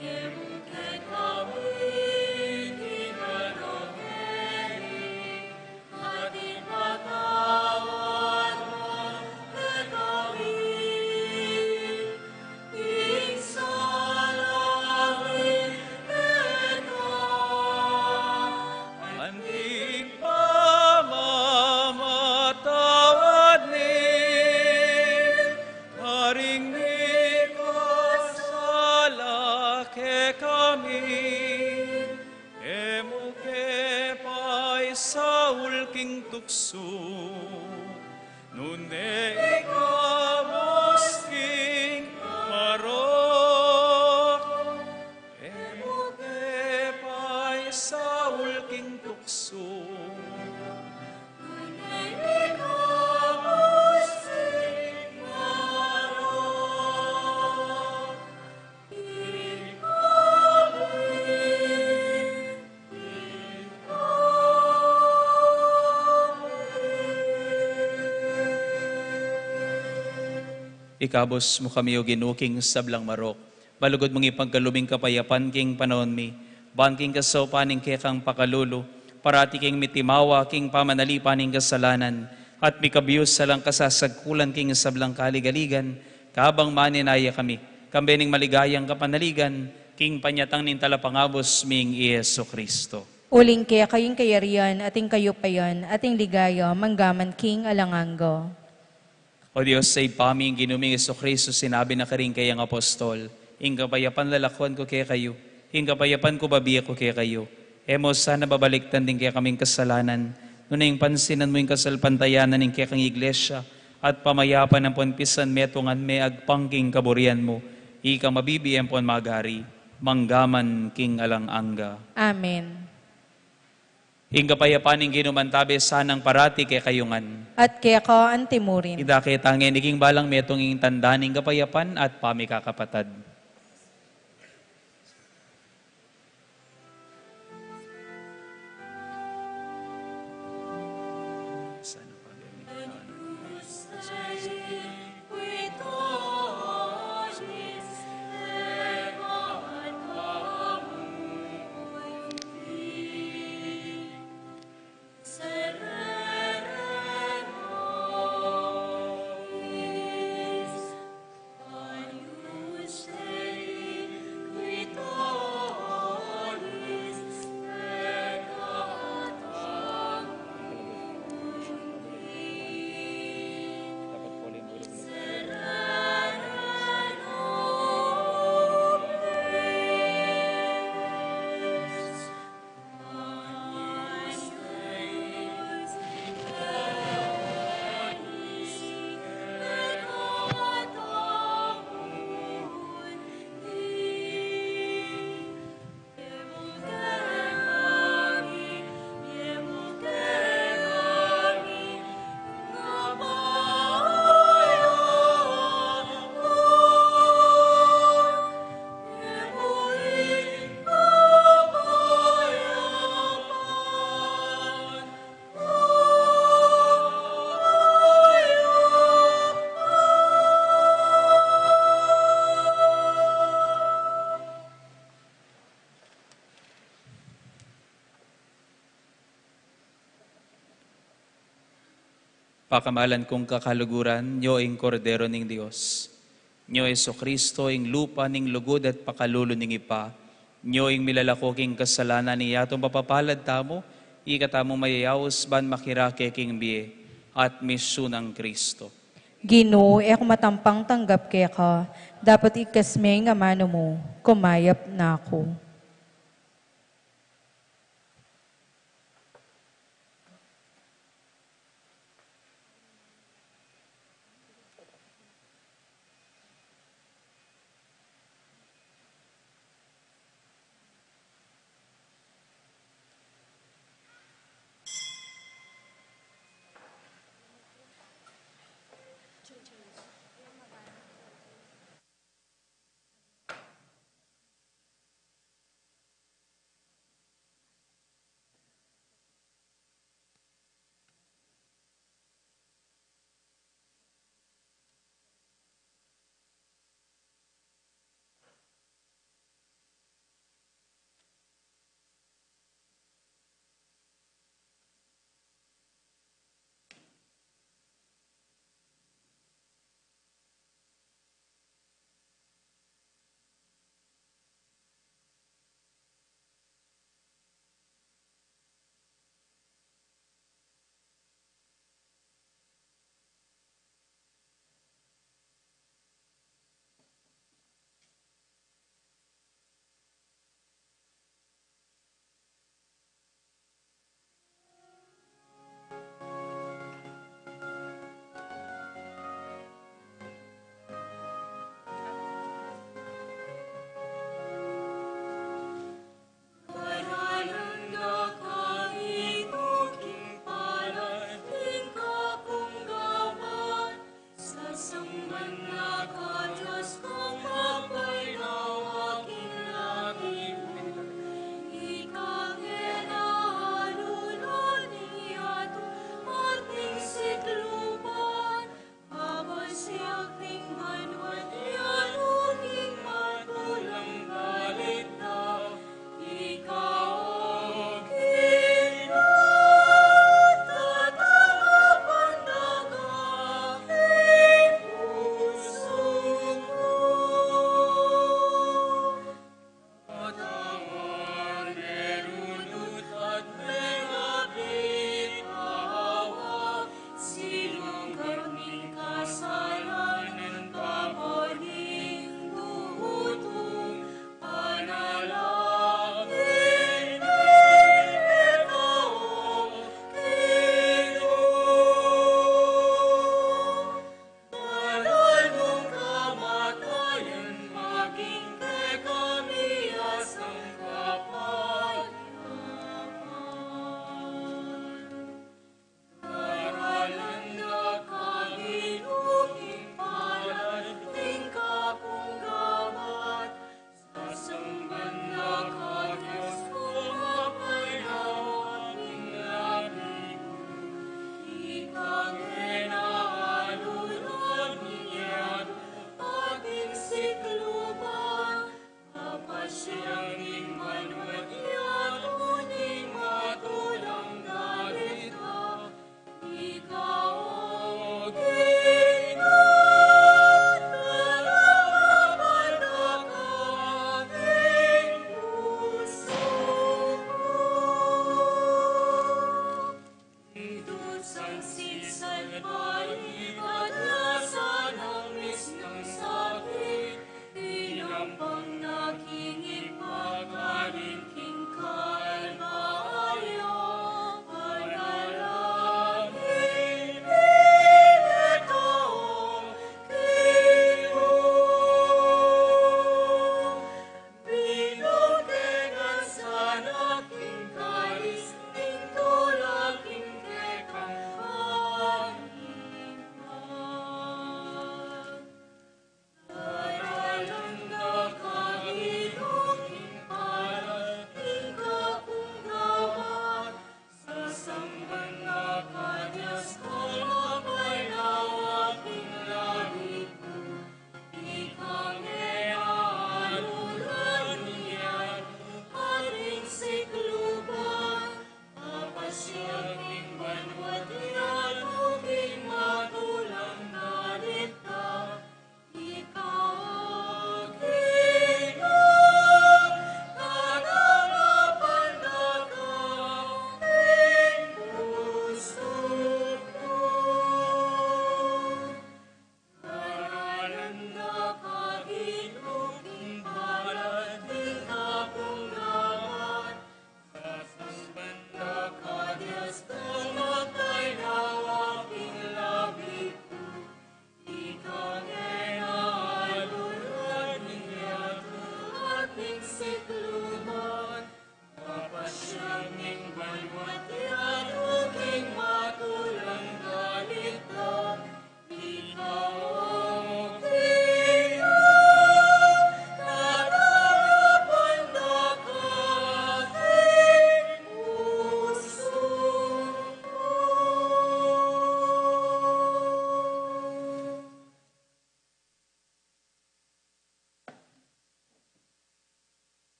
ibie mu kekami king aldo ngeni, at ipatawad mu kekami ing sala mi keka, anti Saul king tuksu, nune ikabus king marok, e mu ke paisaul king tuksu, nune ikabus king marok. Ikabus mu kami, O Ginu, king sablang marok. Malugud mung ipagkalub ing kapayapan king panaun mi, ban king kasaupan ning kekang pakalulu, parati kaming mitimawa king pamanalipan ning kasalanan, at mikabius alang kasasagkulan king sablang kaligaligan, kabang manenaya kami, kambe ning maligayang kapanaligan, king panyatang ning Talapangabus ming i Jesu Cristo. Uling keka ing kayarian, at ing kayupayan, at ing ligaya, manggaman king alang angga. O Dios, a Ibpa mi, ing Ginu ming Jesu Cristo, sinabi na karing kayang apostol, ing kapayapan lalakwan ku kekayu, ing kapayapan ku babie ku kekayu. E mu sana babalikdan ding kekaming kasalanan, nune ing pansinan mu ing kasalpantayanan ning kekang Iglesia, at pamayapan ampon pisanmetungan me agpang king kaburian mu, ika mabibie ampon magari, manggaman king alang angga. Amen. Ing kapayapan ning Ginu mantabe sanang parati kekayu ngan. At keka antimurin. Ida ke tange king balang metung ing tanda ning kapayapan at pamikakapatad. Pakamalan kung kakaluguran, nyo ing Kordero ning Dios. Nyo i Jesucristo, ing lupa ning lugud at pakalulu ning Ibpa. Nyo ing milalako king kasalanan ning yatu. Mapapalad tamu, ika tamu mayayaus ban makirake king bie at misyu nang Cristo. Ginu, e ku matampang tanggap keka, dapot igkas me ing amanu mu, kumayap na ku.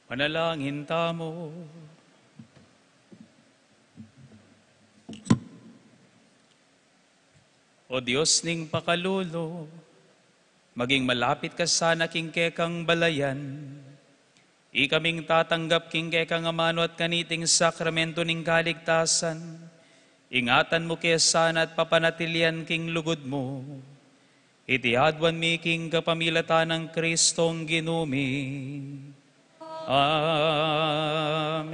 Manalangin tamu. O Dios ning pakalulu, maging malapit ka sana king kekang balayan. Ikaming tatanggap king kekang amanu at kaniting sakramento ning kaligtasan, ingatan mu ke sana at papanatilian king lugud mu. Iti aduan mi king kapamilatan nang Kristong Ginu mi. Amen.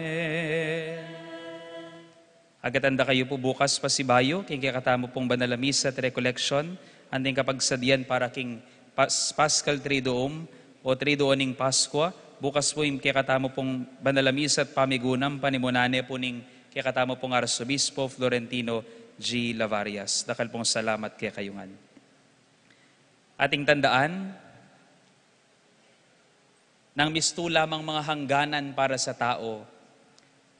Agad anda kayu pu bukas pasibayu king kekatamu pung banal a misa at recollection, anting kapagsadian para king Pas-, Paschal Triduum o Triduo ning Paskua. Bukas pu ing kekatamu pung banal a misa at pamigunam, panimunan ne pu ning kekatamu pung Arsobispo Florentino G. Lavarias. Dakal pung salamat kekayu ngan. Ating tandaan, nang mistu lamang mga hangganan para sa tao,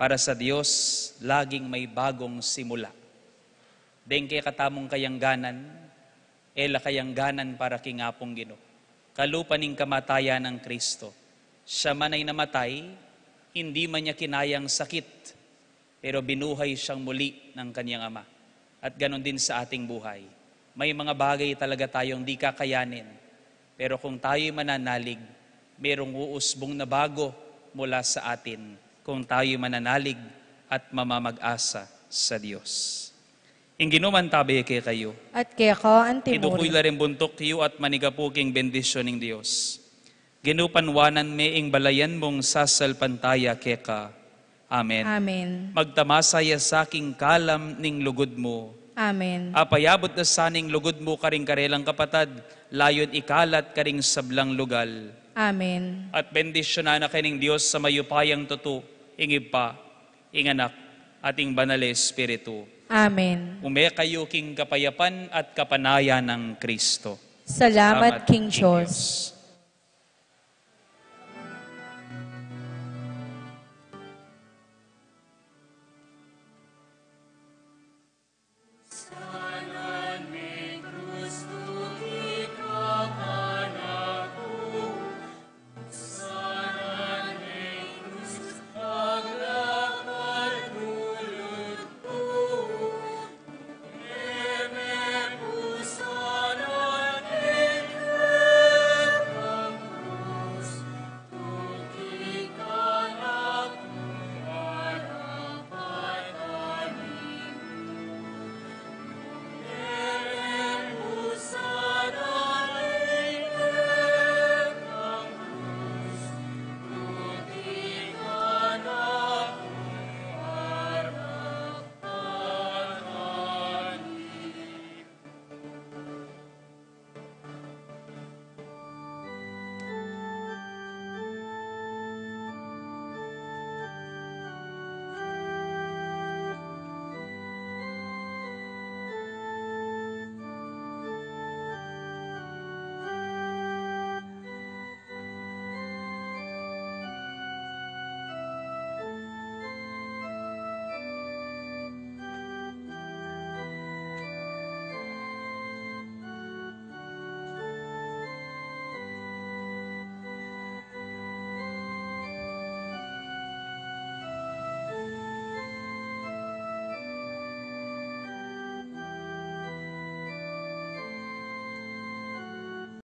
para sa Dios, laging may bagong simula. Deng kekatamung kayangganan, e la kayangganan para king Apung Ginu. Kalupa ning kamatayan nang Kristo. Siya man ay namatay, hindi man niya kinayang sakit, pero binuhay siyang muli ng kanyang Ama. At ganun din sa ating buhay. May mga bagay talaga tayong di kakayanin. Pero kung tayo'y mananalig, merong uusbong na bago mula sa atin kung tayo'y mananalig at mamamag-asa sa Dios. Ing Ginu mantabe kekayu. At keka antimurin. Iduku yu la ring buntuk yu at manigapu king bendisyun ning Dios. Ginu, panuanan me ing balayan mung sasalpantaya keka. Amen. Amen. Magtamasa ya sa king kalam ning lugud mu. Amen. Apayabut na sana ing lugud mu karing karelang kapatad, layun ikalat karing sablang lugal. Amen. At bendisyunan na kayu ning Dios a mayupayang tutu, ing Ibpa, ing Anak, at ing Banal a Espiritu. Amen. Ume kayu king kapayapan at kapanayan nang Kristo. Salamat king Dios.